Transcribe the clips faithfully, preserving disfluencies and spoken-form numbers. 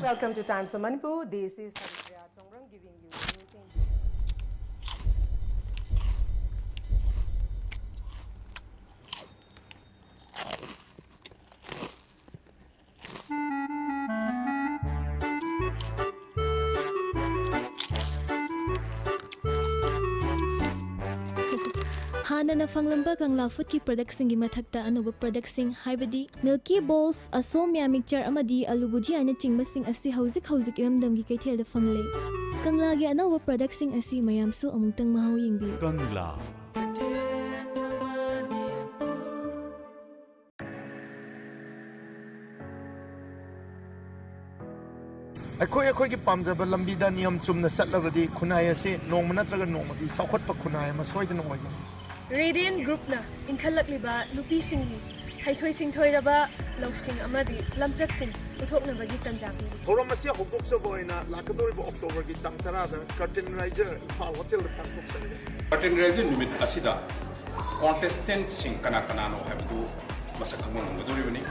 Welcome to Times of Manipur. This is Haripriya Chongram giving you news in ꯍꯥꯟꯅꯅ ꯐꯪꯂꯝꯕ ꯀꯪꯂꯥ ꯐꯨꯗꯀꯤ ꯄ꯭ꯔꯗꯛꯁꯤꯡꯒꯤ ꯃꯊꯛꯇ ꯑꯅꯧꯕ ꯄ꯭ꯔꯗꯛꯁꯤꯡ ꯍꯥꯏꯕꯗꯤ ꯃꯤꯜꯀꯤ ꯕꯣꯜꯁ, ꯑꯁꯣꯝꯌꯥ ꯃꯤꯛꯆꯔ ꯑꯃꯗꯤ ꯑꯂꯨ ꯚꯨꯖꯤꯌꯥꯅ ꯆꯤꯡꯕꯁꯤꯡ ꯑꯁꯤ ꯍꯧꯖꯤꯛ ꯍꯧꯖꯤꯛ ꯏꯔꯝꯗꯝꯒꯤ ꯀꯩꯊꯦꯜꯗ ꯐꯪꯂꯦ꯫ ꯀꯪꯂꯥꯒꯤ ꯑꯅꯧꯕ ꯄ꯭ꯔꯗꯛꯁꯤꯡ ꯑꯁꯤ ꯃꯌꯥꯝꯁꯨ ꯑꯃꯨꯛꯇꯪ ꯃꯍꯥꯎ ꯌꯦꯡꯕꯤꯌꯨ꯫ ꯀꯪꯂꯥ꯫ ꯑꯩꯈꯣꯏ ꯑꯩꯈꯣꯏꯒꯤ ꯄꯥꯝꯖꯕ ꯂꯝꯕꯤꯗ ꯅꯤꯌꯝ ꯆꯨꯝꯅ ꯆꯠꯂꯕꯗꯤ ꯈꯨꯟꯅꯥꯏ ꯑꯁꯤ ꯅꯣꯡꯃ ꯅꯠꯇ꯭ꯔꯒ ꯅꯣꯡꯃꯗꯤ ꯆꯥꯎꯈꯠꯄ ꯈꯨꯟꯅꯥꯏ ꯑꯃ ꯁꯣꯏꯗꯅ ꯑꯣꯏꯒꯅꯤ꯫ ꯔꯦꯗꯤꯌꯟ ꯒ꯭ꯔꯨꯞꯅ ꯏꯟꯈꯠꯂꯛꯂꯤꯕ ꯅꯨꯄꯤꯁꯤꯡꯒꯤ ꯍꯩꯊꯣꯏ ꯁꯤꯡꯊꯣꯏꯔꯕ ꯂꯧꯁꯤꯡ ꯑꯃꯗꯤ ꯂꯝꯆꯠꯁꯤꯡ ꯎꯠꯊꯣꯛꯅꯕꯒꯤ ꯇꯟꯖꯥ ꯄꯤꯔꯤ꯫ ꯊꯧꯔꯝ ꯑꯁꯤ ꯍꯧꯗꯣꯛꯆꯕ ꯑꯣꯏꯅ ꯂꯥꯛꯀꯗꯧꯔꯤꯕ ꯑꯣꯛꯇꯣꯕꯔꯒꯤ ꯇꯥꯡ ꯇꯔꯥꯗ ꯀꯔꯇꯦꯟ ꯔꯥꯏꯖꯔ ꯏꯝꯐꯥꯜ ꯍꯣꯇꯦꯜꯗ ꯄꯥꯡꯊꯣꯛꯆꯔꯒꯅꯤ꯫ ꯀꯔꯇꯦꯟ ꯔꯥꯏꯖꯔ ꯅꯨꯃꯤꯠ ꯑꯁꯤꯗ ꯀꯣꯟꯇꯦꯁꯇꯦꯟꯠꯁꯤꯡ ꯀꯅꯥ ꯀꯅꯥꯅꯣ ꯍꯥꯏꯕꯗꯨ ꯃꯁꯛ ꯈꯪꯕ ꯉꯝꯒꯗꯧꯔꯤꯕꯅꯤ꯫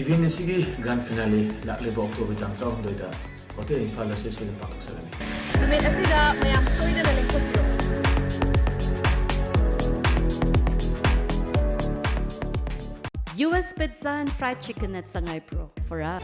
ꯏꯚꯦꯟꯠ ꯑꯁꯤꯒꯤ ꯒ꯭ꯔꯥꯟ ꯐꯤꯅꯥꯂꯦ ꯂꯥꯛꯂꯤꯕ ꯑꯣꯛꯇꯣꯕꯔ ꯇꯥꯡ ꯇꯔꯥꯍꯨꯝꯗꯣꯏꯗ ꯍꯣꯇꯦꯜ ꯏꯝꯐꯥꯜ ꯑꯁꯤꯗ ꯁꯣꯏꯗꯅ ꯄꯥꯡꯊꯣꯛꯆꯒꯅꯤ꯫ ꯅꯨꯃꯤꯠ ꯑꯁꯤꯗ ꯃꯌꯥꯝ ꯁꯣꯏꯗꯅ ꯂꯦꯡꯊꯣꯛꯄꯤꯔꯣ꯫ U S Pizza and Fried Chicken at Sangaipro for us.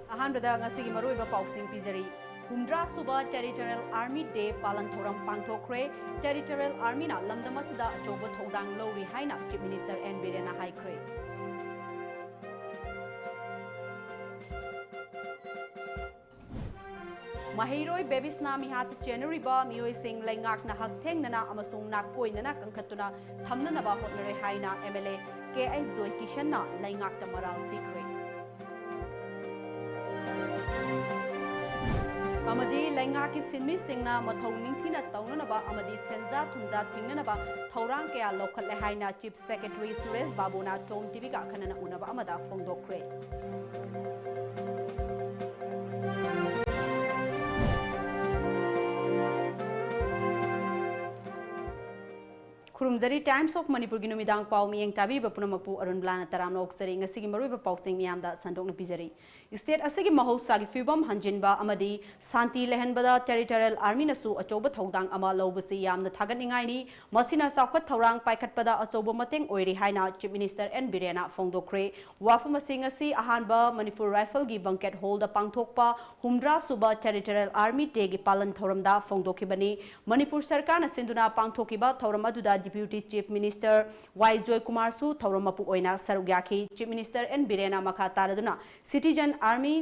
ꯑꯍꯥꯟꯕꯗ ꯉꯁꯤꯒꯤ ꯃꯔꯨꯑꯣꯏꯕ ꯄꯥꯎꯁꯤꯡ ꯄꯤꯖꯔꯤ꯫ ꯍꯨꯝꯗ꯭ꯔꯥ ꯁꯨꯕ Territorial Army Day ꯄꯥꯂꯟ ꯊꯧꯔꯝ ꯄꯥꯡꯊꯣꯛꯈ꯭ꯔꯦ꯫ Territorial Armyꯅ ꯂꯝꯗꯝ ꯑꯁꯤꯗ ꯑꯆꯧꯕ ꯊꯧꯗꯥꯡ ꯂꯧꯔꯤ ꯍꯥꯏꯅ Chief Minister N Birenꯅ ꯍꯥꯏꯈ꯭ꯔꯦ꯫ ꯃꯍꯩꯔꯣꯏ ꯕꯦꯕꯤꯁꯅꯥ ꯃꯤꯍꯥꯠ ꯆꯦꯟꯅꯔꯤꯕ ꯃꯤꯑꯣꯏꯁꯤꯡ ꯂꯩꯉꯥꯛꯅ ꯍꯛꯊꯦꯡꯅꯅ ꯑꯃꯁꯨꯡ ꯅꯥꯀꯣꯏꯅꯅ ꯀꯟꯈꯠꯇꯨꯅ ꯊꯝꯅꯅꯕ ꯍꯣꯠꯅꯔꯦ ꯍꯥꯏꯅ M L A K H ꯖꯣꯏ ꯀꯤꯁꯟꯅ ꯂꯩꯉꯥꯛꯇ ꯃꯔꯥꯜ ꯁꯤꯈ꯭ꯔꯦ꯫ ꯑꯃꯗꯤ ꯂꯩꯉꯥꯛꯀꯤ ꯁꯤꯟꯃꯤꯁꯤꯡꯅ ꯃꯊꯧ ꯅꯤꯡꯊꯤꯅ ꯇꯧꯅꯅꯕ ꯑꯃꯗꯤ ꯁꯦꯟꯖꯥ ꯊꯨꯝꯖꯥ ꯊꯤꯡꯅꯅꯕ ꯊꯧꯔꯥꯡ ꯀꯌꯥ ꯂꯧꯈꯠꯂꯦ ꯍꯥꯏꯅ Chief Secretary ꯁꯨꯔꯦꯁ ꯕꯥꯕꯨꯅ ꯇꯣꯝ ꯇꯤꯚꯤꯒ ꯑꯈꯟꯅꯅ ꯎꯅꯕ ꯑꯃꯗ ꯐꯣꯡꯗꯣꯛꯈ꯭ꯔꯦ꯫ ꯈꯨꯔꯨꯝꯖꯔꯤ꯫ Times of ꯃꯅꯤꯄꯨꯔꯒꯤ ꯅꯨꯃꯤꯗꯥꯡ ꯄꯥꯎ ꯃꯤꯠꯌꯦꯡ ꯇꯥꯕꯤꯔꯤꯕ ꯄꯨꯝꯅꯃꯛꯄꯨ ꯑꯔꯨꯟꯕꯂꯥꯅ ꯇꯔꯥꯝꯅ ꯑꯣꯛꯆꯔꯤ꯫ ꯉꯁꯤꯒꯤ ꯃꯔꯨꯑꯣꯏꯕ ꯄꯥꯎꯁꯤꯡ ꯃꯤꯌꯥꯝꯗ ꯁꯟꯗꯣꯛꯅ ꯄꯤꯖꯔꯤ꯫ State ꯑꯁꯤꯒꯤ ꯃꯍꯧꯁꯥꯒꯤ ꯐꯤꯕꯝ ꯍꯟꯖꯤꯟꯕ ꯑꯃꯗꯤ ꯁꯥꯟꯇꯤ ꯂꯩꯍꯟꯕꯗ Territorial Armyꯅꯁꯨ ꯑꯆꯧꯕ ꯊꯧꯗꯥꯡ ꯑꯃ ꯂꯧꯕꯁꯤ ꯌꯥꯝꯅ ꯊꯥꯒꯠꯅꯤꯡꯉꯥꯏꯅꯤ꯫ ꯃꯁꯤꯅ ꯆꯥꯎꯈꯠ ꯊꯧꯔꯥꯡ ꯄꯥꯏꯈꯠꯄꯗ ꯑꯆꯧꯕ ꯃꯇꯦꯡ ꯑꯣꯏꯔꯤ ꯍꯥꯏꯅ Chief Minister ꯑꯦꯟ ꯕꯤꯔꯦꯟꯅ ꯐꯣꯡꯗꯣꯛꯈ꯭ꯔꯦ꯫ ꯋꯥꯐꯝ ꯑꯁꯤ ꯉꯁꯤ ꯑꯍꯥꯟꯕ ꯃꯅꯤꯄꯨꯔ ꯔꯥꯏꯐꯜꯒꯤ banquet hallꯗ ꯄꯥꯡꯊꯣꯛꯄ ꯍꯨꯝꯗ꯭ꯔꯥ ꯁꯨꯕ Territorial Army Dayꯒꯤ ꯄꯥꯂꯟ ꯊꯧꯔꯝꯗ ꯐꯣꯡꯗꯣꯛꯈꯤꯕꯅꯤ꯫ ꯃꯅꯤꯄꯨꯔ ꯁꯔꯀꯥꯔꯅ ꯁꯤꯟꯗꯨꯅ ꯄꯥꯡꯊꯣꯛꯈꯤꯕ ꯊꯧꯔꯝ ꯑꯗꯨꯗ Deputy Chief Minister ꯋꯥꯏ ꯖꯣꯏꯀꯨꯃꯥꯔꯁꯨ ꯊꯧꯔꯝ ꯃꯄꯨ ꯑꯣꯏꯅ ꯁꯔꯨꯛ ꯌꯥꯈꯤ꯫ Chief Minister ꯑꯦꯟ ꯕꯤꯔꯦꯟꯅ ꯃꯈꯥ ꯇꯥꯔꯗꯨꯅ Citizen Army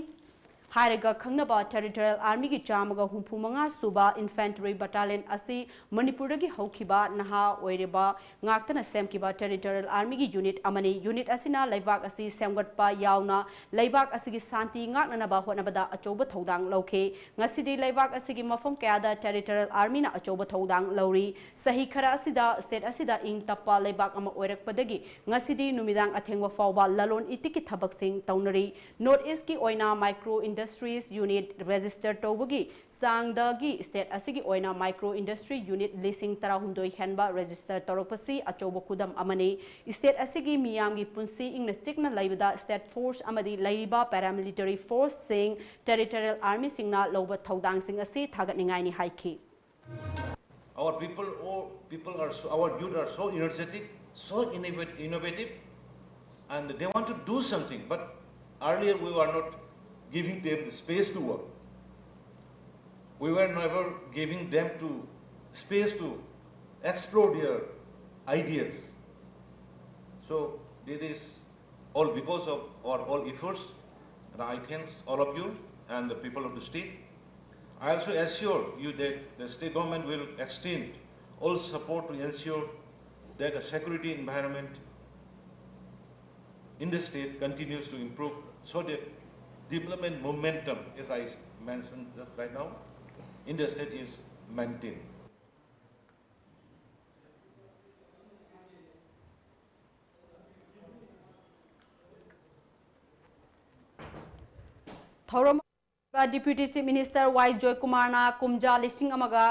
ꯍꯥꯏꯔꯒ ꯈꯪꯅꯕ Territorial Armyꯒꯤ ꯆꯥꯝꯃꯒ ꯍꯨꯝꯐꯨ ꯃꯉꯥ ꯁꯨꯕ Infantry Battalion ꯑꯁꯤ ꯃꯅꯤꯄꯨꯔꯗꯒꯤ ꯍꯧꯈꯤꯕ ꯅꯍꯥ ꯑꯣꯏꯔꯤꯕ ꯉꯥꯛꯇꯅ ꯁꯦꯝꯈꯤꯕ Territorial Armyꯒꯤ unit ꯑꯃꯅꯤ꯫ Unit ꯑꯁꯤꯅ ꯂꯩꯕꯥꯛ ꯑꯁꯤ ꯁꯦꯝꯒꯠꯄ ꯌꯥꯎꯅ ꯂꯩꯕꯥꯛ ꯑꯁꯤꯒꯤ ꯁꯥꯟꯇꯤ ꯉꯥꯛꯅꯅꯕ ꯍꯣꯠꯅꯕꯗ ꯑꯆꯧꯕ ꯊꯧꯗꯥꯡ ꯂꯧꯈꯤ꯫ ꯉꯁꯤꯗꯤ ꯂꯩꯕꯥꯛ ꯑꯁꯤꯒꯤ ꯃꯐꯝ ꯀꯌꯥꯗ Territorial Armyꯅ ꯑꯆꯧꯕ ꯊꯧꯗꯥꯡ ꯂꯧꯔꯤ꯫ ꯆꯍꯤ ꯈꯔ ꯑꯁꯤꯗ state ꯑꯁꯤꯗ ꯏꯪ ꯇꯞꯄ ꯂꯩꯕꯥꯛ ꯑꯃ ꯑꯣꯏꯔꯛꯄꯗꯒꯤ ꯉꯁꯤꯗꯤ ꯅꯨꯃꯤꯗꯥꯡ ꯑꯊꯦꯡꯕ ꯐꯥꯎꯕ ꯂꯂꯣꯟ ꯏꯇꯤꯛꯀꯤ ꯊꯕꯛꯁꯤꯡ ꯇꯧꯅꯔꯤ꯫ North Eastꯀꯤ ꯑꯣꯏꯅ Micro Industries Unit register ꯇꯧꯕꯒꯤ ꯆꯥꯡꯗꯒꯤ state ꯑꯁꯤꯒꯤ ꯑꯣꯏꯅ micro industry unit ꯂꯤꯁꯤꯡ ꯇꯔꯥꯍꯨꯝꯗꯣꯏ ꯍꯦꯟꯕ register ꯇꯧꯔꯛꯄꯁꯤ ꯑꯆꯧꯕ ꯈꯨꯗꯝ ꯑꯃꯅꯤ꯫ State ꯑꯁꯤꯒꯤ ꯃꯤꯌꯥꯝꯒꯤ ꯄꯨꯟꯁꯤ ꯏꯪꯅ ꯆꯤꯛꯅ ꯂꯩꯕꯗ state force ꯑꯃꯗꯤ ꯂꯩꯔꯤꯕ paramilitary forceꯁꯤꯡ, Territorial Armyꯁꯤꯡꯅ ꯂꯧꯕ ꯊꯧꯗꯥꯡꯁꯤꯡ ꯑꯁꯤ ꯊꯥꯒꯠꯅꯤꯡꯉꯥꯏꯅꯤ ꯍꯥꯏꯈꯤ꯫ Our people, all people are so, our youth are so energetic, so innovat-, innovative, and they want to do something. But earlier we were not giving them the space to work. We were never giving them to space to explore their ideas. So it is all because of our all efforts, and I thanks all of you and the people of the state. I also assure you that the state government will extend all support to ensure that the security environment in the state continues to improve so that Development momentum, as I mentioned just right now, in the state is maintained. ꯊꯧꯔꯝ ꯑꯗꯨꯗ Deputy Chief Minister ꯋꯥꯏ ꯖꯣꯏꯀꯨꯃꯥꯔꯅ ꯀꯨꯝꯖꯥ ꯂꯤꯁꯤꯡ ꯑꯃꯒ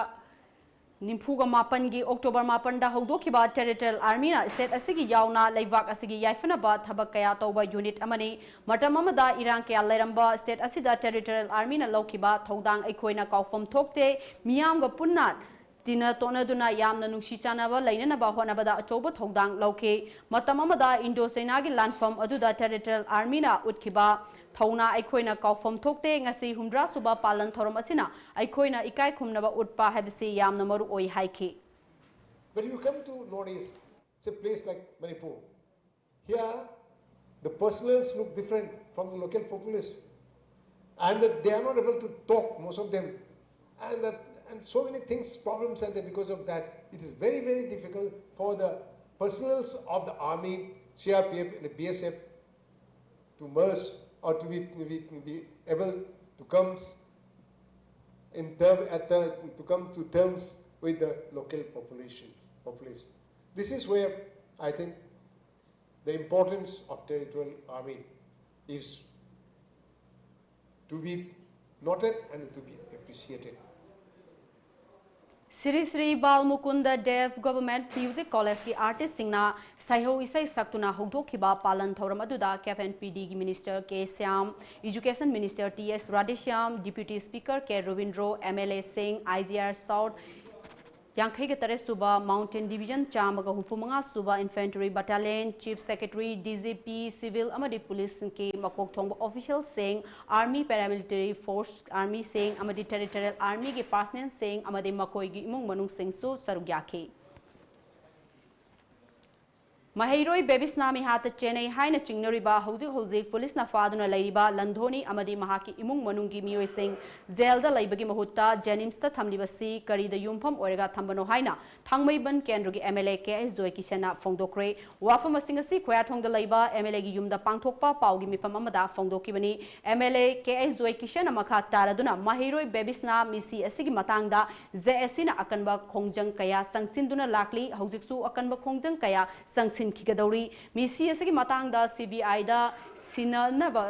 ꯅꯤꯐꯨꯒ ꯃꯥꯄꯟꯒꯤ October ꯃꯥꯄꯟꯗ ꯍꯧꯗꯣꯛꯈꯤꯕ Territorial Armyꯅ state ꯑꯁꯤꯒꯤ ꯌꯥꯎꯅ ꯂꯩꯕꯥꯛ ꯑꯁꯤꯒꯤ ꯌꯥꯏꯐꯅꯕ ꯊꯕꯛ ꯀꯌꯥ ꯇꯧꯕ unit ꯑꯃꯅꯤ꯫ ꯃꯇꯝ ꯑꯃꯗ ꯏꯔꯥꯡ ꯀꯌꯥ ꯂꯩꯔꯝꯕ state ꯑꯁꯤꯗ Territorial Armyꯅ ꯂꯧꯈꯤꯕ ꯊꯧꯗꯥꯡ ꯑꯩꯈꯣꯏꯅ ꯀꯥꯎꯐꯝ ꯊꯣꯛꯇꯦ꯫ ꯃꯤꯌꯥꯝꯒ ꯄꯨꯟꯅ ꯇꯤꯟꯅ ꯇꯣꯠꯅꯗꯨꯅ ꯌꯥꯝꯅ ꯅꯨꯡꯁꯤ ꯆꯥꯟꯅꯕ ꯂꯩꯅꯅꯕ ꯍꯣꯠꯅꯕꯗ ꯑꯆꯧꯕ ꯊꯧꯗꯥꯡ ꯂꯧꯈꯤ꯫ ꯃꯇꯝ ꯑꯃꯗ Indo Chinaꯒꯤ ꯂꯥꯟꯐꯝ ꯑꯗꯨꯗ Territorial Armyꯅ ꯎꯠꯈꯤꯕ ꯊꯧꯅꯥ ꯑꯩꯈꯣꯏꯅ ꯀꯥꯎꯐꯝ ꯊꯣꯛꯇꯦ꯫ ꯉꯁꯤ ꯍꯨꯝꯗ꯭ꯔꯥ ꯁꯨꯕ ꯄꯥꯂꯟ ꯊꯧꯔꯝ ꯑꯁꯤꯅ ꯑꯩꯈꯣꯏꯅ ꯏꯀꯥꯏ ꯈꯨꯝꯅꯕ ꯎꯠꯄ ꯍꯥꯏꯕꯁꯤ ꯌꯥꯝꯅ ꯃꯔꯨ ꯑꯣꯏ ꯍꯥꯏꯈꯤ꯫ When you come to Northeast, say place like Manipur, here the personnels look different from the local populace, and that they are not able to talk, most of them, and that, and so many things, problems are there because of that. It is very, very difficult for the personnels of the army, C R P F, and the B S F to merge or to be, be, be able to come in term, at the, to come to terms with the local population, populace. This is where I think the importance of Territorial Army is to be noted and to be appreciated. Sri Sri Bal Mukunda Dev Government Music Collegeꯀꯤ artistꯁꯤꯡꯅ ꯁꯩꯍꯧ ꯏꯁꯩ ꯁꯛꯇꯨꯅ ꯍꯧꯗꯣꯛꯈꯤꯕ ꯄꯥꯂꯟ ꯊꯧꯔꯝ ꯑꯗꯨꯗ K P N P ꯗꯤꯒꯤ Minister K Shyam, Education Minister T S Radheshyam, Deputy Speaker K Robindro, M L A ꯁꯤꯡ, I G R South ꯌꯥꯡꯈꯩꯒ ꯇꯔꯦꯠ ꯁꯨꯕ Mountain Division, ꯆꯥꯝꯃꯒ ꯍꯨꯝꯐꯨ ꯃꯉꯥ ꯁꯨꯕ Infantry Battalion, Chief Secretary, D G P, Civil ꯑꯃꯗꯤ Policeꯀꯤ ꯃꯀꯣꯛ ꯊꯣꯡꯕ officialꯁꯤꯡ, Army Paramilitary Force Armyꯁꯤꯡ ꯑꯃꯗꯤ Territorial Armyꯒꯤ personnelꯁꯤꯡ ꯑꯃꯗꯤ ꯃꯈꯣꯏꯒꯤ ꯏꯃꯨꯡ ꯃꯅꯨꯡꯁꯤꯡꯁꯨ ꯁꯔꯨꯛ ꯌꯥꯈꯤ꯫ ꯃꯍꯩꯔꯣꯏ ꯕꯦꯕꯤꯁꯅꯥ ꯃꯤꯍꯥꯠꯇ ꯆꯦꯟꯅꯩ ꯍꯥꯏꯅ ꯆꯤꯡꯅꯔꯤꯕ, ꯍꯧꯖꯤꯛ ꯍꯧꯖꯤꯛ ꯄꯨꯂꯤꯁꯅ ꯐꯥꯗꯨꯅ ꯂꯩꯔꯤꯕ ꯂꯟꯙꯣꯅꯤ ꯑꯃꯗꯤ ꯃꯍꯥꯛꯀꯤ ꯏꯃꯨꯡ ꯃꯅꯨꯡꯒꯤ ꯃꯤꯑꯣꯏꯁꯤꯡ ꯖꯦꯜꯗ ꯂꯩꯕꯒꯤ ꯃꯍꯨꯠꯇ ꯖꯦꯅꯤꯝꯁꯇ ꯊꯝꯂꯤꯕꯁꯤ ꯀꯔꯤꯗ ꯌꯨꯝꯐꯝ ꯑꯣꯏꯔꯒ ꯊꯝꯕꯅꯣ ꯍꯥꯏꯅ ꯊꯥꯡꯃꯩꯕꯟ ꯀꯦꯟꯗ꯭ꯔꯒꯤ M L A K H Joy ꯀꯤꯁꯟꯅ ꯐꯣꯡꯗꯣꯛꯈ꯭ꯔꯦ꯫ ꯋꯥꯐꯝꯁꯤꯡ ꯑꯁꯤ ꯈꯣꯌꯥꯊꯣꯡꯗ ꯂꯩꯕ ꯑꯦꯝ ꯑꯦꯜ ꯑꯦꯒꯤ ꯌꯨꯝꯗ ꯄꯥꯡꯊꯣꯛꯄ ꯄꯥꯎꯒꯤ ꯃꯤꯐꯝ ꯑꯃꯗ ꯐꯣꯡꯗꯣꯛꯈꯤꯕꯅꯤ꯫ M L A K H Joy ꯀꯤꯁꯟꯅ ꯃꯈꯥ ꯇꯥꯔꯗꯨꯅ, ꯃꯍꯩꯔꯣꯏ ꯕꯦꯕꯤꯁꯅꯥ ꯃꯤꯁꯤ ꯑꯁꯤꯒꯤ ꯃꯇꯥꯡꯗ ꯖꯦ ꯑꯦꯁ ꯁꯤꯅ ꯑꯀꯟꯕ ꯈꯣꯡꯖꯪ ꯀꯌꯥ ꯆꯪꯁꯤꯟꯗꯨꯅ ꯂꯥꯛꯂꯤ꯫ ꯍꯧꯖꯤꯛꯁꯨ ꯑꯀꯟꯕ ꯈꯣꯡꯖꯪ ꯀꯌꯥ ꯆꯪꯁꯤꯟꯈꯤꯒꯗꯧꯔꯤ꯫ ꯃꯤꯁꯤ ꯑꯁꯤꯒꯤ ꯃꯇꯥꯡꯗ ꯁꯤ ꯕꯤ ꯑꯥꯏꯗ ꯁꯤꯟꯅꯅꯕ,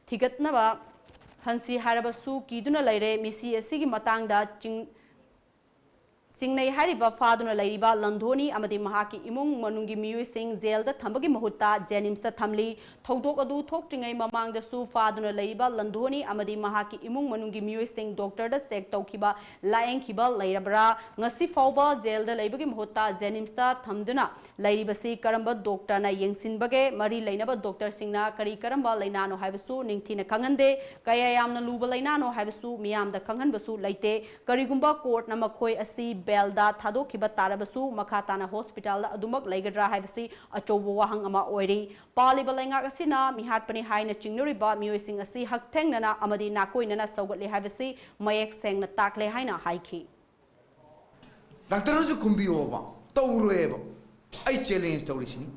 ꯊꯤꯒꯠꯅꯕ ꯍꯟꯁꯤ ꯍꯥꯏꯔꯕꯁꯨ ꯀꯤꯗꯨꯅ ꯂꯩꯔꯦ꯫ ꯃꯤꯁꯤ ꯑꯁꯤꯒꯤ ꯃꯇꯥꯡꯗ ꯆꯤꯡ-, ꯆꯤꯡꯅꯩ ꯍꯥꯏꯔꯤꯕ ꯐꯥꯗꯨꯅ ꯂꯩꯔꯤꯕ ꯂꯟꯙꯣꯅꯤ ꯑꯃꯗꯤ ꯃꯍꯥꯛꯀꯤ ꯏꯃꯨꯡ ꯃꯅꯨꯡꯒꯤ ꯃꯤꯑꯣꯏꯁꯤꯡ ꯖꯦꯜꯗ ꯊꯝꯕꯒꯤ ꯃꯍꯨꯠꯇ ꯖꯦꯅꯤꯝꯁꯇ ꯊꯝꯂꯤ꯫ ꯊꯧꯗꯣꯛ ꯑꯗꯨ ꯊꯣꯛꯇ꯭ꯔꯤꯉꯩ ꯃꯃꯥꯡꯗꯁꯨ ꯐꯥꯗꯨꯅ ꯂꯩꯔꯤꯕ ꯂꯟꯙꯣꯅꯤ ꯑꯃꯗꯤ ꯃꯍꯥꯛꯀꯤ ꯏꯃꯨꯡ ꯃꯅꯨꯡꯒꯤ ꯃꯤꯑꯣꯏꯁꯤꯡ ꯗꯣꯛꯇꯔꯗ ꯆꯦꯛ ꯇꯧꯈꯤꯕ, ꯂꯥꯌꯦꯡꯈꯤꯕ ꯂꯩꯔꯕ꯭ꯔꯥ? ꯉꯁꯤ ꯐꯥꯎꯕ ꯖꯦꯜꯗ ꯂꯩꯕꯒꯤ ꯃꯍꯨꯠꯇ ꯖꯦꯅꯤꯝꯁꯇ ꯊꯝꯗꯨꯅ ꯂꯩꯔꯤꯕꯁꯤ ꯀꯔꯝꯕ ꯗꯣꯛꯇꯔꯅ ꯌꯦꯡꯁꯤꯟꯕꯒꯦ? ꯃꯔꯤ ꯂꯩꯅꯕ ꯗꯣꯛꯇꯔꯁꯤꯡꯅ ꯀꯔꯤ ꯀꯔꯝꯕ ꯂꯩꯅꯥꯅꯣ ꯍꯥꯏꯕꯁꯨ ꯅꯤꯡꯊꯤꯅ ꯈꯪꯍꯟꯗꯦ꯫ ꯀꯌꯥ ꯌꯥꯝꯅ ꯂꯨꯕ ꯂꯩꯅꯥꯅꯣ ꯍꯥꯏꯕꯁꯨ ꯃꯤꯌꯥꯝꯗ ꯈꯪꯍꯟꯕꯁꯨ ꯂꯩꯇꯦ꯫ ꯀꯔꯤꯒꯨꯝꯕ ꯀꯣꯔꯠꯅ ꯃꯈꯣꯏ ꯑꯁꯤ ꯕꯦꯜꯗ ꯊꯥꯗꯣꯛꯈꯤꯕ ꯇꯥꯔꯕꯁꯨ, ꯃꯈꯥ ꯇꯥꯅ ꯍꯣꯁꯄꯤꯇꯥꯜꯗ ꯑꯗꯨꯃꯛ ꯂꯩꯒꯗ꯭ꯔꯥ ꯍꯥꯏꯕꯁꯤ ꯑꯆꯧꯕ ꯋꯥꯍꯪ ꯑꯃ ꯑꯣꯏꯔꯤ꯫ ꯄꯥꯜꯂꯤꯕ ꯂꯩꯉꯥꯛ ꯑꯁꯤꯅ ꯃꯤꯍꯥꯠꯄꯅꯤ ꯍꯥꯏꯅ ꯆꯤꯡꯅꯔꯤꯕ ꯃꯤꯑꯣꯏꯁꯤꯡ ꯑꯁꯤ ꯍꯛꯊꯦꯡꯅꯅ ꯑꯃꯗꯤ ꯅꯥꯀꯣꯏꯅꯅ ꯁꯧꯒꯠꯂꯤ ꯍꯥꯏꯕꯁꯤ ꯃꯌꯦꯛ ꯁꯦꯡꯅ ꯇꯥꯛꯂꯦ ꯍꯥꯏꯅ ꯍꯥꯏꯈꯤ꯫ ꯗꯥꯛꯇꯔꯅꯁꯨ ꯈꯨꯝꯕꯤꯌꯣꯕ, ꯇꯧꯔꯣꯏꯕ꯫ ꯑꯩ ꯆꯦꯂꯦꯟꯖ ꯇꯧꯔꯤꯁꯤꯅꯤ꯫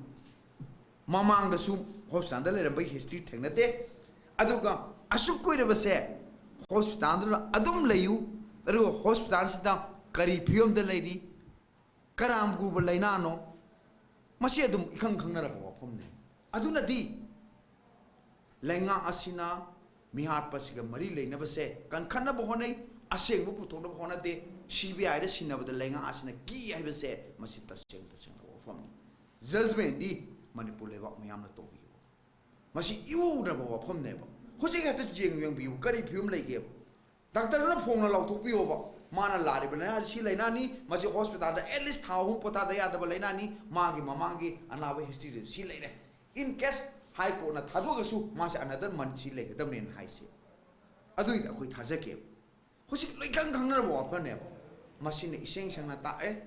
ꯃꯃꯥꯡꯗꯁꯨ ꯍꯣꯁꯄꯤꯇꯥꯜꯗ ꯂꯩꯔꯝꯕꯒꯤ ꯍꯤꯁꯇ꯭ꯔꯤ ꯊꯦꯡꯅꯗꯦ꯫ ꯑꯗꯨꯒ ꯑꯁꯨꯛ ꯀꯨꯏꯔꯕꯁꯦ ꯍꯣꯁꯄꯤꯇꯥꯜꯗꯨꯗ ꯑꯗꯨꯝ ꯂꯩꯌꯨ, ꯑꯗꯨꯒ ꯍꯣꯁꯄꯤꯇꯥꯜꯁꯤꯗ ꯀꯔꯤ ꯐꯤꯕꯝꯗ ꯂꯩꯔꯤ, ꯀꯔꯝ ꯀꯨꯕ ꯂꯩꯅꯥꯅꯣ, ꯃꯁꯤ ꯑꯗꯨꯝ ꯏꯈꯪ ꯈꯪꯅꯔꯕ ꯋꯥꯐꯝꯅꯤ꯫ ꯑꯗꯨꯅꯗꯤ ꯂꯩꯉꯥꯛ ꯑꯁꯤꯅ ꯃꯤꯍꯥꯠꯄꯁꯤꯒ ꯃꯔꯤ ꯂꯩꯅꯕꯁꯦ ꯀꯟꯈꯠꯅꯕ ꯍꯣꯠꯅꯩ, ꯑꯁꯦꯡꯕ ꯄꯨꯊꯣꯛꯅꯕ ꯍꯣꯠꯅꯗꯦ꯫ ꯁꯤ ꯕꯤ ꯑꯥꯏꯗ ꯁꯤꯟꯅꯕꯗ ꯂꯩꯉꯥꯛ ꯑꯁꯤꯅ ꯀꯤ ꯍꯥꯏꯕꯁꯦ ꯃꯁꯤ ꯇꯁꯦꯡ ꯇꯁꯦꯡꯕ ꯋꯥꯐꯝꯅꯤ꯫ ꯖꯖꯃꯦꯟꯗꯤ ꯃꯅꯤꯄꯨꯔ ꯂꯩꯕꯥꯛ ꯃꯌꯥꯝꯅ ꯇꯧꯕꯤꯌꯨ꯫ ꯃꯁꯤ ꯏꯎꯅꯕ ꯋꯥꯐꯝꯅꯦꯕ꯫ ꯍꯧꯖꯤꯛ ꯍꯦꯛꯇ ꯌꯦꯡ ꯌꯦꯡꯕꯤꯌꯨ, ꯀꯔꯤ ꯐꯤꯕꯝ ꯂꯩꯒꯦꯕ꯫ ꯗꯥꯛꯇꯔꯗꯨꯅ ꯐꯣꯡꯅ ꯂꯥꯎꯊꯣꯛꯄꯤꯌꯣꯕ, ꯃꯥꯅ ꯂꯥꯛꯂꯤꯕ ꯂꯥꯏꯅꯥꯁꯤ ꯁꯤ ꯂꯥꯏꯅꯥꯅꯤ, ꯃꯁꯤ ꯍꯣꯁꯄꯤꯇꯥꯜꯗ ꯑꯦꯠꯂꯤꯁ ꯊꯥ ꯑꯍꯨꯝ ꯄꯣꯊꯥꯗ ꯌꯥꯗꯕ ꯂꯥꯏꯅꯥꯅꯤ, ꯃꯥꯒꯤ ꯃꯃꯥꯡꯒꯤ ꯑꯅꯥꯕ ꯍꯤꯁꯇ꯭ꯔꯤꯗꯨ ꯁꯤ ꯂꯩꯔꯦ꯫ ꯏꯟ ꯀꯦꯁ ꯍꯥꯏ ꯀꯣꯔꯠꯅ ꯊꯥꯗꯣꯛꯑꯒꯁꯨ ꯃꯥꯁꯦ ꯑꯅꯗꯔ ꯃꯟꯊ ꯁꯤ ꯂꯩꯒꯗꯕꯅꯦꯅ ꯍꯥꯏꯁꯦ꯫ ꯑꯗꯨꯏꯗꯤ ꯑꯩꯈꯣꯏ ꯊꯥꯖꯒꯦꯕ꯫ ꯍꯧꯖꯤꯛ ꯂꯣꯏ ꯈꯪ ꯈꯪꯅꯔꯕ ꯋꯥꯐꯝꯅꯦꯕ꯫ ꯃꯁꯤꯅ ꯏꯁꯦꯡ ꯁꯦꯡꯅ ꯇꯥꯛꯑꯦ,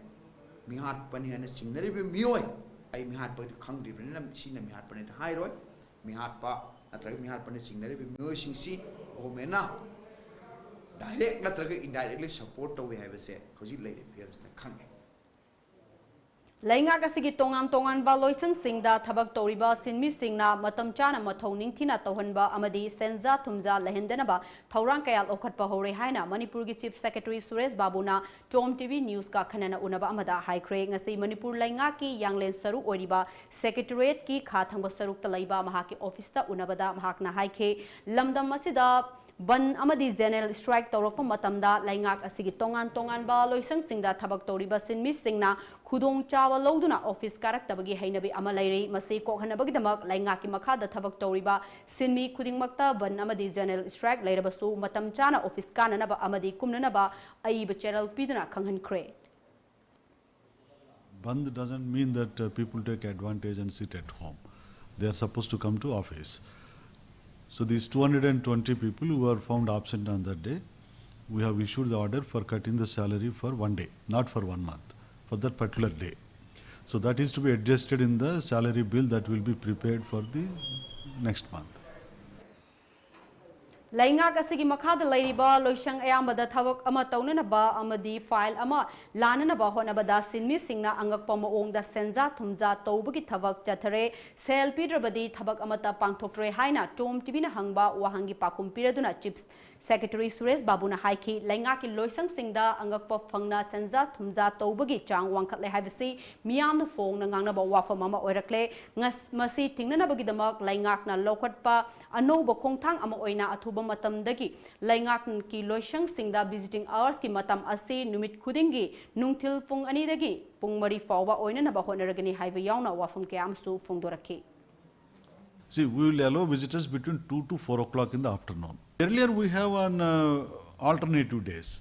ꯃꯤꯍꯥꯠꯄꯅꯤ ꯍꯥꯏꯅ ꯆꯤꯡꯅꯔꯤꯕ ꯃꯤꯑꯣꯏ ꯑꯩ ꯃꯤꯍꯥꯠꯄꯗꯤ ꯈꯪꯗ꯭ꯔꯤꯕꯅꯤꯅ ꯁꯤꯅ ꯃꯤꯍꯥꯠꯄꯅꯦꯗꯤ ꯍꯥꯏꯔꯣꯏ꯫ ꯃꯤꯍꯥꯠꯄ ꯅꯠꯇ꯭ꯔꯒ ꯃꯤꯍꯥꯠꯄꯅ ꯆꯤꯡꯅꯔꯤꯕ ꯃꯤꯑꯣꯏꯁꯤꯡꯁꯤ ꯒꯣꯔꯃꯦꯟꯅ ꯗꯥꯏꯔꯦꯛ ꯅꯠꯇ꯭ꯔꯒ ꯏꯟꯗꯥꯏꯔꯦꯛꯂꯤ ꯁꯄꯣꯔꯠ ꯇꯧꯏ ꯍꯥꯏꯕꯁꯦ ꯍꯧꯖꯤꯛ ꯂꯩꯔꯤꯕ ꯐꯤꯕꯝꯁꯤꯗ ꯈꯪꯉꯦ꯫ ꯂꯩꯉꯥꯛ ꯑꯁꯤꯒꯤ ꯇꯣꯉꯥꯟ ꯇꯣꯉꯥꯟꯕ ꯂꯣꯏꯁꯪꯁꯤꯡꯗ ꯊꯕꯛ ꯇꯧꯔꯤꯕ ꯁꯤꯟꯃꯤꯁꯤꯡꯅ ꯃꯇꯝ ꯆꯥꯅ ꯃꯊꯧ ꯅꯤꯡꯊꯤꯅ ꯇꯧꯍꯟꯕ ꯑꯃꯗꯤ ꯁꯦꯟꯖꯥ ꯊꯨꯝꯖꯥ ꯂꯩꯍꯟꯗꯅꯕ ꯊꯧꯔꯥꯡ ꯀꯌꯥ ꯂꯧꯈꯠꯄ ꯍꯧꯔꯦ ꯍꯥꯏꯅ ꯃꯅꯤꯄꯨꯔꯒꯤ Chief Secretary Suresh ꯕꯥꯕꯨꯅ Tom TV Newsꯀ ꯈꯟꯅꯅ ꯎꯅꯕ ꯑꯃꯗ ꯍꯥꯏꯈ꯭ꯔꯦ꯫ ꯉꯁꯤ ꯃꯅꯤꯄꯨꯔ ꯂꯩꯉꯥꯛꯀꯤ ꯌꯥꯡꯂꯦꯟ ꯁꯔꯨ ꯑꯣꯏꯔꯤꯕ Secretariatꯀꯤ ꯈꯥ ꯊꯪꯕ ꯁꯔꯨꯛꯇ ꯂꯩꯕ ꯃꯍꯥꯛꯀꯤ officeꯇ ꯎꯅꯕꯗ ꯃꯍꯥꯛꯅ ꯍꯥꯏꯈꯤ, ꯂꯝꯗꯝ ꯑꯁꯤꯗ ꯕꯟ ꯑꯃꯗꯤ general strike ꯇꯧꯔꯛꯄ ꯃꯇꯝꯗ ꯂꯩꯉꯥꯛ ꯑꯁꯤꯒꯤ ꯇꯣꯉꯥꯟ ꯇꯣꯉꯥꯟꯕ ꯂꯣꯏꯁꯪꯁꯤꯡꯗ ꯊꯕꯛ ꯇꯧꯔꯤꯕ ꯁꯤꯟꯃꯤꯁꯤꯡꯅ ꯈꯨꯗꯣꯡꯆꯥꯕ ꯂꯧꯗꯨꯅ office ꯀꯥꯔꯛꯇꯕꯒꯤ ꯍꯩꯅꯕꯤ ꯑꯃ ꯂꯩꯔꯤ꯫ ꯃꯁꯤ ꯀꯣꯛꯍꯟꯅꯕꯒꯤꯗꯃꯛ ꯂꯩꯉꯥꯛꯀꯤ ꯃꯈꯥꯗ ꯊꯕꯛ ꯇꯧꯔꯤꯕ ꯁꯤꯟꯃꯤ ꯈꯨꯗꯤꯡꯃꯛꯇ ꯕꯟ ꯑꯃꯗꯤ general strike ꯂꯩꯔꯕꯁꯨ ꯃꯇꯝ ꯆꯥꯅ office ꯀꯥꯅꯅꯕ ꯑꯃꯗꯤ ꯀꯨꯝꯅꯅꯕ ꯑꯏꯕ ꯆꯦꯔꯦꯜ ꯄꯤꯗꯨꯅ ꯈꯪꯍꯟꯈ꯭ꯔꯦ꯫ Bandh doesn't mean that uh, people take advantage and sit at home. They are supposed to come to office. So these two hundred and twenty people who are found absent on that day, we have issued the order for cutting the salary for one day, not for one month, for that particular day. So that is to be adjusted in the salary bill that will be prepared for the next month. ꯂꯩꯉꯥꯛ ꯑꯁꯤꯒꯤ ꯃꯈꯥꯗ ꯂꯩꯔꯤꯕ ꯂꯣꯏꯁꯪ ꯑꯌꯥꯝꯕꯗ ꯊꯕꯛ ꯑꯃ ꯇꯧꯅꯅꯕ ꯑꯃꯗꯤ file ꯑꯃ ꯂꯥꯟꯅꯅꯕ ꯍꯣꯠꯅꯕꯗ ꯁꯤꯟꯃꯤꯁꯤꯡꯅ ꯑꯉꯛꯄ ꯃꯑꯣꯡꯗ ꯁꯦꯟꯖꯥ ꯊꯨꯝꯖꯥ ꯇꯧꯕꯒꯤ ꯊꯕꯛ ꯆꯠꯊꯔꯦ꯫ ꯁꯦꯜ ꯄꯤꯗ꯭ꯔꯕꯗꯤ ꯊꯕꯛ ꯑꯃꯠꯇ ꯄꯥꯡꯊꯣꯛꯇ꯭ꯔꯦ ꯍꯥꯏꯅ Tom TVꯅ ꯍꯪꯕ ꯋꯥꯍꯪꯒꯤ ꯄꯥꯎꯈꯨꯝ ꯄꯤꯔꯗꯨꯅ Chief Secretary ꯁꯨꯔꯦꯁ ꯕꯥꯕꯨꯅ ꯍꯥꯏꯈꯤ, ꯂꯩꯉꯥꯛꯀꯤ ꯂꯣꯏꯁꯪꯁꯤꯡꯗ ꯑꯉꯛꯄ ꯐꯪꯅ ꯁꯦꯟꯖꯥ ꯊꯨꯝꯖꯥ ꯇꯧꯕꯒꯤ ꯆꯥꯡ ꯋꯥꯡꯈꯠꯂꯦ ꯍꯥꯏꯕꯁꯤ ꯃꯤꯌꯥꯝꯅ ꯐꯣꯡꯅ ꯉꯥꯡꯅꯕ ꯋꯥꯐꯝ ꯑꯃ ꯑꯣꯏꯔꯛꯂꯦ꯫ ꯉꯁ-, ꯃꯁꯤ ꯊꯤꯡꯅꯅꯕꯒꯤꯗꯃꯛ ꯂꯩꯉꯥꯛꯅ ꯂꯧꯈꯠꯄ ꯑꯅꯧꯕ ꯈꯣꯡꯊꯥꯡ ꯑꯃ ꯑꯣꯏꯅ ꯑꯊꯨꯕ ꯃꯇꯝꯗꯒꯤ ꯂꯩꯉꯥꯛꯀꯤ ꯂꯣꯏꯁꯪꯁꯤꯡꯗ visiting hoursꯀꯤ ꯃꯇꯝ ꯑꯁꯤ ꯅꯨꯃꯤꯠ ꯈꯨꯗꯤꯡꯒꯤ ꯅꯨꯡꯊꯤꯜ ꯄꯨꯡ ꯑꯅꯤꯗꯒꯤ ꯄꯨꯡ ꯃꯔꯤ ꯐꯥꯎꯕ ꯑꯣꯏꯅꯅꯕ ꯍꯣꯠꯅꯔꯒꯅꯤ ꯍꯥꯏꯕ ꯌꯥꯎꯅ ꯋꯥꯐꯝ ꯀꯌꯥ ꯑꯃꯁꯨ ꯐꯣꯡꯗꯣꯔꯛꯈꯤ꯫ See, we will allow visitors between two to four o'clock in the afternoon. Earlier, we have on uh, alternative days.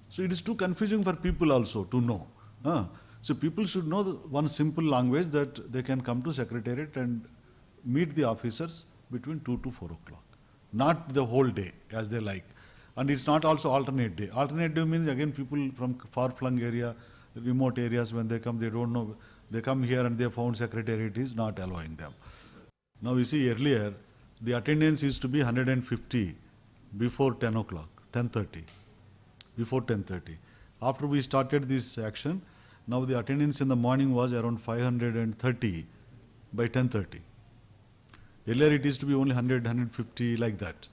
So it is too confusing for people also to know. Huh? So people should know the one simple language that they can come to Secretariat and meet the officers between two to four o'clock. Not the whole day as they like. And it's not also alternate day. Alternate day means again people from far flung area, remote areas, when they come, they don't know. They come here and they found secretariat is not allowing them. Now you see, earlier the attendance used to be one hundred fifty before ten o'clock, ten thirty, before ten thirty. After we started this action, now the attendance in the morning was around five hundred thirty by ten thirty. Earlier it used to be only one hundred, one hundred fifty, like that.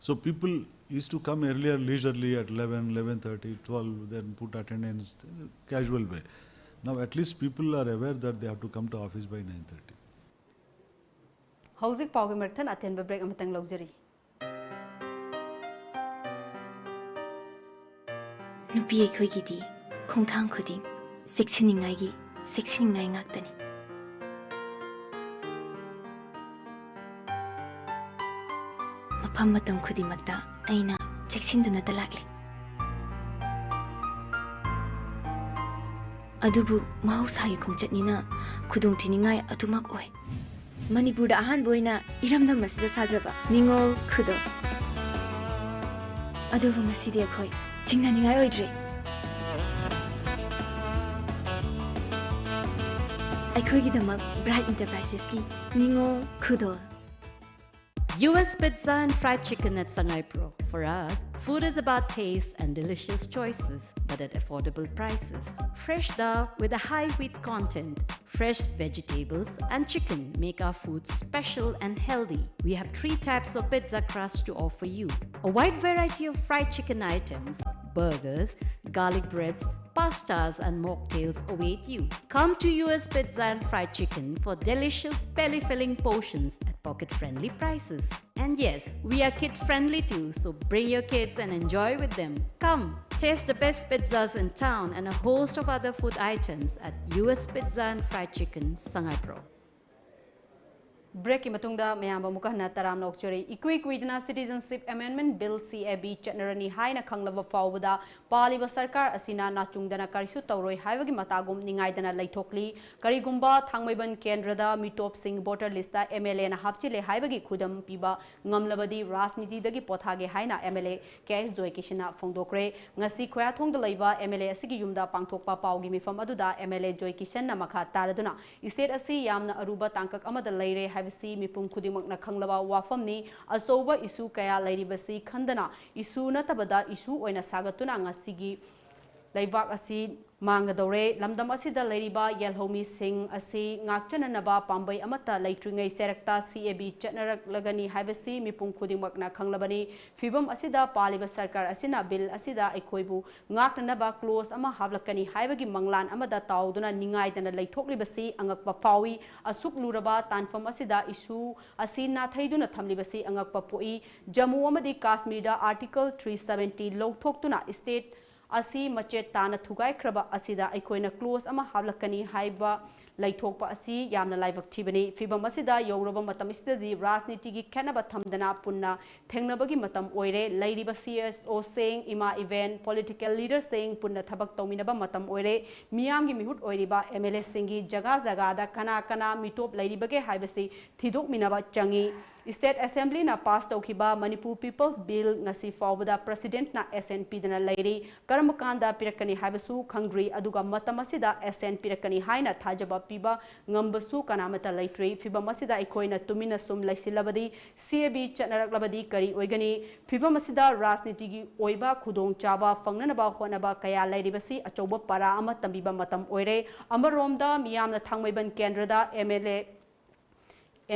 So people used to come earlier, leisurely, at eleven, eleven thirty, twelve, then put attendance, casual way. Now at least people are aware that they have to come to office by nine thirty. ꯍꯧꯖꯤꯛ ꯄꯥꯎꯒꯤ ꯃꯔꯛꯊꯟ ꯑꯇꯦꯟꯕ break ꯑꯃꯇꯪ ꯂꯧꯖꯔꯤ꯫ ꯅꯨꯄꯤ ꯑꯩꯈꯣꯏꯒꯤꯗꯤ ꯈꯣꯡꯊꯥꯡ ꯈꯨꯗꯤꯡ ꯆꯦꯛꯁꯤꯟꯅꯤꯡꯉꯥꯏꯒꯤ ꯆꯦꯛꯁꯤꯟꯅꯤꯡꯉꯥꯏ ꯉꯥꯛꯇꯅꯤ꯫ ꯃꯐꯝ ꯃꯇꯝ ꯈꯨꯗꯤꯡꯃꯛꯇ ꯑꯩꯅ ꯆꯦꯛꯁꯤꯟꯗꯨꯅꯇ ꯂꯥꯛꯂꯤ꯫ ꯑꯗꯨꯕꯨ ꯃꯍꯧꯁꯥꯒꯤ ꯈꯣꯡꯆꯠꯅꯤꯅ ꯈꯨꯗꯣꯡꯊꯤꯅꯤꯡꯉꯥꯏ ꯑꯗꯨꯃꯛ ꯑꯣꯏ꯫ ꯃꯅꯤꯄꯨꯔꯗ ꯑꯍꯥꯟꯕ ꯑꯣꯏꯅ ꯏꯔꯝꯗꯝ ꯑꯁꯤꯗ ꯁꯥꯖꯕ ꯅꯤꯉꯣꯜ ꯈꯨꯗꯣꯜ꯫ ꯑꯗꯨꯕꯨ ꯉꯁꯤꯗꯤ ꯑꯩꯈꯣꯏ ꯆꯤꯡꯅꯅꯤꯡꯉꯥꯏ ꯑꯣꯏꯗ꯭ꯔꯦ꯫ ꯑꯩꯈꯣꯏꯒꯤꯗꯃꯛ ꯕ꯭ꯔꯥꯏꯠ ꯏꯟꯇꯔꯄ꯭ꯔꯥꯏꯁꯦꯁꯀꯤ ꯅꯤꯉꯣꯜ ꯈꯨꯗꯣꯜ꯫ U S Pizza and Fried Chicken at Sangaipro. For us, food is about taste and delicious choices, but at affordable prices. Fresh dal with a high wheat content, fresh vegetables, and chicken make our food special and healthy. We have three types of pizza crust to offer you. A wide variety of fried chicken items, burgers, garlic breads, pastas, and mocktails await you. Come to U S Pizza and Fried Chicken for delicious belly filling portions at pocket friendly prices. And yes, we are kid friendly too, so bring your kids and enjoy with them. Come, taste the best pizzas in town and a host of other food items at U S Pizza and Fried Chicken, Sangaipro. ꯕ꯭ꯔꯦꯛꯀꯤ ꯃꯇꯨꯡꯗ ꯃꯌꯥꯝꯕꯨ ꯑꯃꯨꯛꯀ ꯍꯟꯅ ꯇꯔꯥꯝꯅ ꯑꯣꯛꯆꯔꯤ꯫ ꯏꯀꯨꯏ ꯀꯨꯏꯗꯅ Citizenship Amendment Bill, C A B, ꯆꯠꯅꯔꯅꯤ ꯍꯥꯏꯅ ꯈꯪꯂꯕ ꯐꯥꯎꯕꯗ ꯄꯥꯜꯂꯤꯕ ꯁꯔꯀꯥꯔ ꯑꯁꯤꯅ ꯅꯥꯆꯨꯡꯗꯅ ꯀꯔꯤꯁꯨ ꯇꯧꯔꯣꯏ ꯍꯥꯏꯕꯒꯤ ꯃꯇꯥꯒꯨꯝ ꯅꯤꯡꯉꯥꯏꯗꯅ ꯂꯩꯊꯣꯛꯂꯤ꯫ ꯀꯔꯤꯒꯨꯝꯕ ꯊꯥꯡꯃꯩꯕꯟ ꯀꯦꯟꯗ꯭ꯔꯗ ꯃꯤꯇꯣꯞꯁꯤꯡ voter list ꯇ M L A ꯅ ꯍꯥꯞꯆꯤꯜꯂꯦ ꯍꯥꯏꯕꯒꯤ ꯈꯨꯗꯝ ꯄꯤꯕ ꯉꯝꯂꯕꯗꯤ ꯔꯥꯖꯅꯤꯇꯤꯗꯒꯤ ꯄꯣꯊꯥꯒꯦ ꯍꯥꯏꯅ M L A ꯀꯦ ꯑꯦꯁ ꯖꯣꯏꯀꯤꯁꯟꯅ ꯐꯣꯡꯗꯣꯛꯈ꯭ꯔꯦ꯫ ꯉꯁꯤ ꯈꯣꯌꯥꯊꯣꯡꯗ ꯂꯩꯕ M L A ꯑꯁꯤꯒꯤ ꯌꯨꯝꯗ ꯄꯥꯡꯊꯣꯛꯄ ꯄꯥꯎꯒꯤ ꯃꯤꯐꯝ ꯑꯗꯨꯗ M L A ꯖꯣꯏꯀꯤꯁꯟꯅ ꯃꯈꯥ ꯇꯥꯔꯗꯨꯅ, state ꯑꯁꯤ ꯌꯥꯝꯅ ꯑꯔꯨꯕ ꯇꯥꯡꯀꯛ ꯑꯃꯗ ꯂꯩꯔꯦ ꯍꯥꯏꯕꯁꯤ ꯃꯤꯄꯨꯝ ꯈꯨꯗꯤꯡꯃꯛꯅ ꯈꯪꯂꯕ ꯋꯥꯐꯝꯅꯤ꯫ ꯑꯆꯧꯕ issue ꯀꯌꯥ ꯂꯩꯔꯤꯕꯁꯤ ꯈꯟꯗꯅ issue ꯅꯠꯇꯕꯗ issue ꯑꯣꯏꯅ ꯁꯥꯒꯠꯇꯨꯅ ꯉꯁꯤꯒꯤ ꯂꯩꯕꯥꯛ ꯑꯁꯤ ꯃꯥꯡꯒꯗꯧꯔꯦ꯫ ꯂꯝꯗꯝ ꯑꯁꯤꯗ ꯂꯩꯔꯤꯕ ꯌꯦꯜꯍꯧꯃꯤꯁꯤꯡ ꯑꯁꯤ ꯉꯥꯛꯆꯅꯅꯕ ꯄꯥꯝꯕꯩ ꯑꯃꯠꯇ ꯂꯩꯇ꯭ꯔꯤꯉꯩ ꯆꯩꯔꯛꯇ C A B ꯆꯠꯅꯔꯛꯂꯒꯅꯤ ꯍꯥꯏꯕꯁꯤ ꯃꯤꯄꯨꯝ ꯈꯨꯗꯤꯡꯃꯛꯅ ꯈꯪꯂꯕꯅꯤ꯫ ꯐꯤꯚꯝ ꯑꯁꯤꯗ ꯄꯥꯜꯂꯤꯕ ꯁꯔꯀꯥꯔ ꯑꯁꯤꯅ bill ꯑꯁꯤꯗ ꯑꯩꯈꯣꯏꯕꯨ ꯉꯥꯛꯅꯅꯕ clause ꯑꯃ ꯍꯥꯞꯂꯛꯀꯅꯤ ꯍꯥꯏꯕꯒꯤ ꯃꯪꯂꯥꯟ ꯑꯃꯗ ꯇꯥꯎꯗꯨꯅ ꯅꯤꯡꯉꯥꯏꯗꯅ ꯂꯩꯊꯣꯛꯂꯤꯕꯁꯤ ꯑꯉꯛꯄ ꯐꯥꯎꯏ꯫ ꯑꯁꯨꯛ ꯂꯨꯔꯕ ꯇꯥꯟꯐꯝ ꯑꯁꯤꯗ issue ꯑꯁꯤ ꯅꯥꯊꯩꯗꯨꯅ ꯊꯝꯂꯤꯕꯁꯤ ꯑꯉꯛꯄ ꯄꯣꯛꯏ꯫ ꯖꯝꯃꯨ ꯑꯃꯗꯤ ꯀꯥꯁꯃꯤꯔꯗ Article three seventy ꯂꯧꯊꯣꯛꯇꯨꯅ state ꯑꯁꯤ ꯃꯆꯦꯠ ꯇꯥꯅ ꯊꯨꯒꯥꯏꯈ꯭ꯔꯕ ꯑꯁꯤꯗ ꯑꯩꯈꯣꯏꯅ clause ꯑꯃ ꯍꯥꯞꯂꯛꯀꯅꯤ ꯍꯥꯏꯕ ꯂꯩꯊꯣꯛꯄ ꯑꯁꯤ ꯌꯥꯝꯅ ꯂꯥꯏꯕꯛ ꯊꯤꯕꯅꯤ꯫ ꯐꯤꯚꯝ ꯑꯁꯤꯗ ꯌꯧꯔꯕ ꯃꯇꯝ ꯑꯁꯤꯗꯗꯤ ꯔꯥꯖꯅꯤꯇꯤꯒꯤ ꯈꯦꯠꯅꯕ ꯊꯝꯗꯅ ꯄꯨꯟꯅ ꯊꯦꯡꯅꯕꯒꯤ ꯃꯇꯝ ꯑꯣꯏꯔꯦ꯫ ꯂꯩꯔꯤꯕ C S O ꯁꯤꯡ, ꯏꯃꯥ ꯏꯕꯦꯟ, political leader ꯁꯤꯡ ꯄꯨꯟꯅ ꯊꯕꯛ ꯇꯧꯃꯤꯟꯅꯕ ꯃꯇꯝ ꯑꯣꯏꯔꯦ꯫ ꯃꯤꯌꯥꯝꯒꯤ ꯃꯤꯍꯨꯠ ꯑꯣꯏꯔꯤꯕ M L A ꯁꯤꯡꯒꯤ ꯖꯒꯥ ꯖꯒꯥꯗ ꯀꯅꯥ ꯀꯅꯥ ꯃꯤꯇꯣꯞ ꯂꯩꯔꯤꯕꯒꯦ ꯍꯥꯏꯕꯁꯤ ꯊꯤꯗꯣꯛꯃꯤꯟꯅꯕ ꯆꯪꯏ꯫ State Assembly ꯅ pass ꯇꯧꯈꯤꯕ Manipur People's Bill ꯉꯁꯤ ꯐꯥꯎꯕꯗ President ꯅ assent ꯄꯤꯗꯅ ꯂꯩꯔꯤ꯫ ꯀꯔꯝꯕ ꯀꯥꯟꯗ ꯄꯤꯔꯛꯀꯅꯤ ꯍꯥꯏꯕꯁꯨ ꯈꯪꯗ꯭ꯔꯤ, ꯑꯗꯨꯒ ꯃꯇꯝ ꯑꯁꯤꯗ assent ꯄꯤꯔꯛꯀꯅꯤ ꯍꯥꯏꯅ ꯊꯥꯖꯕ ꯄꯤꯕ ꯉꯝꯕꯁꯨ ꯀꯅꯥꯃꯠꯇ ꯂꯩꯇ꯭ꯔꯤ꯫ ꯐꯤꯚꯝ ꯑꯁꯤꯗ ꯑꯩꯈꯣꯏꯅ ꯇꯨꯃꯤꯟꯅ ꯁꯨꯝ ꯂꯩꯁꯤꯜꯂꯕꯗꯤ C A B ꯆꯠꯅꯔꯛꯂꯕꯗꯤ ꯀꯔꯤ ꯑꯣꯏꯒꯅꯤ? ꯐꯤꯚꯝ ꯑꯁꯤꯗ ꯔꯥꯖꯅꯤꯇꯤꯒꯤ ꯑꯣꯏꯕ ꯈꯨꯗꯣꯡꯆꯥꯕ ꯐꯪꯅꯅꯕ ꯍꯣꯠꯅꯕ ꯀꯌꯥ ꯂꯩꯔꯤꯕꯁꯤ ꯑꯆꯧꯕ ꯄꯔꯥ ꯑꯃ ꯇꯝꯕꯤꯕ ꯃꯇꯝ ꯑꯣꯏꯔꯦ꯫ ꯑꯃꯔꯣꯝꯗ ꯃꯤꯌꯥꯝꯅ ꯊꯥꯡꯃꯩꯕꯟ ꯀꯦꯟꯗ꯭ꯔꯗ M L A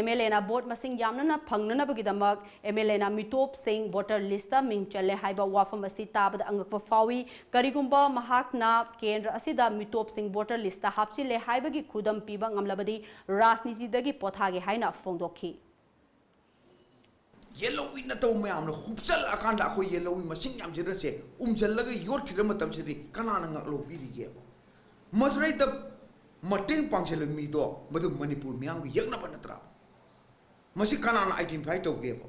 M L A ꯅ vote ꯃꯁꯤꯡ ꯌꯥꯝꯅꯅ ꯐꯪꯅꯅꯕꯒꯤꯗꯃꯛ M L A ꯅ ꯃꯤꯇꯣꯞꯁꯤꯡ voter list ꯇ ꯃꯤꯡ ꯆꯜꯂꯦ ꯍꯥꯏꯕ ꯋꯥꯐꯝ ꯑꯁꯤ ꯇꯥꯕꯗ ꯑꯉꯛꯄ ꯐꯥꯎꯏ꯫ ꯀꯔꯤꯒꯨꯝꯕ ꯃꯍꯥꯛꯅ ꯀꯦꯟꯗ꯭ꯔ ꯑꯁꯤꯗ ꯃꯤꯇꯣꯞꯁꯤꯡ voter list ꯇ ꯍꯥꯞꯆꯤꯜꯂꯦ ꯍꯥꯏꯕꯒꯤ ꯈꯨꯗꯝ ꯄꯤꯕ ꯉꯝꯂꯕꯗꯤ ꯔꯥꯖꯅꯤꯇꯤꯗꯒꯤ ꯄꯣꯊꯥꯒꯦ ꯍꯥꯏꯅ ꯐꯣꯡꯗꯣꯛꯈꯤ꯫ ꯌꯦꯜꯍꯧꯃꯤ ꯅꯠꯇꯕ ꯃꯌꯥꯝꯅ ꯍꯨꯞꯆꯜꯂꯛꯑꯀꯥꯟꯗ ꯑꯩꯈꯣꯏ ꯌꯦꯜꯍꯧꯃꯤ ꯃꯁꯤꯡ ꯌꯥꯝꯖꯔꯁꯦ ꯎꯝꯖꯜꯂꯒ ꯌꯣꯠꯈꯤꯗ꯭ꯔ ꯃꯇꯝꯁꯤꯗꯤ ꯀꯅꯥꯅ ꯉꯥꯛꯂꯧꯕꯤꯔꯤꯒꯦꯕ? ꯃꯗꯨꯗꯩꯗ ꯃꯇꯦꯡ ꯄꯥꯡꯁꯤꯜꯂ ꯃꯤꯗꯣ ꯃꯗꯨ ꯃꯅꯤꯄꯨꯔ ꯃꯤꯌꯥꯝꯒꯤ ꯌꯦꯛꯅꯕ ꯅꯠꯇ꯭ꯔꯥ? ꯃꯁꯤ ꯀꯅꯥꯅ identify ꯇꯧꯒꯦꯕ?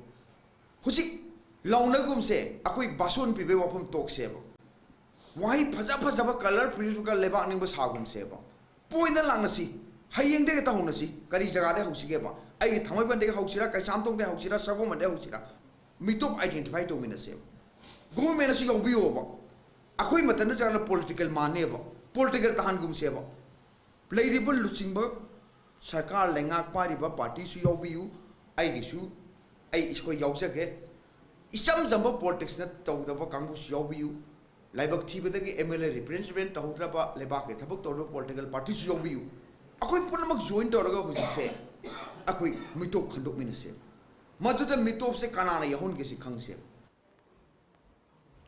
ꯍꯧꯖꯤꯛ ꯂꯥꯎꯅꯒꯨꯝꯁꯦ, ꯑꯩꯈꯣꯏ ꯕꯥꯁꯣꯟ ꯄꯤꯕꯩ ꯋꯥꯐꯝ ꯇꯣꯛꯁꯦꯕ꯫ ꯋꯥꯍꯩ ꯐꯖ ꯐꯖꯕ, colour ꯄꯤꯔꯒ ꯂꯩꯕꯥꯛ ꯅꯤꯡꯕ ꯁꯥꯒꯨꯝꯁꯦꯕ꯫ ꯄꯣꯏꯅ ꯂꯥꯛꯅꯁꯤ, ꯍꯌꯦꯡꯗꯒꯤ ꯇꯧꯍꯧꯅꯁꯤ꯫ ꯀꯔꯤ ꯖꯒꯥꯗꯒꯤ ꯍꯧꯁꯤꯒꯦꯕ? ꯑꯩꯒꯤ ꯊꯥꯡꯃꯩꯕꯟꯗꯒꯤ ꯍꯧꯁꯤꯔꯥ, ꯀꯩꯁꯥꯝꯊꯣꯡꯗꯒꯤ ꯍꯧꯁꯤꯔꯥ, ꯁꯒꯣꯜꯕꯟꯗꯒꯤ ꯍꯧꯁꯤꯔꯥ? ꯃꯤꯇꯣꯞ identify ꯇꯧꯃꯤꯟꯅꯁꯦꯕ꯫ Government ꯑꯁꯤ ꯌꯥꯎꯕꯤꯌꯣꯕ꯫ ꯑꯩꯈꯣꯏ ꯃꯇꯝꯗ ꯆꯠꯂꯒ political ꯃꯥꯟꯅꯦꯕ, political ꯇꯥꯍꯟꯒꯨꯝꯁꯦꯕ꯫ ꯂꯩꯔꯤꯕ ꯂꯨꯆꯤꯡꯕ, ꯁꯔꯀꯥꯔ ꯂꯩꯉꯥꯛ ꯄꯥꯏꯔꯤꯕ partyꯁꯨ ꯌꯥꯎꯕꯤꯌꯨ, ꯑꯩꯒꯤꯁꯨ, ꯑꯩ, ꯑꯩꯈꯣꯏ ꯌꯥꯎꯖꯒꯦ꯫ ꯏꯆꯝ ꯆꯝꯕ politicsꯅ ꯇꯧꯗꯕ ꯀꯥꯡꯕꯨꯁꯨ ꯌꯥꯎꯕꯤꯌꯨ꯫ ꯂꯥꯏꯕꯛ ꯊꯤꯕꯗꯒꯤ MLA represent ꯇꯧꯍꯧꯗ꯭ꯔꯕ, ꯂꯩꯕꯥꯛꯀꯤ ꯊꯕꯛ ꯇꯧꯔꯕ political partyꯁꯨ ꯌꯥꯎꯕꯤꯌꯨ꯫ ꯑꯩꯈꯣꯏ ꯄꯨꯝꯅꯃꯛ join ꯇꯧꯔꯒ ꯍꯧꯖꯤꯛꯁꯦ ꯑꯩꯈꯣꯏ ꯃꯤꯇꯣꯞ ꯈꯟꯗꯣꯛꯃꯤꯟꯅꯁꯦ꯫ ꯃꯗꯨꯗ ꯃꯤꯇꯣꯞꯁꯦ ꯀꯅꯥꯅ ꯌꯥꯎꯍꯟꯒꯦ ꯁꯤ ꯈꯪꯁꯦ꯫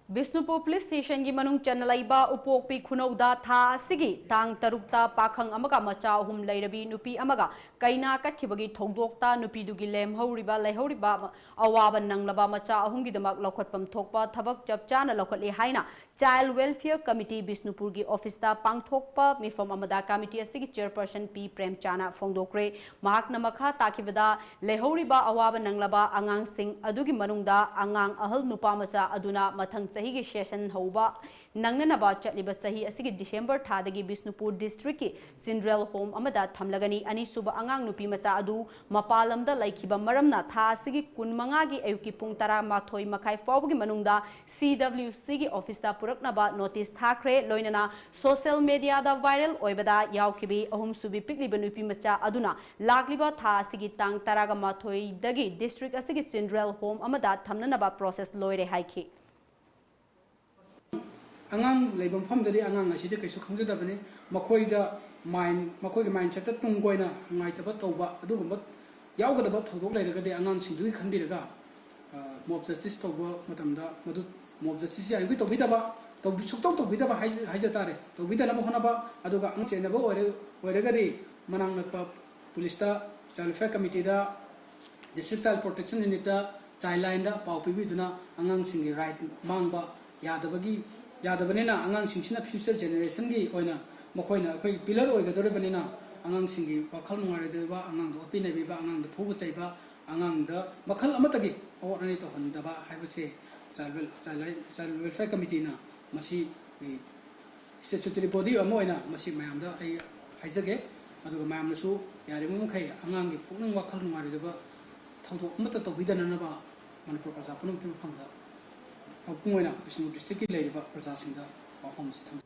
ꯕꯤꯁꯅꯨꯄꯨꯔ ꯄꯨꯂꯤꯁ ꯁ꯭ꯇꯦꯁꯟꯒꯤ ꯃꯅꯨꯡ ꯆꯟꯅ ꯂꯩꯕ ꯎꯄꯣꯛꯄꯤ ꯈꯨꯅꯧꯗ ꯊꯥ ꯑꯁꯤꯒꯤ ꯇꯥꯡ ꯇꯔꯨꯛꯇ ꯄꯥꯈꯪ ꯑꯃꯒ ꯃꯆꯥ ꯑꯍꯨꯝ ꯂꯩꯔꯕꯤ ꯅꯨꯄꯤ ꯑꯃꯒ ꯀꯩꯅꯥ ꯀꯠꯈꯤꯕꯒꯤ ꯊꯧꯗꯣꯛꯇ ꯅꯨꯄꯤꯗꯨꯒꯤ ꯂꯦꯝꯍꯧꯔꯤꯕ ꯂꯩꯍꯧꯔꯤꯕ ꯑꯋꯥꯕ ꯅꯪꯂꯕ ꯃꯆꯥ ꯑꯍꯨꯝꯒꯤꯗꯃꯛ ꯂꯧꯈꯠꯐꯝ ꯊꯣꯛꯄ ꯊꯕꯛ ꯆꯞ ꯆꯥꯅ ꯂꯧꯈꯠꯂꯤ ꯍꯥꯏꯅ Child Welfare Committee ꯕꯤꯁꯅꯨꯄꯨꯔꯒꯤ ꯑꯣꯐꯤꯁꯇ ꯄꯥꯡꯊꯣꯛꯄ ꯃꯤꯐꯝ ꯑꯃꯗ committee ꯑꯁꯤꯒꯤ chairperson ꯄꯤ ꯄ꯭ꯔꯦꯝꯆꯥꯅ ꯐꯣꯡꯗꯣꯛꯈ꯭ꯔꯦ꯫ ꯃꯍꯥꯛꯅ ꯃꯈꯥ ꯇꯥꯈꯤꯕꯗ, ꯂꯩꯍꯧꯔꯤꯕ ꯑꯋꯥꯕ ꯅꯪꯂꯕ ꯑꯉꯥꯡꯁꯤꯡ ꯑꯗꯨꯒꯤ ꯃꯅꯨꯡꯗ ꯑꯉꯥꯡ ꯑꯍꯜ ꯅꯨꯄꯥ ꯃꯆꯥ ꯑꯗꯨꯅ ꯃꯊꯪ ꯆꯍꯤꯒꯤ session ꯍꯧꯕ ꯅꯪꯅꯅꯕ ꯆꯠꯂꯤꯕ ꯆꯍꯤ ꯑꯁꯤꯒꯤ December ꯊꯥꯗꯒꯤ ꯕꯤꯁꯅꯨꯄꯨꯔ districtꯀꯤ children home ꯑꯃꯗ ꯊꯝꯂꯒꯅꯤ꯫ ꯑꯅꯤꯁꯨꯕ ꯑꯉꯥꯡ ꯅꯨꯄꯤ ꯃꯆꯥ ꯑꯗꯨ ꯃꯄꯥꯟ ꯂꯝꯗ ꯂꯩꯈꯤꯕ ꯃꯔꯝꯅ ꯊꯥ ꯑꯁꯤꯒꯤ ꯀꯨꯟꯃꯉꯥꯒꯤ ꯑꯌꯨꯛꯀꯤ ꯄꯨꯡ ꯇꯔꯥꯃꯥꯊꯣꯏ ꯃꯈꯥꯏ ꯐꯥꯎꯕꯒꯤ ꯃꯅꯨꯡꯗ CWCꯒꯤ ꯑꯣꯐꯤꯁꯇ ꯄꯨꯔꯛꯅꯕ notice ꯊꯥꯈ꯭ꯔꯦ꯫ ꯂꯣꯏꯅꯅ social mediaꯗ viral ꯑꯣꯏꯕꯗ ꯌꯥꯎꯈꯤꯕꯤ ꯑꯍꯨꯝꯁꯨꯕꯤ ꯄꯤꯛꯂꯤꯕ ꯅꯨꯄꯤ ꯃꯆꯥ ꯑꯗꯨꯅ ꯂꯥꯛꯂꯤꯕ ꯊꯥ ꯑꯁꯤꯒꯤ ꯇꯥꯡ ꯇꯔꯥꯃꯥꯊꯣꯏꯗꯒꯤ district ꯑꯁꯤꯒꯤ children home ꯑꯃꯗ ꯊꯝꯅꯅꯕ process ꯂꯣꯏꯔꯦ ꯍꯥꯏꯈꯤ꯫ ꯑꯉꯥꯡ ꯂꯩꯕ ꯃꯐꯝꯗꯗꯤ ꯑꯉꯥꯡ ꯑꯁꯤꯗꯤ ꯀꯩꯁꯨ ꯈꯪꯖꯗꯕꯅꯤ꯫ ꯃꯈꯣꯏꯗ mind, ꯃꯈꯣꯏꯒꯤ mindsetꯇ ꯇꯨꯡ ꯀꯣꯏꯅ ꯅꯨꯡꯉꯥꯏꯇꯕ ꯇꯧꯕ ꯑꯗꯨꯒꯨꯝꯕ ꯌꯥꯎꯒꯗꯕ ꯊꯧꯗꯣꯛ ꯂꯩꯔꯒꯗꯤ ꯑꯉꯥꯡꯁꯤꯡꯗꯨꯒꯤ ꯈꯟꯕꯤꯔꯒ, ꯑ, mob justice ꯇꯧꯕ ꯃꯇꯝꯗ ꯃꯗꯨ mob justice ꯌꯥꯔꯤꯕꯒꯤ ꯇꯧꯕꯤꯗꯕ, ꯇꯧꯕꯤ-, ꯁꯨꯛꯇꯧ ꯇꯧꯕꯤꯗꯕ ꯍꯥꯏꯖ-, ꯍꯥꯏꯖ ꯇꯥꯔꯦ, ꯇꯧꯕꯤꯗꯅꯕ ꯍꯣꯠꯅꯕ꯫ ꯑꯗꯨꯒ ꯑꯉꯥꯡ ꯆꯦꯟꯅꯕ ꯑꯣꯏꯔ-, ꯑꯣꯏꯔꯒꯗꯤ ꯃꯅꯥꯛ ꯅꯛꯄ ꯄꯨꯂꯤꯁꯇ, Child Welfare Committeeꯗ, District Child Protection Unitꯇ, Childlineꯗ ꯄꯥꯎ ꯄꯤꯕꯤꯗꯨꯅ ꯑꯉꯥꯡꯁꯤꯡꯒꯤ right ꯃꯥꯡꯕ ꯌꯥꯗꯕꯒꯤ, ꯌꯥꯗꯕꯅꯤꯅ ꯑꯉꯥꯡꯁꯤꯡꯁꯤꯅ future generationꯒꯤ ꯑꯣꯏꯅ ꯃꯈꯣꯏꯅ ꯑꯩꯈꯣꯏꯒꯤ pillar ꯑꯣꯏꯒꯗꯧꯔꯤꯕꯅꯤꯅ ꯑꯉꯥꯡꯁꯤꯡꯒꯤ ꯋꯥꯈꯜ ꯅꯨꯡꯉꯥꯏꯔꯣꯏꯗꯕ, ꯑꯉꯥꯡꯗ ꯑꯣꯠꯄꯤ ꯅꯩꯕꯤꯕ, ꯑꯉꯥꯡꯗ ꯐꯨꯕ ꯆꯩꯕ, ꯑꯉꯥꯡꯗ ꯃꯈꯜ ꯑꯃꯠꯇꯒꯤ ꯑꯋꯥꯠ ꯑꯅꯩ ꯇꯧꯍꯟꯗꯕ ꯍꯥꯏꯕꯁꯦ Child Wel-, Child Li-, Child Welfare Committeeꯅ ꯃꯁꯤ ꯑꯩꯈꯣꯏꯒꯤ statutory body ꯑꯃ ꯑꯣꯏꯅ ꯃꯁꯤ ꯃꯌꯥꯝꯗ ꯑꯩ ꯍꯥꯏꯖꯒꯦ꯫ ꯑꯗꯨꯒ ꯃꯌꯥꯝꯅꯁꯨ ꯌꯥꯔꯤꯕ ꯃꯈꯩ ꯑꯉꯥꯡꯒꯤ ꯄꯨꯛꯅꯤꯡ ꯋꯥꯈꯜ ꯅꯨꯡꯉꯥꯏꯔꯣꯏꯗꯕ ꯊꯧꯗꯣꯛ ꯑꯃꯠꯇ ꯇꯧꯕꯤꯗꯅꯅꯕ ꯃꯅꯤꯄꯨꯔ ꯄ꯭ꯔꯖꯥ ꯄꯨꯝꯅꯃꯛꯀꯤ ꯃꯐꯝꯗ ꯃꯄꯨꯡ ꯑꯣꯏꯅ ꯕꯤꯁꯅꯨꯄꯨꯔ districtꯀꯤ ꯂꯩꯔꯤꯕ ꯄ꯭ꯔꯖꯥꯁꯤꯡꯗ ꯋꯥꯐꯝ ꯑꯁꯤ ꯊꯝꯖꯩ꯫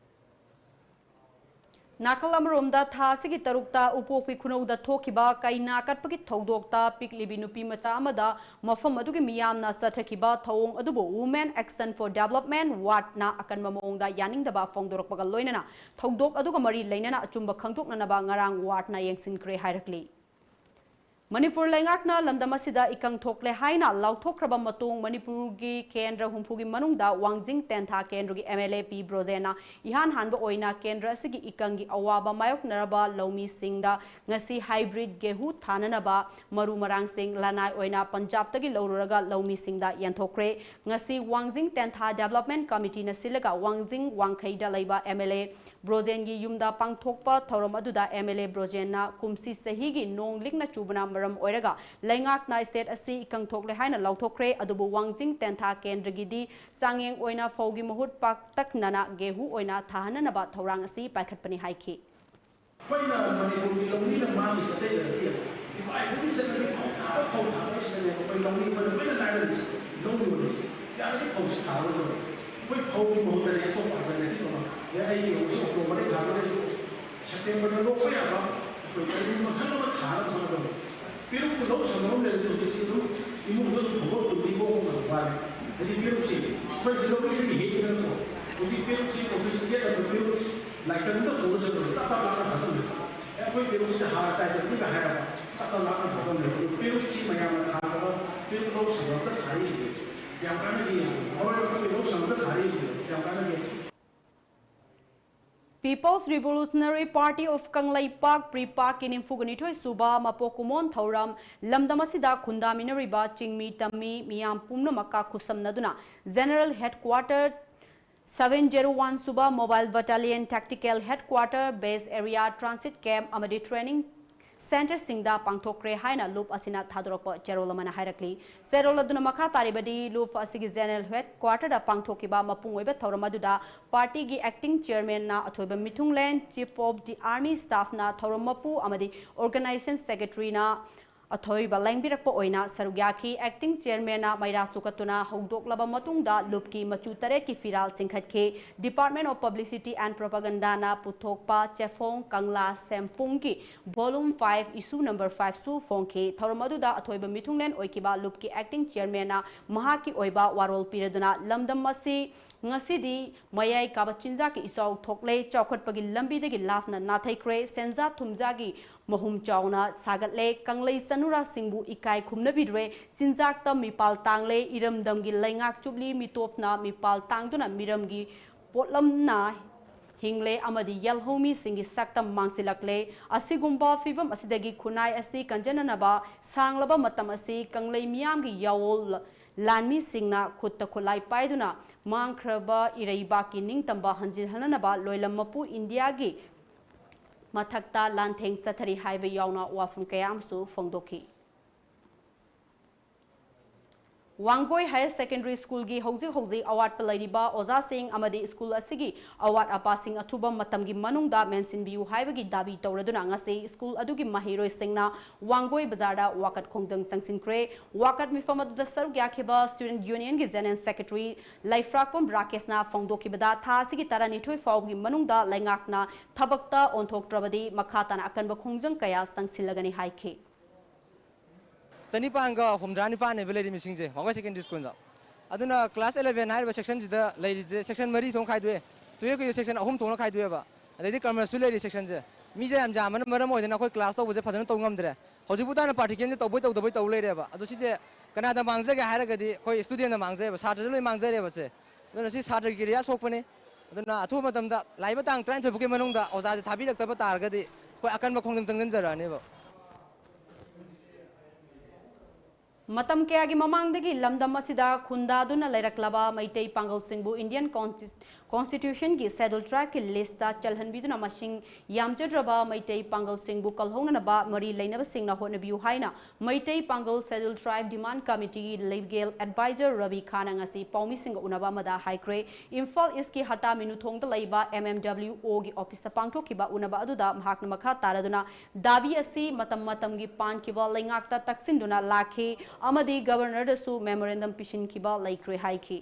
ꯅꯥꯀꯜ ꯑꯃꯔꯣꯝꯗ, ꯊꯥ ꯑꯁꯤꯒꯤ ꯇꯔꯨꯛꯇ ꯎꯄꯣꯛꯄꯤ ꯈꯨꯅꯧꯗ ꯊꯣꯛꯈꯤꯕ ꯀꯩꯅꯥ ꯀꯠꯄꯒꯤ ꯊꯧꯗꯣꯛꯇ ꯄꯤꯛꯂꯤꯕꯤ ꯅꯨꯄꯤ ꯃꯆꯥ ꯑꯃꯗ ꯃꯐꯝ ꯑꯗꯨꯒꯤ ꯃꯤꯌꯥꯝꯅ ꯆꯠꯊꯈꯤꯕ ꯊꯧꯑꯣꯡ ꯑꯗꯨꯕꯨ Women Action for Development, WADna ꯑꯀꯟꯕ ꯃꯑꯣꯡꯗ ꯌꯥꯅꯤꯡꯗꯕ ꯐꯣꯡꯗꯣꯔꯛꯄꯒ ꯂꯣꯏꯅꯅ ꯊꯧꯗꯣꯛ ꯑꯗꯨꯒ ꯃꯔꯤ ꯂꯩꯅꯅ ꯑꯆꯨꯝꯕ ꯈꯪꯗꯣꯛꯅꯅꯕ ꯉꯔꯥꯡ WADna ꯌꯦꯡꯁꯤꯟꯈ꯭ꯔꯦ ꯍꯥꯏꯔꯛꯂꯤ꯫ ꯃꯅꯤꯄꯨꯔ ꯂꯩꯉꯥꯛꯅ ꯂꯝꯗꯝ ꯑꯁꯤꯗ ꯏꯀꯪ ꯊꯣꯛꯂꯦ ꯍꯥꯏꯅ ꯂꯥꯎꯊꯣꯛꯈ꯭ꯔꯕ ꯃꯇꯨꯡ, ꯃꯅꯤꯄꯨꯔꯒꯤ ꯀꯦꯟꯗ꯭ꯔ ꯍꯨꯝꯐꯨꯒꯤ ꯃꯅꯨꯡꯗ ꯋꯥꯡꯖꯤꯡ ꯇꯦꯟꯊꯥ ꯀꯦꯟꯗ꯭ꯔꯒꯤ MLA ꯄꯤ ꯕ꯭ꯔꯣꯖꯦꯟꯅ ꯏꯍꯥꯟ ꯍꯥꯟꯕ ꯑꯣꯏꯅ ꯀꯦꯟꯗ꯭ꯔ ꯑꯁꯤꯒꯤ ꯏꯀꯪꯒꯤ ꯑꯋꯥꯕ ꯃꯥꯌꯣꯛꯅꯔꯕ ꯂꯧꯃꯤꯁꯤꯡꯗ ꯉꯁꯤ hybrid ꯒꯦꯍꯨ ꯊꯥꯅꯅꯕ ꯃꯔꯨ ꯃꯔꯥꯡꯁꯤꯡ ꯂꯅꯥꯏ ꯑꯣꯏꯅ ꯄꯟꯖꯥꯕꯇꯒꯤ ꯂꯧꯔꯨꯔꯒ ꯂꯧꯃꯤꯁꯤꯡꯗ ꯌꯦꯟꯊꯣꯛꯈ꯭ꯔꯦ꯫ ꯉꯁꯤ ꯋꯥꯡꯖꯤꯡ ꯇꯦꯟꯊꯥ Development Committeeꯅ ꯁꯤꯜꯂꯒ ꯋꯥꯡꯖꯤꯡ ꯋꯥꯡꯈꯩꯗ ꯂꯩꯕ MLA ꯕ꯭ꯔꯣꯖꯦꯟꯒꯤ ꯌꯨꯝꯗ ꯄꯥꯡꯊꯣꯛꯄ ꯊꯧꯔꯝ ꯑꯗꯨꯗ MLA ꯕ꯭ꯔꯣꯖꯦꯟꯅ ꯀꯨꯝꯁꯤ ꯆꯍꯤꯒꯤ ꯅꯣꯡ ꯂꯤꯛꯅ ꯆꯨꯕꯅ ꯃꯔꯝ ꯑꯣꯏꯔꯒ ꯂꯩꯉꯥꯛꯅ state ꯑꯁꯤ ꯏꯀꯪ ꯊꯣꯛꯂꯦ ꯍꯥꯏꯅ ꯂꯥꯎꯊꯣꯛꯈ꯭ꯔꯦ, ꯑꯗꯨꯕꯨ ꯋꯥꯡꯖꯤꯡ ꯇꯦꯟꯊꯥ ꯀꯦꯟꯗ꯭ꯔꯒꯤꯗꯤ ꯆꯥꯡꯌꯦꯡ ꯑꯣꯏꯅ ꯐꯧꯒꯤ ꯃꯍꯨꯠ ꯄꯥꯛꯇꯛꯅꯅ ꯒꯦꯍꯨ ꯑꯣꯏꯅ ꯊꯥꯍꯟꯅꯅꯕ ꯊꯧꯔꯥꯡ ꯑꯁꯤ ꯄꯥꯏꯈꯠꯄꯅꯤ ꯍꯥꯏꯈꯤ꯫ ꯑꯩꯈꯣꯏꯅ ꯃꯅꯤꯄꯨꯔꯒꯤ ꯂꯧꯃꯤꯅ ꯃꯥꯒꯤ ꯆꯠꯅꯕꯤ ꯏꯄꯥ ꯏꯄꯨꯒꯤ ꯆꯠꯅꯕꯤ ꯐꯧ ꯊꯥꯕ, ꯐꯧ ꯊꯥꯕ ꯑꯁꯤꯗꯅꯦꯕ ꯑꯩꯈꯣꯏ ꯂꯧꯃꯤ ꯑꯩꯈꯣꯏꯅ ꯂꯣꯏꯅ ꯂꯥꯏꯔꯝꯃꯤꯁꯦ, ꯂꯧ ꯌꯣꯜꯂꯤꯁꯦ꯫ ꯌꯥꯔꯗꯤ ꯐꯧꯁꯦ ꯊꯥꯔꯣꯏꯗꯕꯅꯤ꯫ ꯑꯩꯈꯣꯏ ꯐꯧꯒꯤ ꯃꯍꯨꯠꯇꯅꯦ ꯑꯇꯣꯞꯄ alternative ꯑꯃ, ꯑꯦ, ꯑꯩꯒꯤ ꯐꯧꯁꯦ Octoberꯗ ꯊꯥꯗꯣꯔꯦ, Septemberꯗ ꯂꯣꯛꯄ ꯌꯥꯕ ꯑꯩꯈꯣꯏ ꯀꯔꯤ ꯃꯈꯜ ꯑꯃ ꯊꯥꯔꯒ ꯐꯒꯗꯕꯅꯤ꯫ ꯄꯦꯔꯨꯛꯇꯨ ꯂꯧ ꯁꯪꯒꯝ ꯑꯃ ꯂꯩꯔꯁꯨ ꯍꯧꯖꯤꯛꯁꯤ ꯑꯗꯨꯝ ꯏꯃꯨꯡꯗ ꯑꯗꯨꯝ ꯐꯧꯕꯣꯠ ꯍꯨꯟꯕꯤ ꯈꯣꯠꯄ ꯉꯝꯕ ꯋꯥꯅꯤ꯫ ꯍꯥꯏꯗꯤ ꯄꯦꯔꯨꯛꯁꯤ ꯑꯩꯈꯣꯏ ꯂꯧꯃꯤꯗꯒꯤ ꯍꯦꯛꯏꯗꯅꯀꯣ꯫ ꯍꯧꯖꯤꯛ ꯄꯦꯔꯨꯛꯁꯤ ꯑꯩꯈꯣꯏ ꯁꯤꯗꯦꯠ ꯑꯃ ꯄꯦꯔꯨꯛ ꯂꯥꯏꯀꯪꯗ ꯄꯨꯔ ꯆꯠꯄꯗ ꯇꯞ ꯇꯞ ꯂꯥꯞꯅ ꯊꯥꯗꯣꯛꯂꯦ꯫ ꯑꯦ, ꯑꯩꯈꯣꯏ ꯄꯦꯔꯨꯛꯁꯤꯗ ꯍꯥꯔ ꯆꯥꯏꯗꯕꯅꯤꯒ ꯍꯥꯏꯔꯒ ꯇꯞ ꯇꯞ ꯂꯥꯞꯅ ꯊꯥꯗꯣꯛꯂꯦ꯫ ꯑꯗꯨ ꯄꯦꯔꯨꯛꯁꯤ ꯃꯌꯥꯝꯅ ꯊꯥꯔꯒ ꯄꯦꯔꯨꯛ ꯂꯧ ꯁꯪꯒꯝꯗ ꯊꯥꯔꯤꯁꯦ ꯌꯥꯝ ꯀꯥꯟꯅꯗꯦ꯫ ꯃꯔꯨ ꯑꯣꯏꯅ ꯑꯩꯈꯣꯏ ꯂꯧ ꯁꯪꯒꯝꯗ ꯊꯥꯔꯤꯁꯦ ꯌꯥꯝ ꯀꯥꯟꯅꯗꯦ꯫ People's Revolutionary Party of Kangleipak, ꯄ꯭ꯔꯤꯄꯥꯛꯀꯤ ꯅꯤꯐꯨꯒ ꯅꯤꯊꯣꯏ ꯁꯨꯕ ꯃꯄꯣꯛ ꯀꯨꯝꯑꯣꯟ ꯊꯧꯔꯝ ꯂꯝꯗꯝ ꯑꯁꯤꯗ ꯈꯨꯟꯗꯥꯃꯤꯟꯅꯔꯤꯕ ꯆꯤꯡꯃꯤ ꯇꯝꯃꯤ ꯃꯤꯌꯥꯝ ꯄꯨꯝꯅꯃꯛꯀ ꯈꯨꯠꯁꯝꯅꯗꯨꯅ General Headquarter Seven zero one ꯁꯨꯕ Mobile Battalion Tactical Headquarter, Base Area, Transit Camp ꯑꯃꯗꯤ Training Centreꯁꯤꯡꯗ ꯄꯥꯡꯊꯣꯛꯈ꯭ꯔꯦ ꯍꯥꯏꯅ ꯂꯨꯞ ꯑꯁꯤꯅ ꯊꯥꯗꯣꯔꯛꯄ ꯆꯦꯔꯣꯜ ꯑꯃꯅ ꯍꯥꯏꯔꯛꯂꯤ꯫ ꯆꯦꯔꯣꯜ ꯑꯗꯨꯅ ꯃꯈꯥ ꯇꯥꯔꯤꯕꯗꯤ, ꯂꯨꯞ ꯑꯁꯤꯒꯤ General Headquarterꯗ ꯄꯥꯡꯊꯣꯛꯈꯤꯕ ꯃꯄꯨꯡ ꯑꯣꯏꯕ ꯊꯧꯔꯝ ꯑꯗꯨꯗ partyꯒꯤ Acting Chairmanꯅ ꯑꯊꯣꯏꯕ ꯃꯤꯊꯨꯡꯂꯦꯟ, Chief of the Army Staffꯅ ꯊꯧꯔꯝ ꯃꯄꯨ ꯑꯃꯗꯤ Organization Secretaryꯅ ꯑꯊꯣꯏꯕ ꯂꯦꯡꯕꯤꯔꯛꯄ ꯑꯣꯏꯅ ꯁꯔꯨꯛ ꯌꯥꯈꯤ꯫ Acting Chairmanꯅ ꯃꯩꯔꯥ ꯆꯨꯈꯠꯇꯨꯅ ꯍꯧꯗꯣꯛꯂꯕ ꯃꯇꯨꯡꯗ ꯂꯨꯞꯀꯤ ꯃꯆꯨ ꯇꯔꯦꯠꯀꯤ ꯐꯤꯔꯥꯜ ꯆꯤꯡꯈꯠꯈꯤ꯫ Department of Publicity and Propagandaꯅ ꯄꯨꯊꯣꯛꯄ ꯆꯦꯐꯣꯡ ꯀꯪꯂꯥ ꯁꯦꯝꯄꯨꯡꯒꯤ Volume five, Issue number five ꯁꯨ ꯐꯣꯡꯈꯤ꯫ ꯊꯧꯔꯝ ꯑꯗꯨꯗ ꯑꯊꯣꯏꯕ ꯃꯤꯊꯨꯡꯂꯦꯟ ꯑꯣꯏꯈꯤꯕ ꯂꯨꯞꯀꯤ Acting Chairmanꯅ ꯃꯍꯥꯛꯀꯤ ꯑꯣꯏꯕ ꯋꯥꯔꯣꯜ ꯄꯤꯔꯗꯨꯅ, ꯂꯝꯗꯝ ꯑꯁꯤ ꯉꯁꯤꯗꯤ ꯃꯌꯥꯏ ꯀꯥꯕ ꯆꯤꯟꯖꯥꯛꯀꯤ ꯏꯆꯥꯎ ꯊꯣꯛꯂꯦ, ꯆꯥꯎꯈꯠꯄꯒꯤ ꯂꯝꯕꯤꯗꯒꯤ ꯂꯥꯞꯅ ꯅꯥꯊꯩꯈ꯭ꯔꯦ, ꯁꯦꯟꯖꯥ ꯊꯨꯝꯖꯥꯒꯤ ꯃꯍꯨꯝ ꯆꯥꯎꯅ ꯁꯥꯒꯠꯂꯦ, ꯀꯪꯂꯩ ꯆꯅꯨꯔꯥꯁꯤꯡꯕꯨ ꯏꯀꯥꯏ ꯈꯨꯝꯅꯕꯤꯗ꯭ꯔꯦ, ꯆꯤꯟꯖꯥꯛꯇ ꯃꯤꯄꯥꯜ ꯇꯥꯡꯂꯦ, ꯏꯔꯝꯗꯝꯒꯤ ꯂꯩꯉꯥꯛ ꯆꯨꯞꯂꯤ, ꯃꯤꯇꯣꯞꯅ ꯃꯤꯄꯥꯜ ꯇꯥꯡꯗꯨꯅ ꯃꯤꯔꯝꯒꯤ ꯄꯣꯠꯂꯝꯅ ꯍꯤꯡꯂꯦ ꯑꯃꯗꯤ ꯌꯦꯜꯍꯧꯃꯤꯁꯤꯡꯒꯤ ꯁꯛꯇꯝ ꯃꯥꯡꯁꯤꯜꯂꯛꯂꯦ꯫ ꯑꯁꯤꯒꯨꯝꯕ ꯐꯤꯚꯝ ꯑꯁꯤꯗꯒꯤ ꯈꯨꯟꯅꯥꯏ ꯑꯁꯤ ꯀꯟꯖꯅꯅꯕ ꯁꯥꯡꯂꯕ ꯃꯇꯝ ꯑꯁꯤ ꯀꯪꯂꯩ ꯃꯤꯌꯥꯝꯒꯤ ꯌꯥꯑꯣꯜ ꯂꯥꯟꯃꯤꯁꯤꯡꯅ ꯈꯨꯠꯇ ꯈꯨꯠꯂꯥꯏ ꯄꯥꯏꯗꯨꯅ ꯃꯥꯡꯈ꯭ꯔꯕ ꯏꯔꯩꯕꯥꯛꯀꯤ ꯅꯤꯡꯇꯝꯕ ꯍꯟꯖꯤꯜꯍꯟꯅꯅꯕ ꯂꯣꯏꯂꯝ ꯃꯄꯨ ꯏꯟꯗꯤꯌꯥꯒꯤ ꯃꯊꯛꯇ ꯂꯥꯟꯊꯦꯡ ꯆꯠꯊꯔꯤ ꯍꯥꯏꯕ ꯌꯥꯎꯅ ꯋꯥꯐꯝ ꯀꯌꯥ ꯑꯃꯁꯨ ꯐꯣꯡꯗꯣꯛꯈꯤ꯫ ꯋꯥꯡꯒꯣꯏ Higher Secondary Schoolꯒꯤ ꯍꯧꯖꯤꯛ ꯍꯧꯖꯤꯛ ꯑꯋꯥꯠꯄ ꯂꯩꯔꯤꯕ ꯑꯣꯖꯥꯁꯤꯡ ꯑꯃꯗꯤ ꯁ꯭ꯀꯨꯜ ꯑꯁꯤꯒꯤ ꯑꯋꯥꯠ ꯑꯄꯥꯁꯤꯡ ꯑꯊꯨꯕ ꯃꯇꯝꯒꯤ ꯃꯅꯨꯡꯗ ꯃꯦꯟꯁꯤꯟꯕꯤꯌꯨ ꯍꯥꯏꯕꯒꯤ ꯗꯥꯕꯤ ꯇꯧꯔꯗꯨꯅ ꯉꯁꯤ ꯁ꯭ꯀꯨꯜ ꯑꯗꯨꯒꯤ ꯃꯍꯩꯔꯣꯏꯁꯤꯡꯅ ꯋꯥꯡꯒꯣꯏ ꯕꯖꯥꯔꯗ ꯋꯥꯀꯠ ꯈꯣꯡꯖꯪ ꯆꯪꯁꯤꯟꯈ꯭ꯔꯦ꯫ ꯋꯥꯀꯠ ꯃꯤꯐꯝ ꯑꯗꯨꯗ ꯁꯔꯨꯛ ꯌꯥꯈꯤꯕ Student Unionꯒꯤ General Secretary ꯂꯩꯐ꯭ꯔꯥꯛꯄꯝ ꯔꯥꯀꯦꯁꯅ ꯐꯣꯡꯗꯣꯛꯈꯤꯕꯗ, ꯊꯥ ꯑꯁꯤꯒꯤ ꯇꯔꯥꯅꯤꯊꯣꯏ ꯐꯥꯎꯕꯒꯤ ꯃꯅꯨꯡꯗ ꯂꯩꯉꯥꯛꯅ ꯊꯕꯛꯇ ꯑꯣꯟꯊꯣꯛꯇ꯭ꯔꯕꯗꯤ ꯃꯈꯥ ꯇꯥꯅ ꯑꯀꯟꯕ ꯈꯣꯡꯖꯪ ꯀꯌꯥ ꯆꯪꯁꯤꯜꯂꯒꯅꯤ ꯍꯥꯏꯈꯤ꯫ ꯆꯅꯤꯄꯥꯟꯒ ꯍꯨꯝꯗ꯭ꯔꯥ ꯅꯤꯄꯥꯟꯅꯦꯕ ꯂꯩꯔꯤ ꯃꯤꯁꯤꯡꯁꯦ ꯋꯥꯡꯒꯣꯏ Secondary Schoolꯗ꯫ ꯑꯗꯨꯅ class eleven ꯍꯥꯏꯔꯤꯕ sectionꯁꯤꯗ ꯂꯩꯔꯤꯁꯦ section ꯃꯔꯤ ꯊꯣꯛꯅ ꯈꯥꯏꯗꯣꯛꯑꯦ꯫ Twelveꯀꯤ section ꯑꯍꯨꯝ ꯊꯣꯛꯅ ꯈꯥꯏꯗꯣꯛꯑꯦꯕ꯫ ꯑꯗꯩꯗꯤ commerceꯁꯨ ꯂꯩꯔꯤ sectionꯁꯦ꯫ ꯃꯤꯁꯦ ꯌꯥꯝ ꯌꯥꯝꯕꯅ ꯃꯔꯝ ꯑꯣꯏꯗꯅ ꯑꯩꯈꯣꯏ class ꯇꯧꯕꯁꯦ ꯐꯖꯅ ꯇꯧ ꯉꯝꯗ꯭ꯔꯦ꯫ ꯍꯧꯖꯤꯛꯄꯨ ꯇꯥꯅ practicalꯁꯦ ꯇꯧꯕꯩ ꯇꯧꯗꯕꯩ ꯇꯧ ꯂꯩꯔꯦꯕ꯫ ꯑꯗꯣ ꯁꯤꯁꯦ ꯀꯅꯥꯗ ꯃꯥꯡꯖꯒꯦ ꯍꯥꯏꯔꯒꯗꯤ ꯑꯩꯈꯣꯏ studentꯅ ꯃꯥꯡꯖꯩꯑꯕ, ꯁꯥꯇ꯭ꯔꯁꯨ ꯂꯣꯏ ꯃꯥꯡꯖꯔꯦꯕ ꯁꯦ꯫ ꯑꯗꯨꯅ ꯁꯤ ꯁꯥꯇ꯭ꯔꯒꯤ area ꯁꯣꯛꯄꯅꯤ꯫ ꯑꯗꯨꯅ ꯑꯊꯨꯕ ꯃꯇꯝꯗ ꯂꯥꯛꯏꯕ ꯇꯥꯡ ꯇꯔꯥꯅꯤꯊꯣꯏ ꯐꯥꯎꯒꯤ ꯃꯅꯨꯡꯗ ꯑꯣꯖꯥꯁꯦ ꯊꯥꯕꯤꯔꯛꯇꯕ ꯇꯥꯔꯒꯗꯤ ꯑꯩꯈꯣꯏ ꯑꯀꯟꯕ ꯈꯣꯡꯖꯪ ꯆꯪꯁꯤꯟꯖꯔꯛꯑꯅꯦꯕ꯫ ꯃꯇꯝ ꯀꯌꯥꯒꯤ ꯃꯃꯥꯡꯗꯒꯤ ꯂꯝꯗꯝ ꯑꯁꯤꯗ ꯈꯨꯟꯗꯥꯗꯨꯅ ꯂꯩꯔꯛꯂꯕ ꯃꯩꯇꯩ ꯄꯥꯡꯒꯜꯁꯤꯡꯕꯨ Indian Consti-, Constitution ꯒꯤ Schedule Tribe ꯀꯤ list ꯇ ꯆꯜꯍꯟꯕꯤꯗꯨꯅ ꯃꯁꯤꯡ ꯌꯥꯝꯖꯗ꯭ꯔꯕ ꯃꯩꯇꯩ ꯄꯥꯡꯒꯜꯁꯤꯡꯕꯨ ꯀꯜꯍꯧꯅꯅꯕ ꯃꯔꯤ ꯂꯩꯅꯕꯁꯤꯡꯅ ꯍꯣꯠꯅꯕꯤꯌꯨ ꯍꯥꯏꯅ ꯃꯩꯇꯩ ꯄꯥꯡꯒꯜ Schedule Tribe Demand Committee ꯒꯤ Legal Advisor ꯔꯕꯤ ꯈꯥꯟꯅ ꯉꯁꯤ ꯄꯥꯎꯃꯤꯁꯤꯡꯒ ꯎꯅꯕ ꯑꯃꯗ ꯍꯥꯏꯈ꯭ꯔꯦ꯫ ꯏꯝꯐꯥꯜ East ꯀꯤ ꯍꯇꯥ ꯃꯤꯅꯨꯊꯣꯡꯗ ꯂꯩꯕ M M W O ꯒꯤ office ꯇ ꯄꯥꯡꯊꯣꯛꯈꯤꯕ ꯎꯅꯕ ꯑꯗꯨꯗ ꯃꯍꯥꯛꯅ ꯃꯈꯥ ꯇꯥꯔꯗꯨꯅ ꯗꯥꯕꯤ ꯑꯁꯤ ꯃꯇꯝ ꯃꯇꯝꯒꯤ ꯄꯥꯟꯈꯤꯕ ꯂꯩꯉꯥꯛꯇ ꯇꯛꯁꯤꯟꯗꯨꯅ ꯂꯥꯛꯈꯤ ꯑꯃꯗꯤ Governor ꯗꯁꯨ memorandum ꯄꯤꯁꯤꯟꯈꯤꯕ ꯂꯩꯈ꯭ꯔꯦ ꯍꯥꯏꯈꯤ꯫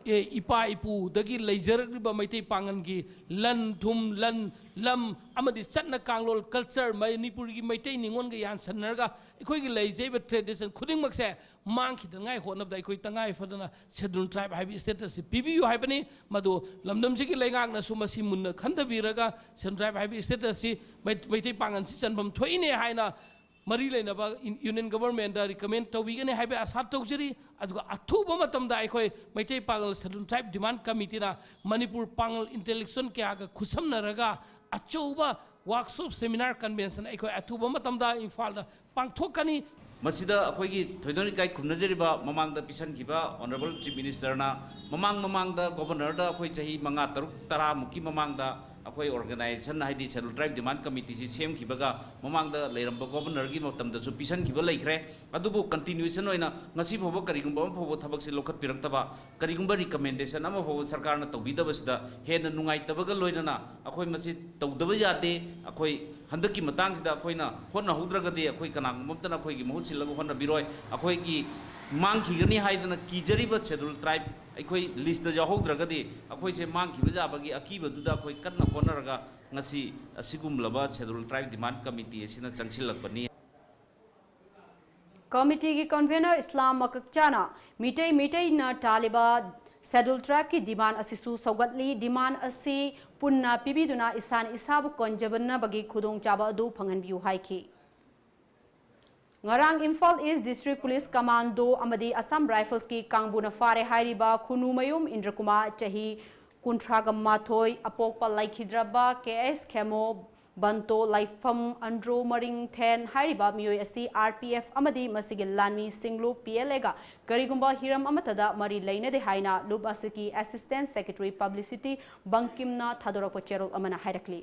ꯑꯦ, ꯏꯄꯥ ꯏꯄꯨꯗꯒꯤ ꯂꯩꯖꯔꯛꯂꯤꯕ ꯃꯩꯇꯩ ꯄꯥꯉꯜꯒꯤ ꯂꯟ ꯊꯨꯝ, ꯂꯟ ꯂꯝ ꯑꯃꯗꯤ ꯆꯠꯅ ꯀꯥꯡꯂꯣꯟ, culture, ꯃꯅꯤꯄꯨꯔꯒꯤ ꯃꯩꯇꯩ ꯅꯤꯉꯣꯜꯒ ꯌꯥꯟꯁꯟꯅꯔꯒ ꯑꯩꯈꯣꯏꯒꯤ ꯂꯩꯖꯔꯤꯕ tradition ꯈꯨꯗꯤꯡꯃꯛꯁꯦ ꯃꯥꯡꯈꯤꯗꯅꯉꯥꯏ ꯍꯣꯠꯅꯕꯗ ꯑꯩꯈꯣꯏ ꯇꯉꯥꯏ ꯐꯗꯅ Schedule Tribe ꯍꯥꯏꯕ status ꯁꯤ ꯄꯤꯕꯤꯌꯨ ꯍꯥꯏꯕꯅꯤ꯫ ꯃꯗꯨ ꯂꯝꯗꯝꯁꯤꯒꯤ ꯂꯩꯉꯥꯛꯅꯁꯨ ꯃꯁꯤ ꯃꯨꯟꯅ ꯈꯟꯊꯕꯤꯔꯒ Schedule Tribe ꯍꯥꯏꯕ status ꯁꯤ ꯃꯩ-, ꯃꯩꯇꯩ ꯄꯥꯉꯜꯁꯤ ꯆꯟꯐꯝ ꯊꯣꯛꯏꯅꯦ ꯍꯥꯏꯅ ꯃꯔꯤ ꯂꯩꯅꯕ ꯏꯟ-, Union Government ꯗ recommend ꯇꯧꯕꯤꯒꯅꯤ ꯍꯥꯏꯕ ꯑꯁꯥ ꯇꯧꯖꯔꯤ꯫ ꯑꯗꯨꯒ ꯑꯊꯨꯕ ꯃꯇꯝꯗ ꯑꯩꯈꯣꯏ ꯃꯩꯇꯩ ꯄꯥꯉꯜ Schedule Tribe Demand Committee ꯅ ꯃꯅꯤꯄꯨꯔ ꯄꯥꯉꯜ intellectual ꯀꯌꯥꯒ ꯈꯨꯠꯁꯝꯅꯔꯒ ꯑꯆꯧꯕ workshop, seminar, convention ꯑꯩꯈꯣꯏ ꯑꯊꯨꯕ ꯃꯇꯝꯗ ꯏꯝꯐꯥꯜꯗ ꯄꯥꯡꯊꯣꯛꯀꯅꯤ꯫ ꯃꯁꯤꯗ ꯑꯩꯈꯣꯏꯒꯤ ꯊꯣꯏꯗꯣꯛ ꯏꯀꯥꯏ ꯈꯨꯝꯅꯖꯔꯤꯕ ꯃꯃꯥꯡꯗ ꯄꯤꯁꯟꯈꯤꯕ Honourable Chief Minister ꯅ ꯃꯃꯥꯡ ꯃꯃꯥꯡꯗ Governor ꯗ ꯑꯩꯈꯣꯏ ꯆꯍꯤ ꯃꯉꯥ, ꯇꯔꯨꯛ, ꯇꯔꯥ ꯃꯨꯛꯀꯤ ꯃꯃꯥꯡꯗ ꯑꯩꯈꯣꯏ organization ꯍꯥꯏꯗꯤ Schedule Tribe Demand Committee ꯁꯤ ꯁꯦꯝꯈꯤꯕꯒ ꯃꯃꯥꯡꯗ ꯂꯩꯔꯝꯕ Governor ꯒꯤ ꯃꯇꯝꯗꯁꯨ ꯄꯤꯁꯟꯈꯤꯕ ꯂꯩꯈ꯭ꯔꯦ꯫ ꯑꯗꯨꯕꯨ continuation ꯑꯣꯏꯅ ꯉꯁꯤ ꯐꯥꯎꯕ ꯀꯔꯤꯒꯨꯝꯕ ꯑꯃ ꯐꯥꯎꯕ ꯊꯕꯛꯁꯤ ꯂꯧꯈꯠꯄꯤꯔꯛꯇꯕ, ꯀꯔꯤꯒꯨꯝꯕ recommendation ꯑꯃ ꯐꯥꯎꯕ ꯁꯔꯀꯥꯔꯅ ꯇꯧꯕꯤꯗꯕꯁꯤꯗ ꯍꯦꯟꯅ ꯅꯨꯡꯉꯥꯏꯇꯕꯒ ꯂꯣꯏꯅꯅ ꯑꯩꯈꯣꯏ ꯃꯁꯤ ꯇꯧꯗꯕ ꯌꯥꯗꯦ꯫ ꯑꯩꯈꯣꯏ ꯍꯟꯗꯛꯀꯤ ꯃꯇꯥꯡꯁꯤꯗ ꯑꯩꯈꯣꯏꯅ ꯍꯣꯠꯅꯍꯧꯗ꯭ꯔꯒꯗꯤ ꯑꯩꯈꯣꯏ ꯀꯅꯥꯒꯨꯝꯕ ꯑꯃꯠꯇꯅ ꯑꯩꯈꯣꯏꯒꯤ ꯃꯍꯨꯠ ꯁꯤꯜꯂꯒ ꯍꯣꯠꯅꯕꯤꯔꯣꯏ꯫ ꯑꯩꯈꯣꯏꯒꯤ ꯃꯥꯡꯈꯤꯒꯅꯤ ꯍꯥꯏꯗꯅ ꯀꯤꯖꯔꯤꯕ Schedule Tribe ꯑꯩꯈꯣꯏ list ꯇ ꯌꯥꯎꯍꯧꯗ꯭ꯔꯒꯗꯤ ꯑꯩꯈꯣꯏꯁꯦ ꯃꯥꯡꯈꯤꯕ ꯌꯥꯕꯒꯤ ꯑꯀꯤꯕꯗꯨꯗ ꯑꯩꯈꯣꯏ ꯀꯟꯅ ꯍꯣꯠꯅꯔꯒ ꯉꯁꯤ ꯑꯁꯤꯒꯨꯝꯂꯕ Schedule Tribe Demand Committee ꯑꯁꯤꯅ ꯆꯪꯁꯤꯜꯂꯛꯄꯅꯤ꯫ Committee ꯒꯤ convener ꯏꯁꯂꯥꯝ ꯃꯀꯛꯆꯥꯅ ꯃꯤꯇꯩ ꯃꯤꯇꯩꯅ ꯇꯥꯜꯂꯤꯕ Schedule Tribe ꯀꯤ demand ꯑꯁꯤꯁꯨ ꯁꯧꯒꯠꯂꯤ꯫ Demand ꯑꯁꯤ ꯄꯨꯟꯅ ꯄꯤꯕꯤꯗꯨꯅ ꯏꯁꯥꯅ ꯏꯁꯥꯕꯨ ꯀꯟꯖꯅꯕꯒꯤ ꯈꯨꯗꯣꯡꯆꯥꯕ ꯑꯗꯨ ꯐꯪꯍꯟꯕꯤꯌꯨ ꯍꯥꯏꯈꯤ꯫ ꯉꯔꯥꯡ Imphal East District Police Commando ꯑꯃꯗꯤ Assam Rifles ꯀꯤ ꯀꯥꯡꯕꯨꯅ ꯐꯥꯔꯦ ꯍꯥꯏꯔꯤꯕ ꯈꯨꯅꯨꯃꯌꯨꯝ ꯏꯟꯗ꯭ꯔꯀꯨꯃꯥꯔ, ꯆꯍꯤ ꯀꯨꯟꯊ꯭ꯔꯥꯒ ꯃꯥꯊꯣꯏ, ꯑꯄꯣꯛꯄ ꯂꯩꯈꯤꯗ꯭ꯔꯕ K S ꯈꯦꯃꯣ ꯕꯟꯇꯣ ꯂꯥꯏꯐꯝ ꯑꯟꯗ꯭ꯔꯣ ꯃꯔꯤꯡꯊꯦꯟ ꯍꯥꯏꯔꯤꯕ ꯃꯤꯑꯣꯏ ꯑꯁꯤ ꯑꯥꯔ ꯄꯤ ꯑꯦꯐ ꯑꯃꯗꯤ ꯃꯁꯤꯒꯤ ꯂꯥꯟꯃꯤꯁꯤꯡ ꯂꯨꯞ ꯄꯤ ꯑꯦꯜ ꯑꯦꯒ ꯀꯔꯤꯒꯨꯝꯕ ꯍꯤꯔꯝ ꯑꯃꯠꯇꯗ ꯃꯔꯤ ꯂꯩꯅꯗꯦ ꯍꯥꯏꯅ ꯂꯨꯞ ꯑꯁꯤꯒꯤ Assistant Secretary Publicity ꯕꯪꯀꯤꯝꯅ ꯊꯥꯗꯣꯔꯛꯄ ꯆꯦꯔꯣꯜ ꯑꯃꯅ ꯍꯥꯏꯔꯛꯂꯤ꯫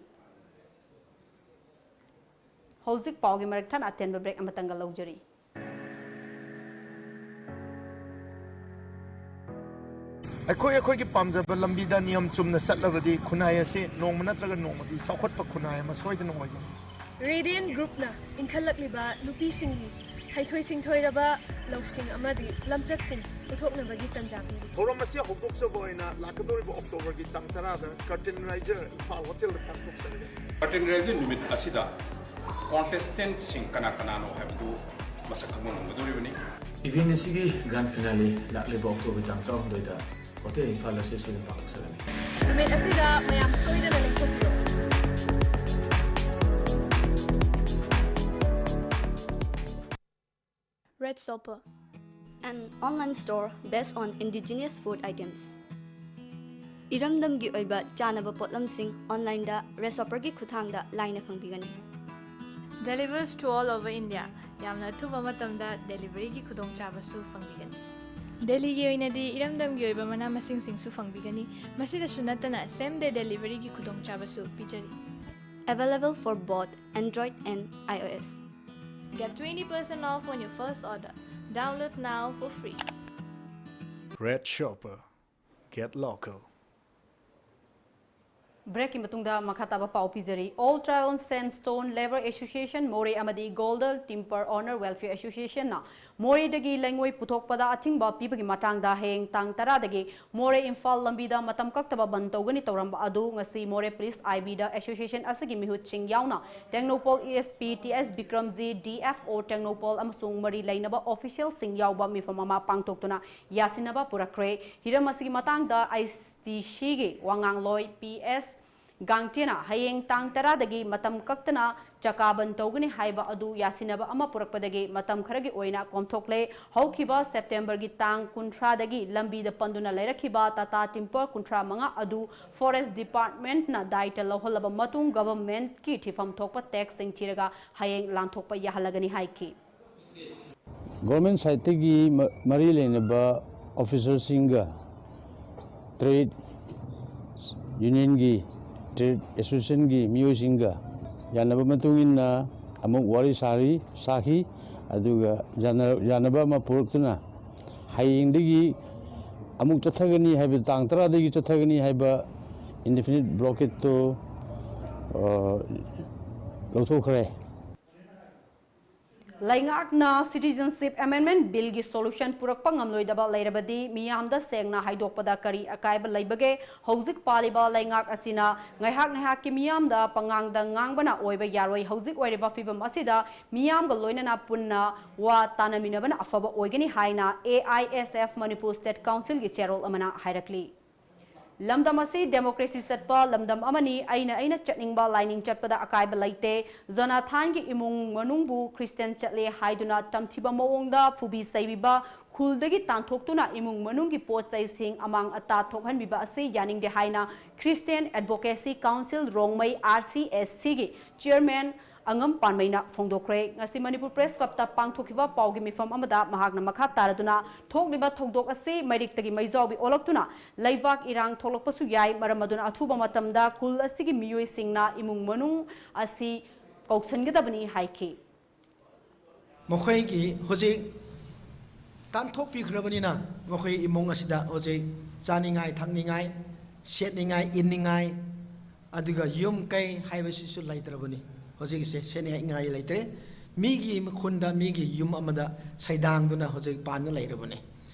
ꯍꯧꯖꯤꯛ ꯄꯥꯎꯒꯤ ꯃꯔꯛ ꯊꯠꯅ ꯑꯇꯦꯟꯕ ꯕ꯭ꯔꯦꯛ ꯑꯃꯇꯪꯒ ꯂꯧꯖꯔꯤ꯫ ꯑꯩꯈꯣꯏ ꯑꯩꯈꯣꯏꯒꯤ ꯄꯥꯝꯖꯕ ꯂꯝꯕꯤꯗ ꯅꯤꯌꯝ ꯆꯨꯝꯅ ꯆꯠꯂꯕꯗꯤ ꯈꯨꯟꯅꯥꯏ ꯑꯁꯤ ꯅꯣꯡꯃ ꯅꯠꯇ꯭ꯔꯒ ꯅꯣꯡꯃꯗꯤ ꯆꯥꯎꯈꯠꯄ ꯈꯨꯟꯅꯥꯏ ꯑꯃ ꯁꯣꯏꯗꯅ ꯑꯣꯏꯒꯅꯤ꯫ ꯔꯦꯗꯤꯌꯦꯟ ꯒ꯭ꯔꯨꯞꯅ ꯏꯟꯈꯠꯂꯛꯂꯤꯕ ꯅꯨꯄꯤꯁꯤꯡꯒꯤ ꯍꯩꯊꯣꯏ ꯁꯤꯡꯊꯣꯏꯔꯕ ꯂꯧꯁꯤꯡ ꯑꯃꯗꯤ ꯂꯝꯆꯠꯁꯤꯡ ꯎꯠꯊꯣꯛꯅꯕꯒꯤ ꯇꯥꯟꯖꯥ ꯄꯤꯔꯤ꯫ ꯊꯧꯔꯝ ꯑꯁꯤ ꯍꯧꯗꯣꯛꯆꯕ ꯑꯣꯏꯅ ꯂꯥꯛꯀꯗꯧꯔꯤꯕ ꯑꯣꯛꯇꯣꯕꯔꯒꯤ ꯇꯥꯡ ꯇꯔꯥꯗ ꯀꯔꯇꯦꯟ ꯔꯥꯏꯖꯔ ꯏꯝꯐꯥꯜ ꯍꯣꯇꯦꯜꯗ ꯄꯥꯡꯊꯣꯛꯆꯔꯒꯅꯤ꯫ ꯀꯔꯇꯦꯟ ꯔꯥꯏꯖꯔ ꯅꯨꯃꯤꯠ ꯑꯁꯤꯗ ꯀꯣꯟꯇꯦꯁꯇꯦꯟꯠꯁꯤꯡ ꯀꯅꯥ ꯀꯅꯥꯅꯣ ꯍꯥꯏꯕꯗꯨ ꯃꯁꯛ ꯈꯪꯕ ꯉꯝꯒꯗꯧꯔꯤꯕꯅꯤ꯫ ꯏꯚꯦꯟꯠ ꯑꯁꯤꯒꯤ ꯒ꯭ꯔꯥꯟ ꯐꯤꯅꯥꯂꯦ ꯂꯥꯛꯂꯤꯕ ꯑꯣꯛꯇꯣꯕꯔ ꯇꯥꯡ ꯇꯔꯥꯍꯨꯝꯗꯣꯏꯗ ꯍꯣꯇꯦꯜ ꯏꯝꯐꯥꯜ ꯑꯁꯤ ꯁꯣꯏꯗꯅ ꯄꯥꯡꯊꯣꯛꯆꯒꯅꯤ꯫ ꯅꯨꯃꯤꯠ ꯑꯁꯤꯗ ꯃꯌꯥꯝ ꯁꯣꯏꯗꯅ ꯂꯦꯡꯊꯣꯛꯄꯤꯌꯨ꯫ Red Shopper, an online store based on indigenous food items. ꯏꯔꯝꯗꯝꯒꯤ ꯑꯣꯏꯕ ꯆꯥꯅꯕ ꯄꯣꯠꯂꯝꯁꯤꯡ ꯑꯣꯟꯂꯥꯏꯟꯗ ꯔꯦꯗ ꯁꯣꯄꯔꯒꯤ ꯈꯨꯠꯊꯥꯡꯗ ꯂꯥꯏꯅ ꯐꯪꯕꯤꯒꯅꯤ꯫ Delivers to all over India. ꯌꯥꯝꯅ ꯑꯊꯨꯕ ꯃꯇꯝꯗ ꯗꯦꯂꯤꯚꯔꯤꯒꯤ ꯈꯨꯗꯣꯡꯆꯥꯕꯁꯨ ꯐꯪꯕꯤꯒꯅꯤ꯫ ꯗꯦꯜꯂꯤꯒꯤ ꯑꯣꯏꯅꯗꯤ ꯏꯔꯝꯗꯝꯒꯤ ꯑꯣꯏꯕ ꯃꯅꯥ ꯃꯁꯤꯡꯁꯤꯡꯁꯨ ꯐꯪꯕꯤꯒꯅꯤ꯫ ꯃꯁꯤꯗꯁꯨ ꯅꯠꯇꯅ same day deliveryꯒꯤ ꯈꯨꯗꯣꯡꯆꯥꯕꯁꯨ ꯄꯤꯖꯔꯤ꯫ Available for both Android and iOS. Get twenty percent off on your first order. Download now for free. Red Shopper. Get local. ꯕ꯭ꯔꯦꯛꯀꯤ ꯃꯇꯨꯡꯗ ꯃꯈꯥ ꯇꯥꯕ ꯄꯥꯎ ꯄꯤꯖꯔꯤ꯫ All Tribal Sandstone Labour Association, ꯃꯣꯔꯦ ꯑꯃꯗꯤ Golden Timber Owner Welfare Associationꯅ ꯃꯣꯔꯦꯗꯒꯤ ꯂꯩꯉꯣꯏ ꯄꯨꯊꯣꯛꯄꯗ ꯑꯊꯤꯡꯕ ꯄꯤꯕꯒꯤ ꯃꯇꯥꯡꯗ ꯍꯌꯦꯡ ꯇꯥꯡ ꯇꯔꯥꯗꯒꯤ ꯃꯣꯔꯦ ꯏꯝꯐꯥꯜ ꯂꯝꯕꯤꯗ ꯃꯇꯝ ꯀꯛꯇꯕ ꯕꯟ ꯇꯧꯒꯅꯤ ꯇꯧꯔꯝꯕ ꯑꯗꯨ ꯉꯁꯤ ꯃꯣꯔꯦ ꯄꯨꯂꯤꯁ ꯑꯥꯏ ꯕꯤꯗ association ꯑꯁꯤꯒꯤ ꯃꯤꯍꯨꯠꯁꯤꯡ ꯌꯥꯎꯅ ꯇꯦꯡꯅꯧꯄꯜ ꯑꯦꯁ ꯄꯤ ꯇꯤ ꯑꯦꯁ ꯕꯤꯀ꯭ꯔꯝꯖꯤ, ꯗꯤ ꯑꯦꯐ ꯑꯣ ꯇꯦꯡꯅꯧꯄꯜ ꯑꯃꯁꯨꯡ ꯃꯔꯤ ꯂꯩꯅꯕ ꯑꯣꯐꯤꯁꯤꯌꯦꯜꯁꯤꯡ ꯌꯥꯎꯕ ꯃꯤꯐꯝ ꯑꯃ ꯄꯥꯡꯊꯣꯛꯇꯨꯅ ꯌꯥꯁꯤꯟꯅꯕ ꯄꯨꯔꯛꯈ꯭ꯔꯦ꯫ ꯍꯤꯔꯝ ꯑꯁꯤꯒꯤ ꯃꯇꯥꯡꯗ ꯑꯥꯏ ꯇꯤ ꯁꯤꯒꯤ ꯋꯥꯉꯥꯡꯂꯣꯏ ꯄꯤ ꯑꯦꯁ ꯒꯥꯡꯆꯦꯅ ꯍꯌꯦꯡ ꯇꯥꯡ ꯇꯔꯥꯗꯒꯤ ꯃꯇꯝ ꯀꯛꯇꯅ ꯆꯀꯥ ꯕꯟ ꯇꯧꯒꯅꯤ ꯍꯥꯏꯕ ꯑꯗꯨ ꯌꯥꯁꯤꯟꯅꯕ ꯑꯃ ꯄꯨꯔꯛꯄꯗꯒꯤ ꯃꯇꯝ ꯈꯔꯒꯤ ꯑꯣꯏꯅ ꯀꯣꯝꯊꯣꯛꯂꯦ꯫ ꯍꯧꯈꯤꯕ ꯁꯦꯞꯇꯦꯝꯕꯔꯒꯤ ꯇꯥꯡ ꯀꯨꯟꯊ꯭ꯔꯥꯗꯒꯤ ꯂꯝꯕꯤꯗ ꯄꯟꯗꯨꯅ ꯂꯩꯔꯛꯈꯤꯕ ꯇꯥꯇꯥ ꯇꯤꯝꯄꯔ ꯀꯨꯟꯊ꯭ꯔꯥ ꯃꯉꯥ ꯑꯗꯨ ꯐꯣꯔꯦꯁ ꯗꯤꯄꯥꯔꯠꯃꯦꯟꯠꯅ ꯗꯥꯏꯇ ꯂꯧꯍꯜꯂꯕ ꯃꯇꯨꯡ ꯒꯚꯔꯟꯃꯦꯟꯠꯀꯤ ꯊꯤꯐꯝ ꯊꯣꯛꯄ ꯇꯦꯛꯁꯁꯤꯡ ꯊꯤꯔꯒ ꯍꯌꯦꯡ ꯂꯥꯟꯊꯣꯛꯄ ꯌꯥꯍꯜꯂꯒꯅꯤ ꯍꯥꯏꯈꯤ꯫ ꯒꯣꯔꯃꯦꯟ ꯁꯥꯏꯠꯇꯒꯤ ꯃ- ꯃꯔꯤ ꯂꯩꯅꯕ ꯑꯣꯐꯤꯁꯔꯁꯤꯡꯒ, ꯇ꯭ꯔꯦꯗ ꯌꯨꯅꯤꯌꯟꯒꯤ, ꯇ꯭ꯔꯦꯗ ꯑꯦꯁꯣꯁꯤꯌꯦꯁꯟꯒꯤ ꯃꯤꯑꯣꯏꯁꯤꯡꯒ ꯌꯥꯅꯕ ꯃꯇꯨꯡ ꯏꯟꯅ ꯑꯃꯨꯛ ꯋꯥꯔꯤ ꯁꯥꯔꯤ ꯁꯥꯈꯤ꯫ ꯑꯗꯨꯒ ꯌꯥꯅ- ꯌꯥꯅꯕ ꯑꯃ ꯄꯨꯔꯛꯇꯨꯅ ꯍꯌꯦꯡꯗꯒꯤ ꯑꯃꯨꯛ ꯆꯠꯊꯒꯅꯤ ꯍꯥꯏꯕ, ꯇꯥꯡ ꯇꯔꯥꯗꯒꯤ ꯆꯠꯊꯒꯅꯤ ꯍꯥꯏꯕ ꯏꯟꯗꯤꯐꯤꯅꯤꯠ ꯕ꯭ꯂꯣꯀꯦꯠꯇꯨ ꯂꯧꯊꯣꯛꯈ꯭ꯔꯦ꯫ ꯂꯩꯉꯥꯛꯅ ꯁꯤꯇꯤꯖꯟꯁꯤꯞ ꯑꯦꯃꯦꯟꯗꯃꯦꯟꯠ ꯕꯤꯜꯒꯤ ꯁꯣꯂꯨꯁꯟ ꯄꯨꯔꯛꯄ ꯉꯝꯂꯣꯏꯗꯕ ꯂꯩꯔꯕꯗꯤ ꯃꯤꯌꯥꯝꯗ ꯁꯦꯡꯅ ꯍꯥꯏꯗꯣꯛꯄꯗ ꯀꯔꯤ ꯑꯀꯥꯏꯕ ꯂꯩꯕꯒꯦ? ꯍꯧꯖꯤꯛ ꯄꯥꯜꯂꯤꯕ ꯂꯩꯉꯥꯛ ꯑꯁꯤꯅ ꯉꯥꯏꯍꯥꯛ ꯉꯥꯏꯍꯥꯛꯀꯤ ꯃꯤꯌꯥꯝꯗ ꯄꯉꯥꯡꯗ ꯉꯥꯡꯕꯅ ꯑꯣꯏꯕ ꯌꯥꯔꯣꯏ꯫ ꯍꯧꯖꯤꯛ ꯑꯣꯏꯔꯤꯕ ꯐꯤꯕꯝ ꯑꯁꯤꯗ ꯃꯤꯌꯥꯝꯒ ꯂꯣꯏꯅꯅ ꯄꯨꯟꯅ ꯋꯥ ꯇꯥꯅꯃꯤꯟꯅꯕꯅ ꯑꯐꯕ ꯑꯣꯏꯒꯅꯤ ꯍꯥꯏꯅ A I S F Manipur State Councilꯒꯤ ꯆꯦꯔꯣꯜ ꯑꯃꯅ ꯍꯥꯏꯔꯛꯂꯤ꯫ ꯂꯝꯗꯝ ꯑꯁꯤ ꯗꯦꯃꯣꯀ꯭ꯔꯦꯁꯤ ꯆꯠꯄ ꯂꯝꯗꯝ ꯑꯃꯅꯤ꯫ ꯑꯩꯅ ꯑꯩꯅ ꯆꯠꯅꯤꯡꯕ ꯂꯥꯏꯅꯤꯡ ꯆꯠꯄꯗ ꯑꯀꯥꯏꯕ ꯂꯩꯇꯦ꯫ ꯖꯣꯅꯥꯊꯥꯟꯒꯤ ꯏꯃꯨꯡ ꯃꯅꯨꯡꯕꯨ ꯈ꯭ꯔꯤꯁꯇꯤꯌꯥꯟ ꯆꯠꯂꯦ ꯍꯥꯏꯗꯨꯅ ꯇꯝꯊꯤꯕ ꯃꯑꯣꯡꯗ ꯐꯨꯕꯤ ꯆꯩꯕꯤꯕ, ꯈꯨꯜꯗꯒꯤ ꯇꯥꯟꯊꯣꯛꯇꯨꯅ ꯏꯃꯨꯡ ꯃꯅꯨꯡꯒꯤ ꯄꯣꯠ ꯆꯩꯁꯤꯡ ꯑꯃꯥꯡ ꯑꯇꯥ ꯊꯣꯛꯍꯟꯕꯤꯕ ꯑꯁꯤ ꯌꯥꯅꯤꯡꯗꯦ ꯍꯥꯏꯅ Christian Advocacy Council Rongmei, R C A Cꯒꯤ ꯆꯤꯌꯔꯃꯦꯟ ꯑꯉꯝ ꯄꯥꯟꯃꯩꯅ ꯐꯣꯡꯗꯣꯛꯈ꯭ꯔꯦ꯫ ꯉꯁꯤ ꯃꯅꯤꯄꯨꯔ ꯄ꯭ꯔꯦꯁ ꯀ꯭ꯂꯕꯇ ꯄꯥꯡꯊꯣꯛꯈꯤꯕ ꯄꯥꯎꯒꯤ ꯃꯤꯐꯝ ꯑꯃꯗ ꯃꯍꯥꯛꯅ ꯃꯈꯥ ꯇꯥꯔꯗꯨꯅ, ꯊꯣꯛꯂꯤꯕ ꯊꯧꯗꯣꯛ ꯑꯁꯤ ꯃꯩꯔꯤꯛꯇꯒꯤ ꯃꯩꯖꯥꯎꯕꯤ ꯑꯣꯜꯂꯛꯇꯨꯅ ꯂꯩꯕꯥꯛ ꯏꯔꯥꯡ ꯊꯣꯛꯂꯛꯄꯁꯨ ꯌꯥꯏ꯫ ꯃꯔꯝ ꯑꯗꯨꯅ ꯑꯊꯨꯕ ꯃꯇꯝꯗ ꯈꯨꯜ ꯑꯁꯤꯒꯤ ꯃꯤꯑꯣꯏꯁꯤꯡꯅ ꯏꯃꯨꯡ ꯃꯅꯨꯡ ꯑꯁꯤ ꯀꯧꯁꯟꯒꯗꯕꯅꯤ ꯍꯥꯏꯈꯤ꯫ ꯃꯈꯣꯏꯒꯤ ꯍꯧꯖꯤꯛ ꯇꯥꯟꯊꯣꯛꯄꯤꯈ꯭ꯔꯕꯅꯤꯅ, ꯃꯈꯣꯏ ꯏꯃꯨꯡ ꯑꯁꯤꯗ ꯍꯧꯖꯤꯛ ꯆꯥꯅꯤꯡꯉꯥꯏ, ꯊꯛꯅꯤꯡꯉꯥꯏ, ꯁꯦꯠꯅꯤꯡꯉꯥꯏ, ꯏꯟꯅꯤꯡꯉꯥꯏ, ꯑꯗꯨꯒ ꯌꯨꯝ ꯀꯩ ꯍꯥꯏꯕꯁꯤꯁꯨ ꯂꯩꯇ꯭ꯔꯕꯅꯤ꯫ ꯍꯧꯖꯤꯛꯁꯦ ꯁꯦꯠꯅꯤꯡꯉꯥꯏ ꯂꯩꯇ꯭ꯔꯦ꯫ ꯃꯤꯒꯤ ꯃꯈꯨꯟꯗ, ꯃꯤꯒꯤ ꯌꯨꯝ ꯑꯃꯗ ꯁꯩꯗꯥꯡꯗꯨꯅ ꯍꯧꯖꯤꯛ ꯄꯥꯟꯅ ꯂꯩꯔꯕꯅꯤ꯫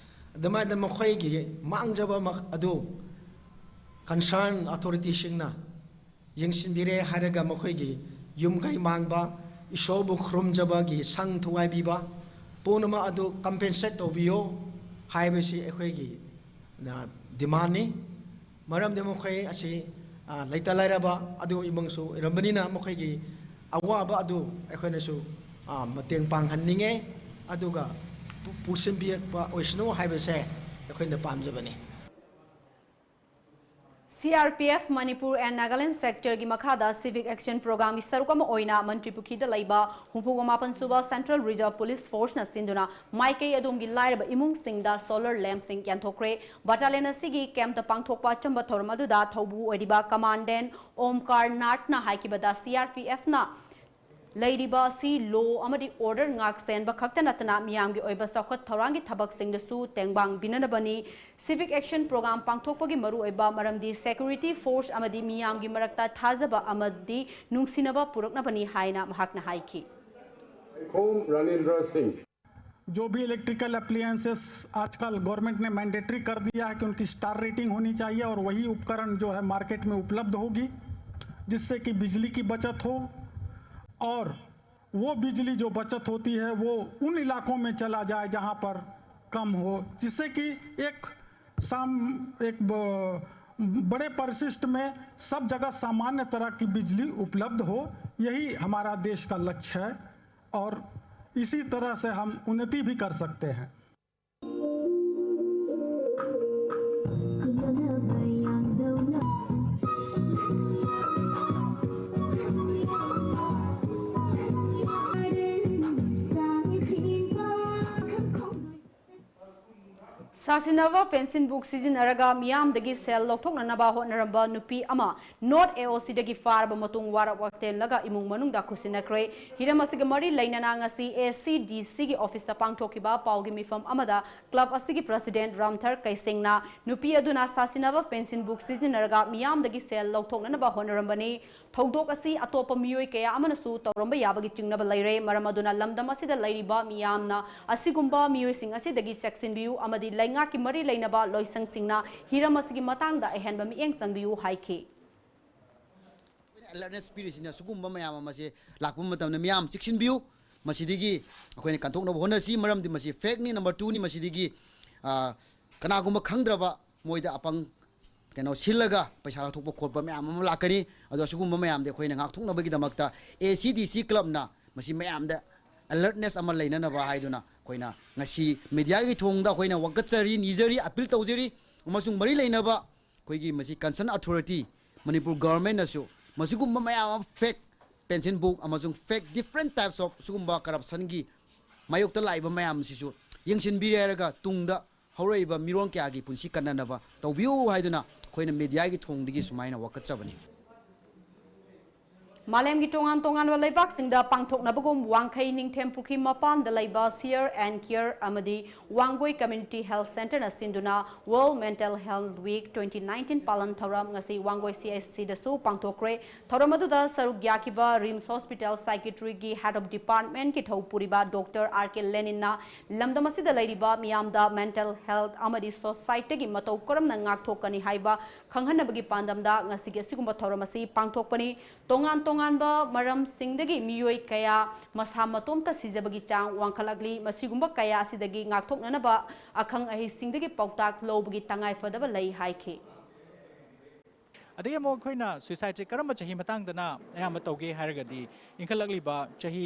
ꯑꯗꯨꯃꯥꯏꯅ ꯃꯈꯣꯏꯒꯤ ꯃꯥꯡꯖꯕ ꯃꯛ-, ꯑꯗꯨ concern authorityꯁꯤꯡꯅ ꯌꯦꯡꯁꯤꯟꯕꯤꯔꯦ ꯍꯥꯏꯔꯒ, ꯃꯈꯣꯏꯒꯤ ꯌꯨꯝ ꯀꯩ ꯃꯥꯡꯕ, ꯏꯁꯣꯔꯕꯨ ꯈꯨꯔꯨꯝꯖꯕꯒꯤ ꯁꯪ ꯊꯨꯒꯥꯏꯕꯤꯕ ꯄꯨꯝꯅꯃꯛ ꯑꯗꯨ compensate ꯇꯧꯕꯤꯌꯣ ꯍꯥꯏꯕꯁꯤ ꯑꯩꯈꯣꯏꯒꯤ, ꯑ, demandꯅꯤ꯫ ꯃꯔꯝꯗꯤ ꯃꯈꯣꯏ ꯑꯁꯤ, ꯑ, ꯂꯩꯇ ꯂꯥꯏꯔꯕ ꯑꯗꯨ ꯏꯃꯨꯡꯁꯨ ꯑꯣꯏꯔꯝꯕꯅꯤꯅ, ꯃꯈꯣꯏꯒꯤ ꯑꯋꯥꯕ ꯑꯗꯨ ꯑꯩꯈꯣꯏꯅꯁꯨ, ꯑ, ꯃꯇꯦꯡ ꯄꯥꯡꯍꯟꯅꯤꯡꯉꯦ꯫ ꯑꯗꯨꯒ ꯄꯨ-, ꯄꯨꯁꯤꯟꯕꯤꯔꯛꯄ ꯑꯣꯏꯁꯅꯨ ꯍꯥꯏꯕꯁꯦ ꯑꯩꯈꯣꯏꯅ ꯄꯥꯝꯖꯕꯅꯤ꯫ C R P F Manipur and Nagaland Sector ꯒꯤ ꯃꯈꯥꯗ Civic Action Program ꯒꯤ ꯁꯔꯨꯛ ꯑꯃ ꯑꯣꯏꯅ ꯃꯟꯇ꯭ꯔꯤ ꯄꯨꯈ꯭ꯔꯤꯗ ꯂꯩꯕ ꯍꯨꯝꯐꯨꯒ ꯃꯥꯄꯟ ꯁꯨꯕ Central Reserve Police Force ꯅ ꯁꯤꯟꯗꯨꯅ ꯃꯥꯏꯀꯩ ꯑꯗꯣꯝꯒꯤ ꯂꯥꯏꯔꯕ ꯏꯃꯨꯡꯁꯤꯡꯗ solar lamp ꯁꯤꯡ ꯌꯦꯟꯊꯣꯛꯈ꯭ꯔꯦ꯫ Battalion ꯑꯁꯤꯒꯤ camp ꯇ ꯄꯥꯡꯊꯣꯛꯄ ꯑꯆꯝꯕ ꯊꯧꯔꯝ ꯑꯗꯨꯗ ꯊꯧꯕꯨ ꯑꯣꯏꯔꯤꯕ Commandant Omkar ꯅꯥꯊꯅ ꯍꯥꯏꯈꯤꯕꯗ, C R P F ꯅ ꯂꯩꯔꯤꯕ ꯑꯁꯤ law ꯑꯃꯗꯤ order ꯉꯥꯛ ꯁꯦꯟꯕ ꯈꯛꯇ ꯅꯠꯇꯅ ꯃꯤꯌꯥꯝꯒꯤ ꯑꯣꯏꯕ ꯆꯥꯎꯈꯠ ꯊꯧꯔꯥꯡꯒꯤ ꯊꯕꯛꯁꯤꯡꯗꯁꯨ ꯇꯦꯡꯕꯥꯡ ꯄꯤꯅꯅꯕꯅꯤ꯫ Civic Action Program ꯄꯥꯡꯊꯣꯛꯄꯒꯤ ꯃꯔꯨꯑꯣꯏꯕ ꯃꯔꯝꯗꯤ security force ꯑꯃꯗꯤ ꯃꯤꯌꯥꯝꯒꯤ ꯃꯔꯛꯇ ꯊꯥꯖꯕ ꯑꯃꯗꯤ ꯅꯨꯡꯁꯤꯅꯕ ꯄꯨꯔꯛꯅꯕꯅꯤ ꯍꯥꯏꯅ ꯃꯍꯥꯛꯅ ꯍꯥꯏꯈꯤ꯫ Home Ranindra Singh. जो भी इलेक्ट्रिकल अप्लायंसेस आजकल गवर्नमेंट ने मैंडेटरी कर दिया है कि उनकी स्टार रेटिंग होनी चाहिए और वही उपकरण जो है मार्केट में उपलब्ध होगी, जिससे कि बिजली की बचत हो और वो बिजली जो बचत होती है वो उन इलाकों में चला जाए जहाँ पर कम हो, जिससे कि एक साम एक ब- बड़े परिशिष्ट में सब जगह सामान्य तरह की बिजली उपलब्ध हो। यही हमारा देश का लक्ष्य है और इसी तरह से हम उन्नति भी कर सकते हैं। ꯁꯥꯁꯤꯟꯅꯕ ꯄꯦꯟꯁꯤꯟ ꯕꯨꯛ ꯁꯤꯖꯤꯟꯅꯔꯒ ꯃꯤꯌꯥꯝꯗꯒꯤ ꯁꯦꯜ ꯂꯧꯊꯣꯛꯅꯅꯕ ꯍꯣꯠꯅꯔꯝꯕ ꯅꯨꯄꯤ ꯑꯃ ꯅꯣꯔꯠ ꯑꯦ ꯑꯣ ꯁꯤꯗꯒꯤ ꯐꯥꯔꯕ ꯃꯇꯨꯡ ꯋꯥꯔꯞ ꯋꯥꯇꯦꯝꯂꯒ ꯏꯃꯨꯡ ꯃꯅꯨꯡꯗ ꯈꯨꯠꯁꯤꯟꯅꯈ꯭ꯔꯦ꯫ ꯍꯤꯔꯝ ꯑꯁꯤꯒ ꯃꯔꯤ ꯂꯩꯅꯅ ꯉꯁꯤ ꯑꯦ ꯁꯤ ꯗꯤ ꯁꯤꯒꯤ ꯑꯣꯐꯤꯁꯇ ꯄꯥꯡꯊꯣꯛꯈꯤꯕ ꯄꯥꯎꯒꯤ ꯃꯤꯐꯝ ꯑꯃꯗ ꯀ꯭ꯂꯕ ꯑꯁꯤꯒꯤ ꯄ꯭ꯔꯁꯤꯗꯦꯟꯠ ꯔꯥꯝꯊꯔ ꯀꯩꯁꯤꯡꯅ ꯅꯨꯄꯤ ꯑꯗꯨꯅ ꯁꯥꯁꯤꯟꯅꯕ ꯄꯦꯟꯁꯤꯟ ꯕꯨꯛ ꯁꯤꯖꯤꯟꯅꯔꯒ ꯃꯤꯌꯥꯝꯗꯒꯤ ꯁꯦꯜ ꯂꯧꯊꯣꯛꯅꯅꯕ ꯍꯣꯠꯅꯔꯝꯕꯅꯤ꯫ ꯊꯧꯗꯣꯛ ꯑꯁꯤ ꯑꯇꯣꯞꯄ ꯃꯤꯑꯣꯏ ꯀꯌꯥ ꯑꯃꯅꯁꯨ ꯇꯧꯔꯝꯕ ꯌꯥꯕꯒꯤ ꯆꯤꯡꯅꯕ ꯂꯩꯔꯦ꯫ ꯃꯔꯝ ꯑꯗꯨꯅ ꯂꯝꯗꯝ ꯑꯁꯤꯗ ꯂꯩꯔꯤꯕ ꯃꯤꯌꯥꯝꯅ ꯑꯁꯤꯒꯨꯝꯕ ꯃꯤꯑꯣꯏꯁꯤꯡ ꯑꯁꯤꯗꯒꯤ ꯆꯦꯛꯁꯤꯟꯕꯤꯌꯨ ꯑꯃꯗꯤ ꯂꯩꯉꯥꯛꯀꯤ ꯃꯔꯤ ꯂꯩꯅꯕ ꯂꯣꯏꯁꯪꯁꯤꯡꯅ ꯍꯤꯔꯝ ꯑꯁꯤꯒꯤ ꯃꯇꯥꯡꯗ ꯑꯍꯦꯟꯕ ꯃꯤꯠꯌꯦꯡ ꯆꯪꯕꯤꯌꯨ ꯍꯥꯏꯈꯤ꯫ ꯑꯩꯈꯣꯏꯅ ꯑꯦꯂꯔꯠꯅꯦꯁ ꯄꯤꯔꯤꯁꯤꯅ ꯁꯤꯒꯨꯝꯕ ꯃꯌꯥꯝ ꯑꯃꯁꯦ ꯂꯥꯛꯄ ꯃꯇꯝꯗ ꯃꯤꯌꯥꯝ ꯆꯦꯛꯁꯤꯟꯕꯤꯌꯨ꯫ ꯃꯁꯤꯗꯒꯤ ꯑꯩꯈꯣꯏꯅ ꯀꯟꯊꯣꯛꯅꯕ ꯍꯣꯠꯅꯁꯤ, ꯃꯔꯝꯗꯤ ꯃꯁꯤ ꯐꯦꯛꯅꯤ꯫ ꯅꯝꯕꯔ ꯇꯨꯅꯤ, ꯃꯁꯤꯗꯒꯤ, ꯑ, ꯀꯅꯥꯒꯨꯝꯕ ꯈꯪꯗ꯭ꯔꯕ ꯃꯣꯏꯗ ꯑꯄꯪ ꯀꯩꯅꯣ ꯁꯤꯜꯂꯒ ꯄꯩꯁꯥ ꯂꯧꯊꯣꯛꯄ ꯈꯣꯠꯄ ꯃꯌꯥꯝ ꯑꯃ ꯂꯥꯛꯀꯅꯤ꯫ ꯑꯗꯣ ꯑꯁꯤꯒꯨꯝꯕ ꯃꯌꯥꯝꯗꯤ ꯑꯩꯈꯣꯏꯅ ꯉꯥꯛꯊꯣꯛꯅꯕꯒꯤꯗꯃꯛꯇ ꯑꯦ ꯁꯤ ꯗꯤ ꯁꯤ ꯀ꯭ꯂꯕꯅ ꯃꯁꯤ ꯃꯌꯥꯝꯗ ꯑꯦꯂꯔꯠꯅꯦꯁ ꯑꯃ ꯂꯩꯅꯅꯕ ꯍꯥꯏꯗꯨꯅ ꯑꯩꯈꯣꯏꯅ ꯉꯁꯤ ꯃꯦꯗꯤꯌꯥꯒꯤ ꯊꯣꯡꯗ ꯑꯩꯈꯣꯏꯅ ꯋꯥꯀꯠꯆꯔꯤ, ꯅꯤꯖꯔꯤ, ꯑꯄꯤꯜ ꯇꯧꯖꯔꯤ꯫ ꯑꯃꯁꯨꯡ ꯃꯔꯤ ꯂꯩꯅꯕ ꯑꯩꯈꯣꯏꯒꯤ ꯃꯁꯤ ꯀꯟꯁꯔꯟ ꯑꯣꯊꯣꯔꯤꯇꯤ, ꯃꯅꯤꯄꯨꯔ ꯒꯚꯔꯟꯃꯦꯟꯅꯁꯨ ꯃꯁꯤꯒꯨꯝꯕ ꯃꯌꯥꯝ ꯑꯃ ꯐꯦꯛ ꯄꯦꯟꯁꯤꯟ ꯕꯨꯛ ꯑꯃꯁꯨꯡ ꯐꯦꯛ ꯗꯤꯐ꯭ꯔꯦꯟ ꯇꯥꯏꯞꯁ ꯑꯣꯐ ꯁꯤꯒꯨꯝꯕ ꯀꯔꯞꯁꯟꯒꯤ ꯃꯥꯌꯣꯛꯇ ꯂꯥꯛꯏꯕ ꯃꯌꯥꯝꯁꯤꯁꯨ ꯌꯦꯡꯁꯤꯟꯕꯤꯔꯦ ꯍꯥꯏꯔꯒ ꯇꯨꯡꯗ ꯍꯧꯔꯛꯏꯕ ꯃꯤꯔꯣꯟ ꯀꯌꯥꯒꯤ ꯄꯨꯟꯁꯤ ꯀꯟꯅꯅꯕ ꯇꯧꯕꯤꯌꯨ ꯍꯥꯏꯗꯨꯅ ꯑꯩꯈꯣꯏꯅ ꯃꯦꯗꯤꯌꯥꯒꯤ ꯊꯣꯡꯗꯒꯤ ꯁꯨꯃꯥꯏꯅ ꯋꯥꯀꯠꯆꯕꯅꯤ꯫ ꯃꯥꯂꯦꯝꯒꯤ ꯇꯣꯉꯥꯟ ꯇꯣꯉꯥꯟꯕ ꯂꯩꯕꯥꯛꯁꯤꯡꯗ ꯄꯥꯡꯊꯣꯛꯅꯕꯒꯨꯝ, ꯋꯥꯡꯈꯩ ꯅꯤꯡꯊꯦꯝ ꯄꯨꯈ꯭ꯔꯤ ꯃꯄꯥꯟꯗ ꯂꯩꯕ ꯁꯤꯌꯔ ꯑꯦꯟ ꯀꯤꯌꯔ ꯑꯃꯗꯤ ꯋꯥꯡꯒꯣꯏ ꯀꯝꯃ꯭ꯌꯨꯅꯤꯇꯤ ꯍꯦꯜꯊ ꯁꯦꯟꯇꯔꯅ ꯁꯤꯟꯗꯨꯅ World Mental Health Week twenty nineteen ꯄꯥꯂꯟ ꯊꯧꯔꯝ ꯉꯁꯤ ꯋꯥꯡꯒꯣꯏ ꯁꯤ ꯑꯩꯆ ꯁꯤꯗꯁꯨ ꯄꯥꯡꯊꯣꯛꯈ꯭ꯔꯦ꯫ ꯊꯧꯔꯝ ꯑꯗꯨꯗ ꯁꯔꯨꯛ ꯌꯥꯈꯤꯕ ꯔꯤꯝꯁ ꯍꯣꯁꯄꯤꯇꯥꯜ ꯁꯥꯏꯀꯤꯌꯥꯇ꯭ꯔꯤꯒꯤ ꯍꯦꯗ ꯑꯣꯐ ꯗꯤꯄꯥꯔꯠꯃꯦꯟꯒꯤ ꯊꯧꯄꯨꯔꯤꯕ ꯗꯣꯛꯇꯔ ꯑꯥꯔ ꯀꯦ ꯂꯦꯅꯤꯟꯅ ꯂꯝꯗꯝ ꯑꯁꯤꯗ ꯂꯩꯔꯤꯕ ꯃꯤꯌꯥꯝꯗ ꯃꯦꯟꯇꯦꯜ ꯍꯦꯜꯊ ꯑꯃꯗꯤ ꯁꯣꯁꯥꯏꯇꯤꯒꯤ ꯃꯇꯧ ꯀꯔꯝꯅ ꯉꯥꯛꯊꯣꯛꯀꯅꯤ ꯍꯥꯏꯕ ꯈꯪꯍꯟꯅꯕꯒꯤ ꯄꯥꯟꯗꯝꯗ ꯉꯁꯤꯒꯤ ꯑꯁꯤꯒꯨꯝꯕ ꯊꯧꯔꯝ ꯑꯁꯤ ꯄꯥꯡꯊꯣꯛꯄꯅꯤ꯫ ꯇꯣꯉꯥꯟ ꯇꯣꯉꯥꯟꯕ ꯃꯔꯝꯁꯤꯡꯗꯒꯤ ꯃꯤꯑꯣꯏ ꯀꯌꯥ ꯃꯁꯥ ꯃꯇꯣꯝꯇ ꯁꯤꯖꯕꯒꯤ ꯆꯥꯡ ꯋꯥꯡꯈꯠꯂꯛꯂꯤ꯫ ꯃꯁꯤꯒꯨꯝꯕ ꯀꯌꯥ ꯑꯁꯤꯗꯒꯤ ꯉꯥꯛꯊꯣꯛꯅꯅꯕ ꯑꯈꯪ ꯑꯍꯩꯁꯤꯡꯗꯒꯤ ꯄꯥꯎꯇꯥꯛ ꯂꯧꯕꯒꯤ ꯇꯉꯥꯏꯐꯗꯕ ꯂꯩ ꯍꯥꯏꯈꯤ꯫ ꯑꯗꯒꯤ ꯑꯃꯨꯛ ꯑꯩꯈꯣꯏꯅ ꯁꯨꯏꯁꯥꯏꯠꯁꯦ ꯀꯔꯝꯕ ꯆꯍꯤ ꯃꯇꯥꯡꯗꯅ ꯑꯌꯥꯝꯕ ꯇꯧꯒꯦ ꯍꯥꯏꯔꯒꯗꯤ, ꯏꯟꯈꯠꯂꯛꯂꯤꯕ ꯆꯍꯤ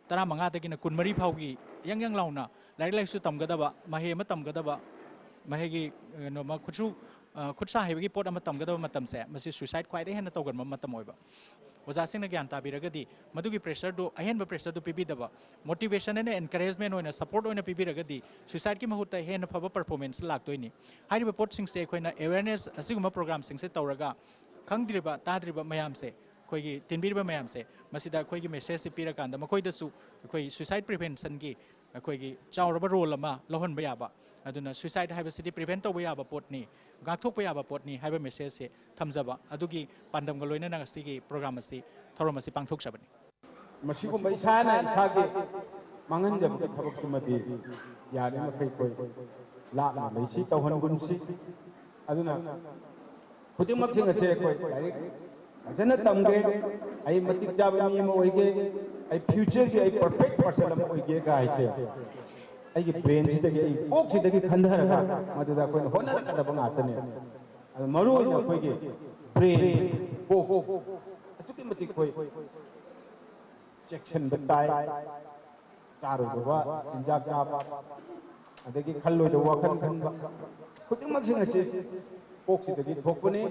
ꯇꯔꯥꯃꯉꯥꯗꯒꯤꯅ ꯀꯨꯟꯃꯔꯤ ꯐꯥꯎꯒꯤ ꯌꯪ ꯌꯪ ꯂꯥꯎꯅ ꯂꯥꯏꯔꯤꯛ ꯂꯥꯏꯁꯨ ꯇꯝꯒꯗꯕ, ꯃꯍꯩ ꯑꯃ ꯇꯝꯒꯗꯕ, ꯃꯍꯩꯒꯤ ꯀꯩꯅꯣꯃ ꯈꯨꯠꯁꯨ, ꯑ, ꯈꯨꯠ ꯁꯥ ꯍꯩꯕꯒꯤ ꯄꯣꯠ ꯑꯃ ꯇꯝꯒꯗꯕ ꯃꯇꯝꯁꯦ, ꯃꯁꯤ ꯁꯨꯏꯁꯥꯏꯠ ꯈ꯭ꯋꯥꯏꯗꯒꯤ ꯍꯦꯟꯅ ꯇꯧꯒꯟꯕ ꯃꯇꯝ ꯑꯣꯏꯕ꯫ ꯑꯣꯖꯥꯁꯤꯡꯅ ꯒ꯭ꯌꯥꯟ ꯇꯥꯕꯤꯔꯒꯗꯤ ꯃꯗꯨꯒꯤ ꯄ꯭ꯔꯦꯁꯔꯗꯨ, ꯑꯍꯦꯟꯕ ꯄ꯭ꯔꯦꯁꯔꯗꯨ ꯄꯤꯕꯤꯗꯕ, ꯃꯣꯇꯤꯚꯦꯁꯟ ꯑꯦꯟ ꯑꯦꯟꯀꯔꯦꯖꯃꯦꯟ ꯑꯣꯏꯅ, ꯁꯄꯣꯔꯠ ꯑꯣꯏꯅ ꯄꯤꯕꯤꯔꯒꯗꯤ ꯁꯨꯏꯁꯥꯏꯠꯀꯤ ꯃꯍꯨꯠꯇ ꯍꯦꯟꯅ ꯐꯕ ꯄꯔꯐꯣꯔꯃꯦꯟꯁ ꯂꯥꯛꯇꯣꯏꯅꯤ꯫ ꯍꯥꯏꯔꯤꯕ ꯄꯣꯠꯁꯤꯡꯁꯦ ꯑꯩꯈꯣꯏꯅ ꯑꯦꯋꯦꯔꯅꯦꯁ ꯑꯁꯤꯒꯨꯝꯕ ꯄ꯭ꯔꯣꯒ꯭ꯔꯥꯝꯁꯤꯡꯁꯦ ꯇꯧꯔꯒ ꯈꯪꯗ꯭ꯔꯤꯕ ꯇꯥꯗ꯭ꯔꯤꯕ ꯃꯌꯥꯝꯁꯦ, ꯑꯩꯈꯣꯏꯒꯤ ꯇꯤꯟꯕꯤꯔꯤꯕ ꯃꯌꯥꯝꯁꯦ, ꯃꯁꯤꯗ ꯑꯩꯈꯣꯏꯒꯤ ꯃꯦꯁꯦꯖꯁꯦ ꯄꯤꯔꯀꯥꯟꯗ ꯃꯈꯣꯏꯗꯁꯨ ꯑꯩꯈꯣꯏ ꯁꯨꯏꯁꯥꯏꯠ ꯄ꯭ꯔꯤꯚꯦꯟꯁꯟꯒꯤ ꯑꯩꯈꯣꯏꯒꯤ ꯆꯥꯎꯔꯕ ꯔꯣꯜ ꯑꯃ ꯂꯧꯍꯟꯕ ꯌꯥꯕ꯫ ꯑꯗꯨꯅ ꯁꯨꯏꯁꯥꯏꯠ ꯍꯥꯏꯕꯁꯤꯗꯤ ꯄ꯭ꯔꯤꯚꯦꯟ ꯇꯧꯕ ꯌꯥꯕ ꯄꯣꯠꯅꯤ, ꯉꯥꯛꯊꯣꯛꯄ ꯌꯥꯕ ꯄꯣꯠꯅꯤ ꯍꯥꯏꯕ ꯃꯦꯁꯦꯖꯁꯦ ꯊꯝꯖꯕ ꯑꯗꯨꯒꯤ ꯄꯥꯟꯗꯝꯒ ꯂꯣꯏꯅꯅ ꯉꯁꯤꯒꯤ ꯄ꯭ꯔꯣꯒ꯭ꯔꯥꯝ ꯑꯁꯤ, ꯊꯧꯔꯝ ꯑꯁꯤ ꯄꯥꯡꯊꯣꯛꯆꯕꯅꯤ꯫ ꯃꯁꯤꯒꯨꯝꯕ ꯏꯁꯥꯅ ꯏꯁꯥꯒꯤ ꯃꯥꯡꯍꯟꯖꯕꯒꯤ ꯊꯕꯛꯁꯤꯃꯗꯤ ꯌꯥꯔꯤꯃꯈꯩ ꯑꯩꯈꯣꯏ ꯂꯥꯞꯅ ꯂꯩꯁꯤ, ꯇꯧꯍꯟꯒꯨꯝꯁꯤ꯫ ꯑꯗꯨꯅ ꯈꯨꯗꯤꯡꯃꯛꯁꯤꯡ ꯑꯁꯦ ꯑꯩꯈꯣꯏ ꯂꯥꯏꯔꯤꯛ ꯐꯖꯅ ꯇꯝꯒꯦ, ꯑꯩ ꯃꯇꯤꯛ ꯆꯥꯕ ꯃꯤ ꯑꯃ ꯑꯣꯏꯒꯦ, ꯑꯩ ꯐ꯭ꯌꯨꯆꯔꯒꯤ ꯑꯩ ꯄꯔꯐꯦꯛ ꯄꯥꯔꯁꯟ ꯑꯃ ꯑꯣꯏꯒꯦꯒ ꯍꯥꯏꯁꯦ ꯑꯩꯒꯤ ꯕ꯭ꯔꯦꯟꯁꯤꯗꯒꯤ, ꯑꯩ ꯀꯣꯛꯁꯤꯗꯒꯤ ꯈꯟꯊꯔꯒ ꯃꯗꯨꯗ ꯑꯩꯈꯣꯏꯅ ꯍꯣꯠꯅꯔꯛꯀꯗꯕ ꯉꯥꯛꯇꯅꯦ꯫ ꯑꯗꯣ ꯃꯔꯨ ꯑꯣꯏꯅ ꯑꯩꯈꯣꯏꯒꯤ ꯕ꯭ꯔꯦꯟ, ꯀꯣꯛ ꯑꯁꯨꯛꯀꯤ ꯃꯇꯤꯛ ꯑꯩꯈꯣꯏ ꯆꯦꯛꯁꯤꯟꯕ ꯇꯥꯏ꯫ ꯆꯥꯔꯣꯏꯗꯕ ꯆꯤꯟꯖꯥꯛ ꯆꯥꯕ, ꯑꯗꯒꯤ ꯈꯜꯂꯣꯏꯗꯕ ꯋꯥꯈꯜ ꯈꯟꯕ, ꯈꯨꯗꯤꯡꯃꯛꯁꯤꯡ ꯑꯁꯤ ꯀꯣꯛꯁꯤꯗꯒꯤ ꯊꯣꯛꯄꯅꯤ꯫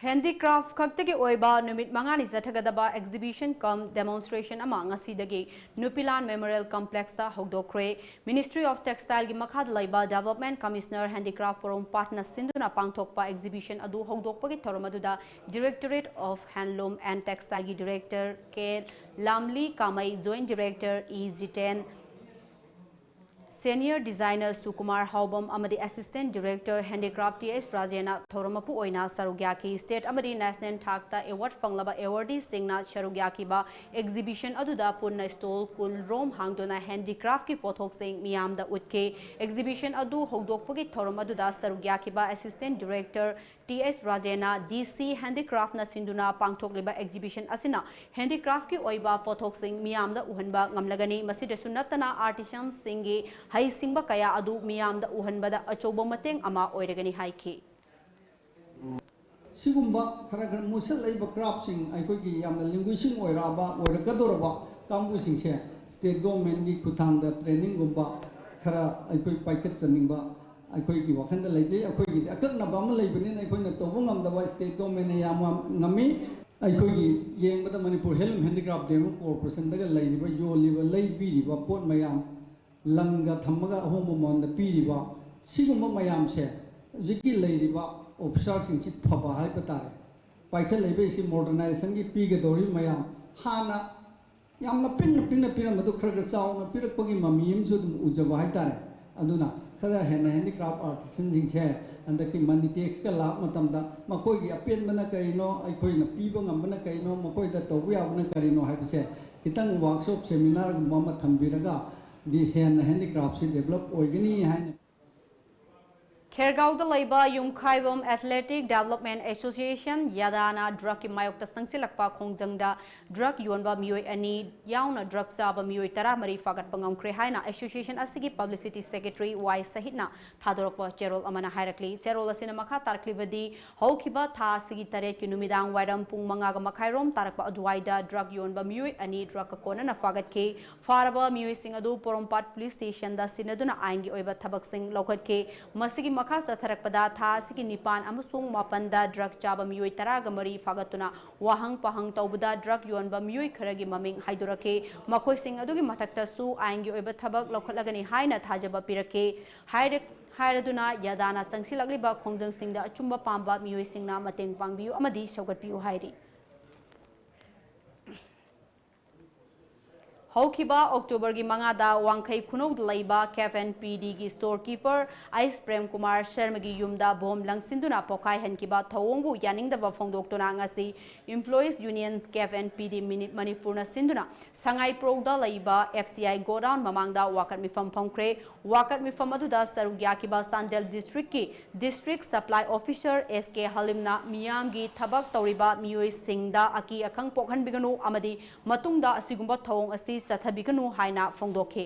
ꯍꯦꯟꯗꯤꯀ꯭ꯔꯥꯐ ꯈꯛꯇꯒꯤ ꯑꯣꯏꯕ ꯅꯨꯃꯤꯠ ꯃꯉꯥꯅꯤ ꯆꯠꯊꯒꯗꯕ exhibition cum demonstration ꯑꯃ ꯉꯁꯤꯗꯒꯤ ꯅꯨꯄꯤꯂꯥꯟ Memorial Complexꯇ ꯍꯧꯗꯣꯛꯈ꯭ꯔꯦ꯫ Ministry of Textileꯒꯤ ꯃꯈꯥꯗ ꯂꯩꯕ Development Commissioner Handicraft Porompartꯅ ꯁꯤꯟꯗꯨꯅ ꯄꯥꯡꯊꯣꯛꯄ exhibition ꯑꯗꯨ ꯍꯧꯗꯣꯛꯄꯒꯤ ꯊꯧꯔꯝ ꯑꯗꯨꯗ Directorate of Handloom and Textileꯒꯤ Director K Lamli Kamei, Joint Director E Jiten, Senior Designer Sukumar Haobam ꯑꯃꯗꯤ Assistant Director Handicraft T S ꯔꯥꯖꯦꯟꯅ ꯊꯧꯔꯝ ꯃꯄꯨ ꯑꯣꯏꯅ ꯁꯔꯨꯛ ꯌꯥꯈꯤ꯫ State ꯑꯃꯗꯤ national ꯊꯥꯛꯇ award ꯐꯪꯂꯕ awardeeꯁꯤꯡꯅ ꯁꯔꯨꯛ ꯌꯥꯈꯤꯕ exhibition ꯑꯗꯨꯗ ꯄꯨꯟꯅ stall ꯀꯨꯟ ꯔꯣꯝ ꯍꯥꯡꯗꯨꯅ handicraftꯀꯤ ꯄꯣꯠꯊꯣꯛꯁꯤꯡ ꯃꯤꯌꯥꯝꯗ ꯎꯠꯈꯤ꯫ Exhibition ꯑꯗꯨ ꯍꯧꯗꯣꯛꯄꯒꯤ ꯊꯧꯔꯝ ꯑꯗꯨꯗ ꯁꯔꯨꯛ ꯌꯥꯈꯤꯕ Assistant Director ꯇꯤ ꯑꯦꯁ ꯔꯥꯖꯦꯟꯅ ꯗꯤ ꯁꯤ Handicraftꯅ ꯁꯤꯟꯗꯨꯅ ꯄꯥꯡꯊꯣꯛꯂꯤꯕ exhibition ꯑꯁꯤꯅ handicraftꯀꯤ ꯑꯣꯏꯕ ꯄꯣꯠꯊꯣꯛꯁꯤꯡ ꯃꯤꯌꯥꯝꯗ ꯎꯍꯟꯕ ꯉꯝꯂꯒꯅꯤ꯫ ꯃꯁꯤꯗꯁꯨ ꯅꯠꯇꯅ artisanꯁꯤꯡꯒꯤ ꯍꯩꯁꯤꯡꯕ ꯀꯌꯥ ꯑꯗꯨ ꯃꯤꯌꯥꯝꯗ ꯎꯍꯟꯕꯗ ꯑꯆꯧꯕ ꯃꯇꯦꯡ ꯑꯃ ꯑꯣꯏꯔꯒꯅꯤ ꯍꯥꯏꯈꯤ꯫ ꯁꯤꯒꯨꯝꯕ ꯈꯔ ꯈꯔ ꯃꯨꯁꯜꯂꯛꯏꯕ craftꯁꯤꯡ, ꯑꯩꯈꯣꯏꯒꯤ ꯌꯥꯝꯅ ꯂꯤꯡꯒꯨꯏꯁꯤꯡ ꯑꯣꯏꯔꯛꯑꯕ, ꯑꯣꯏꯔꯛꯀꯗꯧꯔꯕ ꯀꯥꯡꯕꯨꯁꯤꯡꯁꯦ state governmentꯀꯤ ꯈꯨꯠꯊꯥꯡꯗ trainingꯒꯨꯝꯕ ꯈꯔ ꯑꯩꯈꯣꯏ ꯄꯥꯏꯈꯠꯆꯅꯤꯡꯕ ꯑꯩꯈꯣꯏꯒꯤ ꯋꯥꯈꯜꯗ ꯂꯩꯖꯩ꯫ ꯑꯩꯈꯣꯏꯒꯤꯗꯤ ꯑꯀꯛꯅꯕ ꯑꯃ ꯂꯩꯕꯅꯤꯅ ꯑꯩꯈꯣꯏꯅ ꯇꯧꯕ ꯉꯝꯗꯕ state governmentꯅ ꯌꯥꯝꯅ ꯉꯝꯃꯤ꯫ ꯑꯩꯈꯣꯏꯒꯤ ꯌꯦꯡꯕꯗ Manipur Handloom Handicraft Development Corporationꯗꯒ ꯂꯩꯔꯤꯕ, ꯌꯣꯜꯂꯤꯕ, ꯂꯩꯕꯤꯔꯤꯕ ꯄꯣꯠ ꯃꯌꯥꯝ, ꯂꯪꯒ ꯊꯝꯃꯒ ꯑꯍꯣꯡꯕ ꯃꯃꯜꯗ ꯄꯤꯔꯤꯕ, ꯁꯤꯒꯨꯝꯕ ꯃꯌꯥꯝꯁꯦ ꯍꯧꯖꯤꯛꯀꯤ ꯂꯩꯔꯤꯕ officerꯁꯤꯡꯁꯤ ꯐꯕ ꯍꯥꯏꯕ ꯇꯥꯔꯦ꯫ ꯄꯥꯏꯈꯠꯂꯛꯏꯕ ꯑꯁꯤ modernizationꯒꯤ ꯄꯤꯒꯗꯧꯔꯤꯕ ꯃꯌꯥꯝ, ꯍꯥꯟꯅ ꯌꯥꯝꯅ ꯄꯤꯛꯅ ꯄꯤꯛꯅ ꯄꯤꯔꯝꯕꯗꯨ ꯈꯔ ꯈꯔ ꯆꯥꯎꯅ ꯄꯤꯔꯛꯄꯒꯤ ꯃꯃꯤ ꯑꯃꯁꯨ ꯑꯗꯨꯝ ꯎꯖꯕ ꯍꯥꯏꯇꯥꯔꯦ꯫ ꯑꯗꯨꯅ ꯈꯔ ꯍꯦꯟꯅ handicraft artisanꯁꯤꯡꯁꯦ ꯍꯟꯗꯛꯀꯤ money taxꯀ ꯂꯥꯛꯄ ꯃꯇꯝꯗ ꯃꯈꯣꯏꯒꯤ ꯑꯄꯦꯟꯕꯅ ꯀꯔꯤꯅꯣ, ꯑꯩꯈꯣꯏꯅ ꯄꯤꯕ ꯉꯝꯕꯅ ꯀꯔꯤꯅꯣ, ꯃꯈꯣꯏꯗ ꯇꯧꯕ ꯌꯥꯕꯅ ꯀꯔꯤꯅꯣ ꯍꯥꯏꯕꯁꯦ ꯈꯤꯇꯪ workshop seminarꯒꯨꯝꯕ ꯑꯃ ꯊꯝꯕꯤꯔꯒꯗꯤ ꯍꯦꯟꯅ handicraftꯁꯤ develop ꯑꯣꯏꯒꯅꯤ ꯍꯥꯏꯅ ꯈꯦꯔꯒꯥꯎꯗ ꯂꯩꯕ ꯌꯨꯝꯈꯥꯏꯕꯝ Athletic Development Association, ꯌꯥꯗꯥꯅ drugꯀꯤ ꯃꯥꯌꯣꯛꯇ ꯆꯪꯁꯤꯜꯂꯛꯄ ꯈꯣꯡꯖꯪꯗ drug ꯌꯣꯟꯕ ꯃꯤꯑꯣꯏ ꯑꯅꯤ ꯌꯥꯎꯅ drug ꯆꯥꯕ ꯃꯤꯑꯣꯏ ꯇꯔꯥꯃꯔꯤ ꯐꯥꯒꯠꯄ ꯉꯝꯈ꯭ꯔꯦ ꯍꯥꯏꯅ association ꯑꯁꯤꯒꯤ publicity secretary ꯋꯥꯏ ꯁꯍꯤꯠꯅ ꯊꯥꯗꯣꯔꯛꯄ ꯆꯦꯔꯣꯜ ꯑꯃꯅ ꯍꯥꯏꯔꯛꯂꯤ꯫ ꯆꯦꯔꯣꯜ ꯑꯁꯤꯅ ꯃꯈꯥ ꯇꯥꯔꯛꯂꯤꯕꯗꯤ, ꯍꯧꯈꯤꯕ ꯊꯥ ꯑꯁꯤꯒꯤ ꯇꯔꯦꯠꯀꯤ ꯅꯨꯃꯤꯗꯥꯡ ꯋꯥꯏꯔꯝ ꯄꯨꯡ ꯃꯉꯥꯒ ꯃꯈꯥꯏꯔꯣꯝ ꯇꯥꯔꯛꯄ ꯑꯗꯨꯋꯥꯏꯗ drug ꯌꯣꯟꯕ ꯃꯤꯑꯣꯏ ꯑꯅꯤ drugꯀ ꯀꯣꯟꯅꯅ ꯐꯥꯒꯠꯈꯤ꯫ ꯐꯥꯔꯕ ꯃꯤꯑꯣꯏꯁꯤꯡ ꯑꯗꯨ ꯄꯣꯔꯣꯝꯄꯥꯠ police stationꯗ ꯁꯤꯟꯅꯗꯨꯅ ꯑꯥꯏꯟꯒꯤ ꯑꯣꯏꯕ ꯊꯕꯛꯁꯤꯡ ꯂꯧꯈꯠꯈꯤ꯫ ꯃꯁꯤꯒꯤ ꯃꯈꯥ ꯆꯠꯊꯔꯛꯄꯗ ꯊꯥ ꯑꯁꯤꯒꯤ ꯅꯤꯄꯥꯟ ꯑꯃꯁꯨꯡ ꯃꯥꯄꯟꯗ drug ꯆꯥꯕ ꯃꯤꯑꯣꯏ ꯇꯔꯥꯒ ꯃꯔꯤ ꯐꯥꯒꯠꯇꯨꯅ ꯋꯥꯍꯪ ꯄꯥꯍꯪ ꯇꯧꯕꯗ drug ꯌꯣꯟꯕ ꯃꯤꯑꯣꯏ ꯈꯔꯒꯤ ꯃꯃꯤꯡ ꯍꯥꯏꯗꯣꯔꯛꯈꯤ꯫ ꯃꯈꯣꯏꯁꯤꯡ ꯑꯗꯨꯒꯤ ꯃꯊꯛꯇꯁꯨ ꯑꯥꯏꯟꯒꯤ ꯑꯣꯏꯕ ꯊꯕꯛ ꯂꯧꯈꯠꯂꯒꯅꯤ ꯍꯥꯏꯅ ꯊꯥꯖꯕ ꯄꯤꯔꯛꯈꯤ꯫ ꯍꯥꯏꯔ-, ꯍꯥꯏꯔꯗꯨꯅ ꯌꯥꯗꯥꯅ ꯆꯪꯁꯤꯜꯂꯛꯂꯤꯕ ꯈꯣꯡꯖꯪꯁꯤꯡꯗ ꯑꯆꯨꯝꯕ ꯄꯥꯝꯕ ꯃꯤꯑꯣꯏꯁꯤꯡꯅ ꯃꯇꯦꯡ ꯄꯥꯡꯕꯤꯌꯨ ꯑꯃꯗꯤ ꯁꯧꯒꯠꯄꯤꯌꯨ ꯍꯥꯏꯔꯤ꯫ ꯍꯧꯈꯤꯕ Octoberꯒꯤ ꯃꯉꯥꯗ ꯋꯥꯡꯈꯩ ꯈꯨꯅꯧꯗ ꯂꯩꯕ Cafe and P Dꯒꯤ store keeper ꯑꯩꯁ ꯄ꯭ꯔꯦꯝ ꯀꯨꯃꯥꯔ ꯁꯔꯃꯒꯤ ꯌꯨꯝꯗ bomb ꯂꯪꯁꯤꯟꯗꯨꯅ ꯄꯣꯈꯥꯏꯍꯟꯈꯤꯕ ꯊꯧꯑꯣꯡꯕꯨ ꯌꯥꯅꯤꯡꯗꯕ ꯐꯣꯡꯗꯣꯛꯇꯨꯅ ꯉꯁꯤ Employees Union Cafe and P D ꯃꯅꯤꯄꯨꯔꯅ ꯁꯤꯟꯗꯨꯅ ꯁꯉꯥꯏꯄ꯭ꯔꯧꯗ ꯂꯩꯕ F C I godown ꯃꯃꯥꯡꯗ ꯋꯥꯀꯠ ꯃꯤꯐꯝ ꯐꯝꯈ꯭ꯔꯦ꯫ ꯋꯥꯀꯠ ꯃꯤꯐꯝ ꯑꯗꯨꯗ ꯁꯔꯨꯛ ꯌꯥꯈꯤꯕ Chandel districtꯀꯤ District Supply Officer S K ꯍꯂꯤꯝꯅ ꯃꯤꯌꯥꯝꯒꯤ ꯊꯕꯛ ꯇꯧꯔꯤꯕ ꯃꯤꯑꯣꯏꯁꯤꯡꯗ ꯑꯀꯤ ꯑꯈꯪ ꯄꯣꯛꯍꯟꯕꯤꯒꯅꯨ ꯑꯃꯗꯤ ꯃꯇꯨꯡꯗ ꯑꯁꯤꯒꯨꯝꯕ ꯊꯧꯑꯣꯡ ꯑꯁꯤ ꯆꯠꯊꯕꯤꯒꯅꯨ ꯍꯥꯏꯅ ꯐꯣꯡꯗꯣꯛꯈꯤ꯫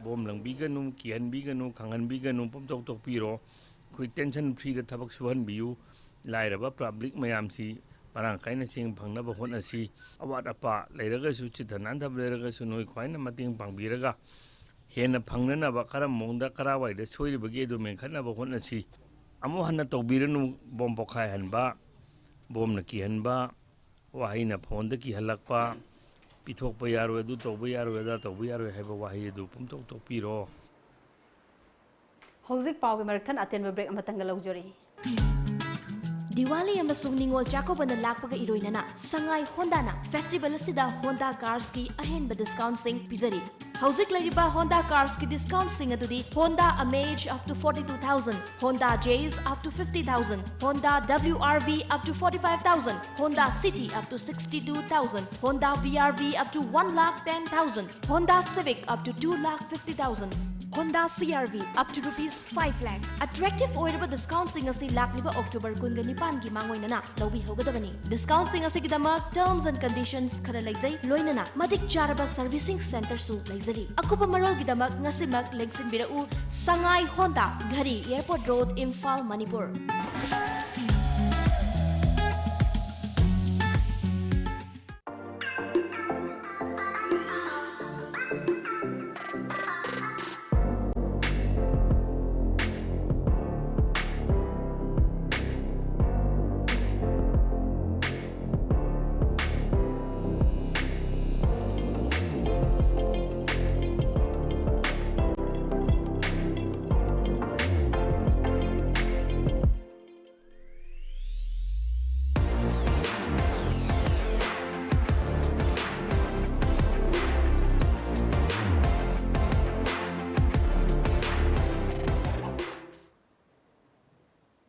Bomb ꯂꯪꯕꯤꯒꯅꯨ, ꯀꯤꯍꯟꯕꯤꯒꯅꯨ, ꯈꯪꯍꯟꯕꯤꯒꯅꯨ, ꯄꯨꯝꯇꯣꯛ ꯇꯣꯛꯄꯤꯔꯣ꯫ ꯑꯩꯈꯣꯏ tension freeꯗ ꯊꯕꯛ ꯁꯨꯍꯟꯕꯤꯌꯨ꯫ ꯂꯥꯏꯔꯕ public ꯃꯌꯥꯝꯁꯤ ꯃꯔꯥꯡ ꯀꯥꯏꯅ ꯆꯦꯡ ꯐꯪꯅꯕ ꯍꯣꯠꯅꯁꯤ꯫ ꯑꯋꯥꯠ ꯑꯄꯥ ꯂꯩꯔꯒꯁꯨ, ꯆꯤꯠꯊ ꯅꯥꯟꯊꯕ ꯂꯩꯔꯒꯁꯨ ꯅꯣꯏ ꯈ꯭ꯋꯥꯏꯅ ꯃꯇꯦꯡ ꯄꯥꯡꯕꯤꯔꯒ ꯍꯦꯟꯅ ꯐꯪꯅꯅꯕ ꯀꯔꯝꯕ ꯃꯑꯣꯡꯗ ꯀꯔꯥꯏꯋꯥꯏꯗ ꯁꯣꯏꯔꯤꯕꯒꯦ ꯑꯗꯨ ꯃꯦꯟꯈꯠꯅꯕ ꯍꯣꯠꯅꯁꯤ꯫ ꯑꯃꯨꯛ ꯍꯟꯅ ꯇꯧꯕꯤꯔꯅꯨ꯫ Bomb ꯄꯣꯈꯥꯏꯍꯟꯕ, bombꯅ ꯀꯤꯍꯟꯕ, ꯋꯥꯍꯩꯅ phoneꯗ ꯀꯤꯍꯜꯂꯛꯄ, ꯄꯤꯊꯣꯛꯄ ꯌꯥꯔꯣꯏ, ꯑꯗꯨ ꯇꯧꯕ ꯌꯥꯔꯣꯏ, ꯑꯗꯥ ꯇꯧꯕ ꯌꯥꯔꯣꯏ ꯍꯥꯏꯕ ꯋꯥꯍꯩ ꯑꯗꯨ ꯄꯨꯝꯇꯣꯛ ꯇꯣꯛꯄꯤꯔꯣ꯫ ꯍꯧꯖꯤꯛ ꯄꯥꯎꯒꯤ ꯃꯔꯛ ꯊꯠꯅ ꯑꯇꯦꯟꯕ break ꯑꯃꯇꯪꯒ ꯂꯧꯖꯔꯤ꯫ ꯗꯤꯋꯥꯂꯤ ꯑꯃꯁꯨꯡ ꯅꯤꯉꯣꯜ ꯆꯥꯛꯀꯧꯕꯅ ꯂꯥꯛꯄꯒ ꯏꯔꯣꯏꯅꯅ ꯁꯉꯥꯏ ꯍꯣꯟꯗꯥꯅ festival ꯑꯁꯤꯗ Honda carsꯀꯤ ꯑꯍꯦꯟꯕ discountꯁꯤꯡ ꯄꯤꯖꯔꯤ꯫ ꯍꯧꯖꯤꯛ ꯂꯩꯔꯤꯕ Honda carsꯀꯤ discountꯁꯤꯡ ꯑꯗꯨꯗꯤ Honda Amaze up to forty two thousand, Honda Jazz up to fifty thousand, Honda W R V up to forty five thousand, Honda City up to sixty two thousand, Honda V R V up to one lakh ten thousand, Honda Civic up to two lakh fifty thousand. Honda C R V up to rupees five lakh꯫ Attractive ꯑꯣꯏꯔꯕ discountꯁꯤꯡ ꯑꯁꯤ ꯂꯥꯛꯂꯤꯕ October ꯀꯨꯟꯒ ꯅꯤꯄꯥꯟꯒꯤ ꯃꯥꯡꯑꯣꯏꯅꯅ ꯂꯧꯕꯤꯍꯧꯒꯗꯕꯅꯤ꯫ Discountꯁꯤꯡ ꯑꯁꯤꯒꯤꯗꯃꯛ terms and conditions ꯈꯔ ꯂꯩꯖꯩ, ꯂꯣꯏꯅꯅ ꯃꯇꯤꯛ ꯆꯥꯔꯕ servicing centreꯁꯨ ꯂꯩꯖꯔꯤ꯫ ꯑꯀꯨꯞꯄ ꯃꯔꯣꯜꯒꯤꯗꯃꯛ ꯉꯁꯤꯃꯛ ꯂꯦꯡꯁꯤꯟꯕꯤꯔꯛꯎ, ꯁꯉꯥꯏ Honda, ꯘꯔꯤ, Airport Road, Imphal, Manipur.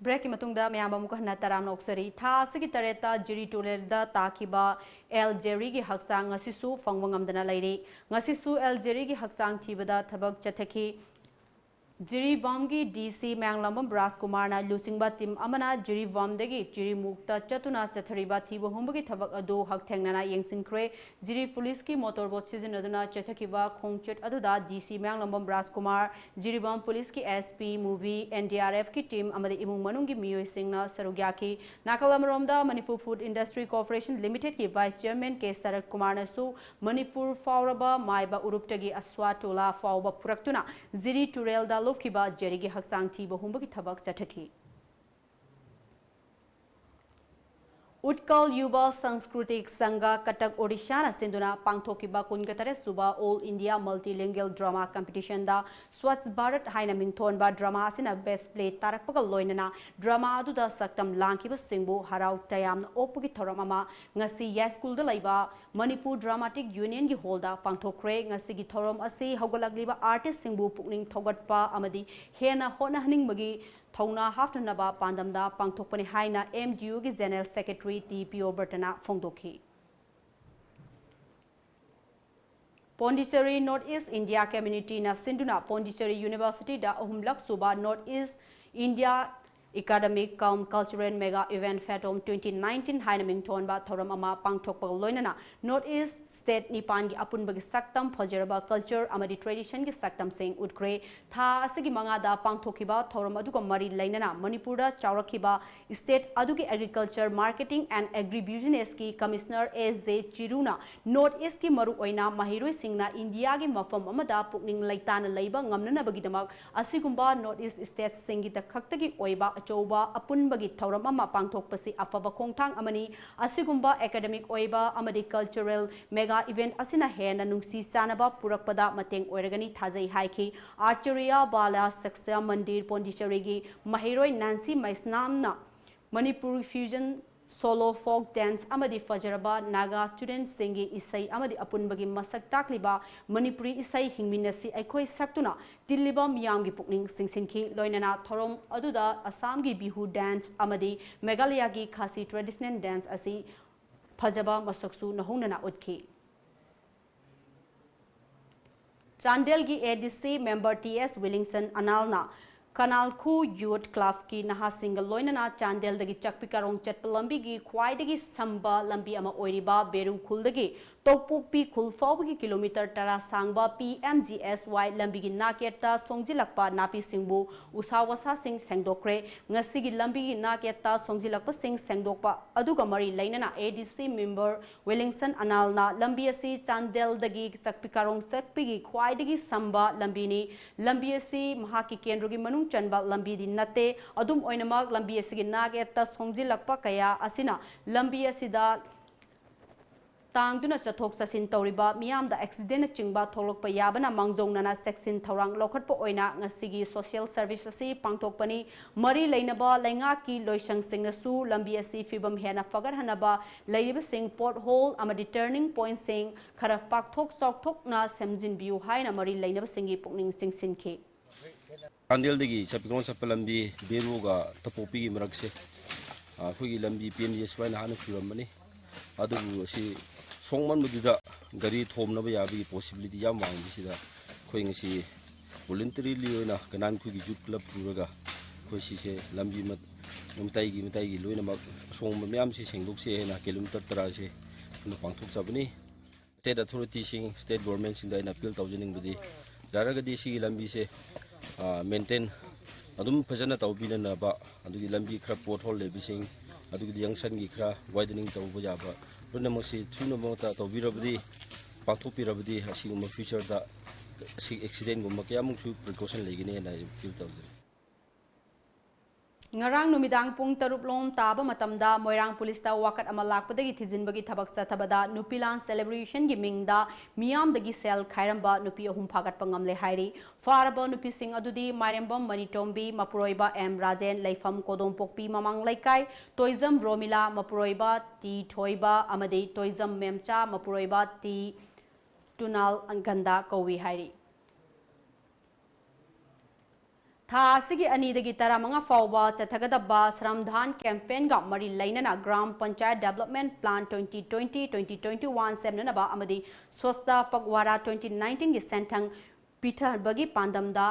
Breakꯀꯤ ꯃꯇꯨꯡꯗ ꯃꯌꯥꯝ ꯑꯃꯨꯛ ꯍꯟꯅ ꯇꯔꯥꯝꯅ ꯑꯣꯛꯆꯔꯤ꯫ ꯊꯥ ꯑꯁꯤꯒꯤ ꯇꯔꯦꯠꯇ ꯖꯤꯔꯤ ꯇꯨꯔꯦꯜꯗ ꯇꯥꯈꯤꯕ ꯑꯦꯜ ꯖꯦꯔꯤꯒꯤ ꯍꯛꯆꯥꯡ ꯉꯁꯤꯁꯨ ꯐꯪꯕ ꯉꯝꯗꯅ ꯂꯩꯔꯤ꯫ ꯉꯁꯤꯁꯨ ꯑꯦꯜ ꯖꯦꯔꯤꯒꯤ ꯍꯛꯆꯥꯡ ꯊꯤꯕꯗ ꯊꯕꯛ ꯆꯠꯊꯈꯤ꯫ ꯖꯤꯔꯤꯕꯥꯝꯒꯤ ꯗꯤ ꯁꯤ ꯃꯌꯥꯡꯂꯝꯕꯝ ꯔꯥꯖꯀꯨꯃꯥꯔꯅ ꯂꯨꯆꯤꯡꯕ ꯇꯤꯝ ꯑꯃꯅ ꯖꯤꯔꯤꯕꯥꯝꯗꯒꯤ ꯖꯤꯔꯤꯃꯨꯛꯇ ꯆꯠꯇꯨꯅ ꯆꯠꯊꯔꯤꯕ ꯊꯤꯕ ꯍꯨꯝꯕꯒꯤ ꯊꯕꯛ ꯑꯗꯨ ꯍꯛꯊꯦꯡꯅꯅ ꯌꯦꯡꯁꯤꯟꯈ꯭ꯔꯦ꯫ ꯖꯤꯔꯤ ꯄꯨꯂꯤꯁꯀꯤ ꯃꯣꯇꯣꯔ ꯕꯣꯠ ꯁꯤꯖꯤꯟꯅꯗꯨꯅ ꯆꯠꯊꯈꯤꯕ ꯈꯣꯡꯆꯠ ꯑꯗꯨꯗ ꯗꯤ ꯁꯤ ꯃꯌꯥꯡꯂꯝꯕꯝ ꯔꯥꯖꯀꯨꯃꯥꯔ, ꯖꯤꯔꯤꯕꯥꯝ ꯄꯨꯂꯤꯁꯀꯤ ꯑꯦꯁ ꯄꯤ, ꯃꯨꯚꯤ, ꯑꯦꯟ ꯗꯤ ꯑꯥꯔ ꯑꯦꯐꯀꯤ ꯇꯤꯝ ꯑꯃꯗꯤ ꯏꯃꯨꯡ ꯃꯅꯨꯡꯒꯤ ꯃꯤꯑꯣꯏꯁꯤꯡꯅ ꯁꯔꯨꯛ ꯌꯥꯈꯤ꯫ ꯅꯥꯀꯜ ꯑꯃꯔꯣꯝꯗ, ꯃꯅꯤꯄꯨꯔ ꯐꯨꯗ ꯏꯟꯗꯁꯇ꯭ꯔꯤ ꯀꯣꯔꯄꯣꯔꯦꯁꯟ ꯂꯤꯃꯤꯇꯦꯗꯀꯤ ꯚꯥꯏꯁ ꯆꯤꯌꯔꯃꯦꯟ ꯀꯦ ꯁꯔꯠ ꯀꯨꯃꯥꯔꯅꯁꯨ ꯃꯅꯤꯄꯨꯔ ꯐꯥꯎꯔꯕ ꯃꯥꯏꯕ ꯎꯔꯨꯞꯇꯒꯤ ꯑꯁ꯭ꯋꯥꯇꯣꯂꯥ ꯐꯥꯎꯕ ꯄꯨꯔꯛꯇꯨꯅ ꯖꯤꯔꯤ ꯇꯨꯔꯦꯜꯗ ꯂꯨꯞꯈꯤꯕ ꯖꯦꯔꯤꯒꯤ ꯍꯛꯆꯥꯡ ꯊꯤꯕ ꯍꯨꯝꯕꯒꯤ ꯊꯕꯛ ꯆꯠꯊꯈꯤ꯫ ꯎꯠꯀꯜ ꯌꯨꯕ ꯁꯪꯁꯀ꯭ꯔꯤꯇꯤꯛ ꯁꯪꯘ, ꯀꯇꯛ, ꯑꯣꯔꯤꯁꯥꯅ ꯁꯤꯟꯗꯨꯅ ꯄꯥꯡꯊꯣꯛꯈꯤꯕ ꯀꯨꯟꯒ ꯇꯔꯦꯠ ꯁꯨꯕ All India Multilingual Drama Competitionꯗ Swachh Bharat ꯍꯥꯏꯅ ꯃꯤꯡꯊꯣꯟꯕ drama ꯑꯁꯤꯅ best play ꯇꯥꯔꯛꯄꯒ ꯂꯣꯏꯅꯅ drama ꯑꯗꯨꯗ ꯁꯛꯇꯝ ꯂꯥꯡꯈꯤꯕꯁꯤꯡꯕꯨ ꯍꯔꯥꯎ ꯇꯌꯥꯝꯅ ꯑꯣꯛꯄꯒꯤ ꯊꯧꯔꯝ ꯑꯃ ꯉꯁꯤ ꯌꯥꯏꯁ꯭ꯀꯨꯜꯗ ꯂꯩꯕ ꯃꯅꯤꯄꯨꯔ ꯗ꯭ꯔꯃꯥꯇꯤꯛ ꯌꯨꯅꯤꯌꯟꯒꯤ ꯍꯣꯜꯗ ꯄꯥꯡꯊꯣꯛꯈ꯭ꯔꯦ꯫ ꯉꯁꯤꯒꯤ ꯊꯧꯔꯝ ꯑꯁꯤ ꯍꯧꯒꯠꯂꯛꯂꯤꯕ artistꯁꯤꯡꯕꯨ ꯄꯨꯛꯅꯤꯡ ꯊꯧꯒꯠꯄ ꯑꯃꯗꯤ ꯍꯦꯟꯅ ꯍꯣꯠꯅꯍꯟꯅꯤꯡꯕꯒꯤ ꯊꯧꯅꯥ ꯍꯥꯞꯅꯅꯕ ꯄꯥꯟꯗꯝꯗ ꯄꯥꯡꯊꯣꯛꯄꯅꯤ ꯍꯥꯏꯅ M G Uꯒꯤ General Secretary ꯇꯤ ꯄꯤꯌꯣꯕꯔꯇꯅ ꯐꯣꯡꯗꯣꯛꯈꯤ꯫ Pondicherry North East India Communityꯅ ꯁꯤꯟꯗꯨꯅ Pondicherry Universityꯗ ꯑꯍꯨꯝꯂꯛ ꯁꯨꯕ North East India Academic cum Cultural Mega Event Fathom twenty nineteen ꯍꯥꯏꯅ ꯃꯤꯡꯊꯣꯟꯕ ꯊꯧꯔꯝ ꯑꯃ ꯄꯥꯡꯊꯣꯛꯄꯒ ꯂꯣꯏꯅꯅ North East State ꯅꯤꯄꯥꯟꯒꯤ ꯑꯄꯨꯟꯕꯒꯤ ꯁꯛꯇꯝ ꯐꯖꯔꯕ culture ꯑꯃꯗꯤ traditionꯒꯤ ꯁꯛꯇꯝꯁꯤꯡ ꯎꯠꯈ꯭ꯔꯦ꯫ ꯊꯥ ꯑꯁꯤꯒꯤ ꯃꯉꯥꯗ ꯄꯥꯡꯊꯣꯛꯈꯤꯕ ꯊꯧꯔꯝ ꯑꯗꯨꯒ ꯃꯔꯤ ꯂꯩꯅꯅ ꯃꯅꯤꯄꯨꯔꯗ ꯆꯥꯎꯔꯛꯈꯤꯕ state ꯑꯗꯨꯒꯤ Agriculture, Marketing and Agribusinessꯀꯤ Commissioner A J ꯆꯤꯔꯨꯅ North Eastꯀꯤ ꯃꯔꯨꯑꯣꯏꯅ ꯃꯍꯩꯔꯣꯏꯁꯤꯡꯅ ꯏꯟꯗꯤꯌꯥꯒꯤ ꯃꯐꯝ ꯑꯃꯗ ꯄꯨꯛꯅꯤꯡ ꯂꯩꯇꯥꯅ ꯂꯩꯕ ꯉꯝꯅꯅꯕꯒꯤꯗꯃꯛ ꯑꯁꯤꯒꯨꯝꯕ North East Stateꯁꯤꯡꯒꯤꯗ ꯈꯛꯇꯒꯤ ꯑꯣꯏꯕ ꯑꯆꯧꯕ ꯑꯄꯨꯟꯕꯒꯤ ꯊꯧꯔꯝ ꯑꯃ ꯄꯥꯡꯊꯣꯛꯄꯁꯤ ꯑꯐꯕ ꯈꯣꯡꯊꯥꯡ ꯑꯃꯅꯤ꯫ ꯑꯁꯤꯒꯨꯝꯕ academic ꯑꯣꯏꯕ ꯑꯃꯗꯤ cultural mega event ꯑꯁꯤꯅ ꯍꯦꯟꯅ ꯅꯨꯡꯁꯤ ꯆꯥꯟꯅꯕ ꯄꯨꯔꯛꯄꯗ ꯃꯇꯦꯡ ꯑꯣꯏꯔꯒꯅꯤ ꯊꯥꯖꯩ ꯍꯥꯏꯈꯤ꯫ Acharya Bala Sakya Mandir Pondicherryꯒꯤ ꯃꯍꯩꯔꯣꯏ Nancy Maisnamꯅ Manipuri fusion, solo folk dance ꯑꯃꯗꯤ ꯐꯖꯔꯕ Naga studentꯁꯤꯡꯒꯤ ꯏꯁꯩ ꯑꯃꯗꯤ ꯑꯄꯨꯟꯕꯒꯤ ꯃꯁꯛ ꯇꯥꯛꯂꯤꯕ ꯃꯅꯤꯄꯨꯔꯤ ꯏꯁꯩ ꯍꯤꯡꯃꯤꯟꯅꯁꯤ ꯑꯩꯈꯣꯏ ꯁꯛꯇꯨꯅ ꯇꯤꯜꯂꯤꯕ ꯃꯤꯌꯥꯝꯒꯤ ꯄꯨꯛꯅꯤꯡ ꯆꯤꯡꯁꯤꯟꯈꯤ꯫ ꯂꯣꯏꯅꯅ ꯊꯧꯔꯝ ꯑꯗꯨꯗ ꯑꯁꯥꯝꯒꯤ Bihu dance ꯑꯃꯗꯤ ꯃꯦꯘꯥꯂꯌꯥꯒꯤ Khasi traditional dance ꯑꯁꯤ ꯐꯖꯕ ꯃꯁꯛꯁꯨ ꯅꯧꯍꯧꯅꯅ ꯎꯠꯈꯤ꯫ ꯆꯥꯟꯗꯦꯜꯒꯤ A D C member T S Williamson Analꯅ ꯀꯅꯥꯜꯈꯨ Youth Clubꯀꯤ ꯅꯍꯥꯁꯤꯡꯒ ꯂꯣꯏꯅꯅ ꯆꯥꯟꯗꯦꯜꯗꯒꯤ ꯆꯛꯄꯤ ꯀꯥꯔꯣꯡ ꯆꯠꯄ ꯂꯝꯕꯤꯒꯤ ꯈ꯭ꯋꯥꯏꯗꯒꯤ ꯁꯝꯕ ꯂꯝꯕꯤ ꯑꯃ ꯑꯣꯏꯔꯤꯕ ꯕꯦꯔꯨ ꯈꯨꯜꯗꯒꯤ ꯇꯣꯛꯄꯣꯛꯄꯤ ꯈꯨꯜ ꯐꯥꯎꯕꯒꯤ kilometre ꯇꯔꯥ ꯁꯥꯡꯕ P M G S Y ꯂꯝꯕꯤꯒꯤ ꯅꯥꯛꯌꯦꯠꯇ ꯁꯣꯡꯖꯤꯜꯂꯛꯄ ꯅꯥꯄꯤꯁꯤꯡꯕꯨ ꯎꯁꯥ ꯋꯥꯁꯥꯁꯤꯡ ꯁꯦꯡꯗꯣꯛꯈ꯭ꯔꯦ꯫ ꯉꯁꯤꯒꯤ ꯂꯝꯕꯤꯒꯤ ꯅꯥꯛꯌꯦꯠꯇ ꯁꯣꯡꯖꯤꯜꯂꯛꯄꯁꯤꯡ ꯁꯦꯡꯗꯣꯛꯄ ꯑꯗꯨꯒ ꯃꯔꯤ ꯂꯩꯅꯅ A D C member Williamson Analꯅ ꯂꯝꯕꯤ ꯑꯁꯤ ꯆꯥꯟꯗꯦꯜꯗꯒꯤ ꯆꯛꯄꯤ ꯀꯥꯔꯣꯡ ꯆꯠꯄꯒꯤ ꯈ꯭ꯋꯥꯏꯗꯒꯤ ꯁꯝꯕ ꯂꯝꯕꯤꯅꯤ꯫ ꯂꯝꯕꯤ ꯑꯁꯤ ꯃꯍꯥꯛꯀꯤ ꯀꯦꯟꯗ꯭ꯔꯒꯤ ꯃꯅꯨꯡ ꯆꯟꯕ ꯂꯝꯕꯤꯗꯤ ꯅꯠꯇꯦ꯫ ꯑꯗꯨꯝ ꯑꯣꯏꯅꯃꯛ, ꯂꯝꯕꯤ ꯑꯁꯤꯒꯤ ꯅꯥꯛꯌꯦꯠꯇ ꯁꯣꯡꯖꯤꯜꯂꯛꯄ ꯀꯌꯥ ꯑꯁꯤꯅ ꯂꯝꯕꯤ ꯑꯁꯤꯗ ꯇꯥꯡꯗꯨꯅ ꯆꯠꯊꯣꯛ ꯆꯠꯁꯤꯟ ꯇꯧꯔꯤꯕ ꯃꯤꯌꯥꯝꯗ accidentꯅꯆꯤꯡꯕ ꯊꯣꯛꯂꯛꯄ ꯌꯥꯕꯅ ꯃꯥꯡꯖꯧꯅꯅ ꯆꯦꯛꯁꯤꯟ ꯊꯧꯔꯥꯡ ꯂꯧꯈꯠꯄ ꯑꯣꯏꯅ ꯉꯁꯤꯒꯤ social service ꯑꯁꯤ ꯄꯥꯡꯊꯣꯛꯄꯅꯤ꯫ ꯃꯔꯤ ꯂꯩꯅꯕ ꯂꯩꯉꯥꯛꯀꯤ ꯂꯣꯏꯁꯪꯁꯤꯡꯅꯁꯨ ꯂꯝꯕꯤ ꯑꯁꯤ ꯐꯤꯕꯝ ꯍꯦꯟꯅ ꯐꯒꯠꯍꯟꯅꯕ ꯂꯩꯔꯤꯕꯁꯤꯡ pothole ꯑꯃꯗꯤ turning pointꯁꯤꯡ ꯈꯔ ꯄꯥꯛꯊꯣꯛ ꯆꯥꯎꯊꯣꯛꯅ ꯁꯦꯝꯖꯤꯟꯕꯤꯌꯨ ꯍꯥꯏꯅ ꯃꯔꯤ ꯂꯩꯅꯕꯁꯤꯡꯒꯤ ꯄꯨꯛꯅꯤꯡ ꯆꯤꯡꯁꯤꯟꯈꯤ꯫ ꯆꯥꯟꯗꯦꯜꯗꯒꯤ ꯆꯛꯄꯤ ꯀꯥꯔꯣꯡ ꯆꯠꯄ ꯂꯝꯕꯤ ꯕꯦꯔꯨꯒ ꯇꯣꯛꯄꯣꯛꯄꯤꯒꯤ ꯃꯔꯛꯁꯦ, ꯑ, ꯑꯩꯈꯣꯏꯒꯤ ꯂꯝꯕꯤ P M G S Yꯅ ꯍꯥꯟꯅ ꯈꯨꯔꯝꯕꯅꯤ꯫ ꯑꯗꯨꯕꯨ ꯑꯁꯤ ꯁꯣꯡꯃꯟꯕꯗꯨꯗ ꯒꯥꯔꯤ ꯊꯣꯝꯅꯕ ꯌꯥꯕꯒꯤ possibility ꯌꯥꯝ ꯋꯥꯡꯕꯁꯤꯗ ꯑꯩꯈꯣꯏ ꯉꯁꯤ voluntarily ꯑꯣꯏꯅ ꯀꯅꯥꯟꯈꯣꯏꯒꯤ youth club ꯄꯨꯔꯒ ꯑꯩꯈꯣꯏ ꯁꯤꯁꯦ ꯂꯝꯕꯤ ꯃ-, ꯃꯇꯥꯏꯒꯤ ꯃꯇꯥꯏꯒꯤ ꯂꯣꯏꯅꯃꯛ ꯑꯁꯣꯡꯕ ꯃꯌꯥꯝꯁꯦ ꯁꯦꯡꯗꯣꯛꯁꯦ ꯍꯥꯏꯅ kilometre ꯇꯔꯥꯁꯦ ꯑꯩꯈꯣꯏꯅ ꯄꯥꯡꯊꯣꯛꯆꯕꯅꯤ꯫ State authorityꯁꯤꯡ, state governmentꯁꯤꯡꯗ ꯑꯩꯅ appeal ꯇꯧꯖꯅꯤꯡꯕꯗꯤ, ꯌꯥꯔꯒꯗꯤ ꯁꯤꯒꯤ ꯂꯝꯕꯤꯁꯦ, ꯑ, maintain ꯑꯗꯨꯝ ꯐꯖꯅ ꯇꯧꯕꯤꯅꯅꯕ, ꯑꯗꯨꯒꯤ ꯂꯝꯕꯤ ꯈꯔ pothole ꯂꯩꯕꯁꯤꯡ, ꯑꯗꯨꯒꯤꯗꯤ junctionꯒꯤ ꯈꯔ widening ꯇꯧꯕ ꯌꯥꯕ, ꯄꯨꯝꯅꯃꯛꯁꯤ ꯊꯨꯅ ꯃꯉꯛꯇ ꯇꯧꯕꯤꯔꯕꯗꯤ, ꯄꯥꯡꯊꯣꯛꯄꯤꯔꯕꯗꯤ ꯑꯁꯤꯒꯨꯝꯕ futureꯗ ꯑꯁꯤ accidentꯒꯨꯝꯕ ꯀꯌꯥꯃꯨꯛꯁꯨ precaution ꯂꯩꯒꯅꯤ ꯍꯥꯏꯅ ꯑꯩ appeal ꯇꯧꯖꯔꯤ꯫ ꯉꯔꯥꯡ ꯅꯨꯃꯤꯗꯥꯡ ꯄꯨꯡ ꯇꯔꯨꯛ ꯂꯣꯝ ꯇꯥꯕ ꯃꯇꯝꯗ ꯃꯣꯏꯔꯥꯡ ꯄꯨꯂꯤꯁꯇ ꯋꯥꯀꯠ ꯑꯃ ꯂꯥꯛꯄꯗꯒꯤ ꯊꯤꯖꯤꯟꯕꯒꯤ ꯊꯕꯛ ꯆꯠꯊꯕꯗ ꯅꯨꯄꯤ ꯂꯥꯟ celebrationꯒꯤ ꯃꯤꯡꯗ ꯃꯤꯌꯥꯝꯗꯒꯤ ꯁꯦꯜ ꯈꯥꯏꯔꯝꯕ ꯅꯨꯄꯤ ꯑꯍꯨꯝ ꯐꯥꯒꯠꯄ ꯉꯝꯂꯦ ꯍꯥꯏꯔꯤ꯫ ꯐꯥꯔꯕ ꯅꯨꯄꯤꯁꯤꯡ ꯑꯗꯨꯗꯤ ꯃꯥꯏꯔꯦꯝꯕꯝ ꯃꯅꯤꯇꯣꯝꯕꯤ, ꯃꯄꯨꯔꯣꯏꯕ ꯑꯦꯝ ꯔꯥꯖꯦꯟ, ꯂꯩꯐꯝ ꯀꯣꯗꯣꯝꯄꯣꯛꯄꯤ ꯃꯃꯥꯡ ꯂꯩꯀꯥꯏ, ꯇꯣꯏꯖꯝ ꯔꯣꯃꯤꯂꯥ, ꯃꯄꯨꯔꯣꯏꯕ ꯇꯤ ꯊꯣꯏꯕ ꯑꯃꯗꯤ ꯇꯣꯏꯖꯝ ꯃꯦꯝꯆꯥ, ꯃꯄꯨꯔꯣꯏꯕ ꯇꯤ ꯇꯨꯅꯥꯜ ꯒꯟꯗꯥ ꯀꯧꯏ ꯍꯥꯏꯔꯤ꯫ ꯊꯥ ꯑꯁꯤꯒꯤ ꯑꯅꯤꯗꯒꯤ ꯇꯔꯥꯃꯉꯥ ꯐꯥꯎꯕ ꯆꯠꯊꯒꯗꯕ ꯁ꯭ꯔꯝꯗꯥꯟ campaignꯒ ꯃꯔꯤ ꯂꯩꯅꯅ gram panchayat development plan twenty twenty, twenty twenty-one ꯁꯦꯝꯅꯅꯕ ꯑꯃꯗꯤ ꯁ꯭ꯋꯁꯇ ꯄꯛꯋꯥꯔꯥ twenty nineteenꯒꯤ ꯁꯦꯟꯊꯪ ꯄꯤꯊꯕꯒꯤ ꯄꯥꯟꯗꯝꯗ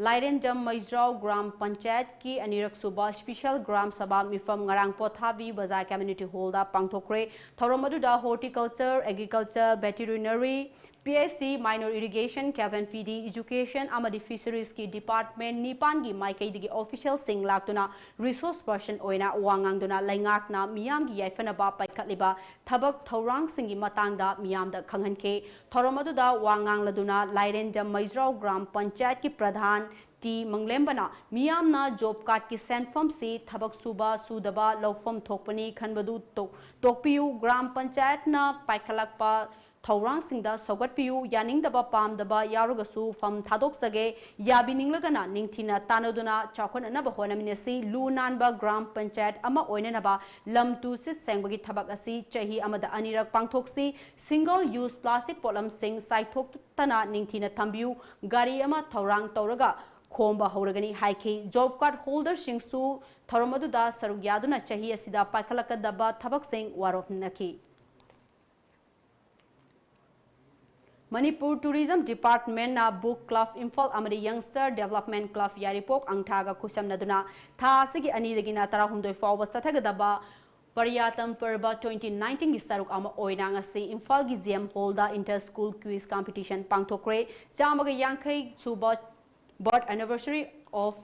ꯂꯥꯏꯔꯦꯟꯖꯝ ꯃꯩꯖ꯭ꯔꯥꯎ ꯒ꯭ꯔꯥꯝ ꯄꯟꯆꯥꯌꯠꯀꯤ ꯑꯅꯤꯔꯛ ꯁꯨꯕ special ꯒ꯭ꯔꯥꯝ ꯁꯚꯥ ꯃꯤꯐꯝ ꯉꯔꯥꯡ ꯄꯣꯊꯥꯕꯤ ꯕꯖꯥꯔ community hallꯗ ꯄꯥꯡꯊꯣꯛꯈ꯭ꯔꯦ꯫ ꯊꯧꯔꯝ ꯑꯗꯨꯗ horticulture, agriculture, veterinary, P H D, minor irrigation, K F and P D, education ꯑꯃꯗꯤ fisheriesꯀꯤ department ꯅꯤꯄꯥꯟꯒꯤ ꯃꯥꯏꯀꯩꯗꯒꯤ officialꯁꯤꯡ ꯂꯥꯛꯇꯨꯅ resource person ꯑꯣꯏꯅ ꯋꯥ ꯉꯥꯡꯗꯨꯅ ꯂꯩꯉꯥꯛꯅ ꯃꯤꯌꯥꯝꯒꯤ ꯌꯥꯏꯐꯅꯕ ꯄꯥꯏꯈꯠꯂꯤꯕ ꯊꯕꯛ ꯊꯧꯔꯥꯡꯁꯤꯡꯒꯤ ꯃꯇꯥꯡꯗ ꯃꯤꯌꯥꯝꯗ ꯈꯪꯍꯟꯈꯤ꯫ ꯊꯧꯔꯝ ꯑꯗꯨꯗ ꯋꯥ ꯉꯥꯡꯂꯗꯨꯅ ꯂꯥꯏꯔꯦꯟꯖꯝ ꯃꯩꯖ꯭ꯔꯥꯎ ꯒ꯭ꯔꯥꯝ ꯄꯟꯆꯥꯌꯠꯀꯤ ꯄ꯭ꯔꯙꯥꯟ ꯇꯤ ꯃꯪꯂꯦꯝꯕꯅ ꯃꯤꯌꯥꯝꯅ job cardꯀꯤ ꯁꯦꯟꯐꯝꯁꯤ ꯊꯕꯛ ꯁꯨꯕ ꯁꯨꯗꯕ ꯂꯧꯐꯝ ꯊꯣꯛꯄꯅꯤ ꯈꯟꯕꯗꯨ ꯇꯣꯛ-, ꯇꯣꯛꯄꯤꯌꯨ꯫ ꯒ꯭ꯔꯥꯝ ꯄꯟꯆꯥꯌꯠꯅ ꯄꯥꯏꯈꯠꯂꯛꯄ ꯊꯧꯔꯥꯡꯁꯤꯡꯗ ꯁꯧꯒꯠꯄꯤꯌꯨ꯫ ꯌꯥꯅꯤꯡꯗꯕ ꯄꯥꯝꯗꯕ ꯌꯥꯎꯔꯒꯁꯨ ꯐꯝ ꯊꯥꯗꯣꯛꯆꯒꯦ꯫ ꯌꯥꯕꯤꯅꯤꯡꯂꯒꯅ ꯅꯤꯡꯊꯤꯅ ꯇꯥꯟꯅꯗꯨꯅ ꯆꯥꯎꯈꯠꯅꯅꯕ ꯍꯣꯠꯅꯃꯤꯟꯅꯁꯤ꯫ ꯂꯨ ꯅꯥꯟꯕ ꯒ꯭ꯔꯥꯝ ꯄꯟꯆꯥꯌꯠ ꯑꯃ ꯑꯣꯏꯅꯅꯕ ꯂꯝ ꯇꯨ ꯁꯤꯠ ꯁꯦꯡꯕꯒꯤ ꯊꯕꯛ ꯑꯁꯤ ꯆꯍꯤ ꯑꯃꯗ ꯑꯅꯤꯔꯛ ꯄꯥꯡꯊꯣꯛꯁꯤ꯫ Single use plastic ꯄꯣꯠꯂꯝꯁꯤꯡ ꯆꯥꯏꯊꯣꯛꯇꯅ ꯅꯤꯡꯊꯤꯅ ꯊꯝꯕꯤꯌꯨ꯫ ꯒꯥꯔꯤ ꯑꯃ ꯊꯧꯔꯥꯡ ꯇꯧꯔꯒ ꯈꯣꯝꯕ ꯍꯧꯔꯒꯅꯤ ꯍꯥꯏꯈꯤ꯫ Job card holderꯁꯤꯡꯁꯨ ꯊꯧꯔꯝ ꯑꯗꯨꯗ ꯁꯔꯨꯛ ꯌꯥꯗꯨꯅ ꯆꯍꯤ ꯑꯁꯤꯗ ꯄꯥꯏꯈꯠꯂꯛꯀꯗꯕ ꯊꯕꯛꯁꯤꯡ ꯋꯥꯔꯣꯞꯅꯈꯤ꯫ ꯃꯅꯤꯄꯨꯔ Tourism Department ꯅ Book Club ꯏꯝꯐꯥꯜ ꯑꯃꯗꯤ Youngster Development Club ꯌꯥꯏꯔꯤꯄꯣꯛ ꯑꯪꯊꯥꯒ ꯈꯨꯠꯁꯝꯅꯗꯨꯅ ꯊꯥ ꯑꯁꯤꯒꯤ ꯑꯅꯤꯗꯒꯤꯅ ꯇꯔꯥꯍꯨꯝꯗꯣꯏ ꯐꯥꯎꯕ ꯆꯠꯊꯒꯗꯕ ꯄꯔꯤꯌꯥꯇꯝ ꯄꯔꯕ twenty nineteen ꯒꯤ ꯁꯔꯨꯛ ꯑꯃ ꯑꯣꯏꯅ ꯉꯁꯤ ꯏꯝꯐꯥꯜꯒꯤ G M Hall ꯗ Inter School Quiz Competition ꯄꯥꯡꯊꯣꯛꯈ꯭ꯔꯦ꯫ ꯆꯥꯝꯃꯒ ꯌꯥꯡꯈꯩ ꯁꯨꯕ Birth Anniversary of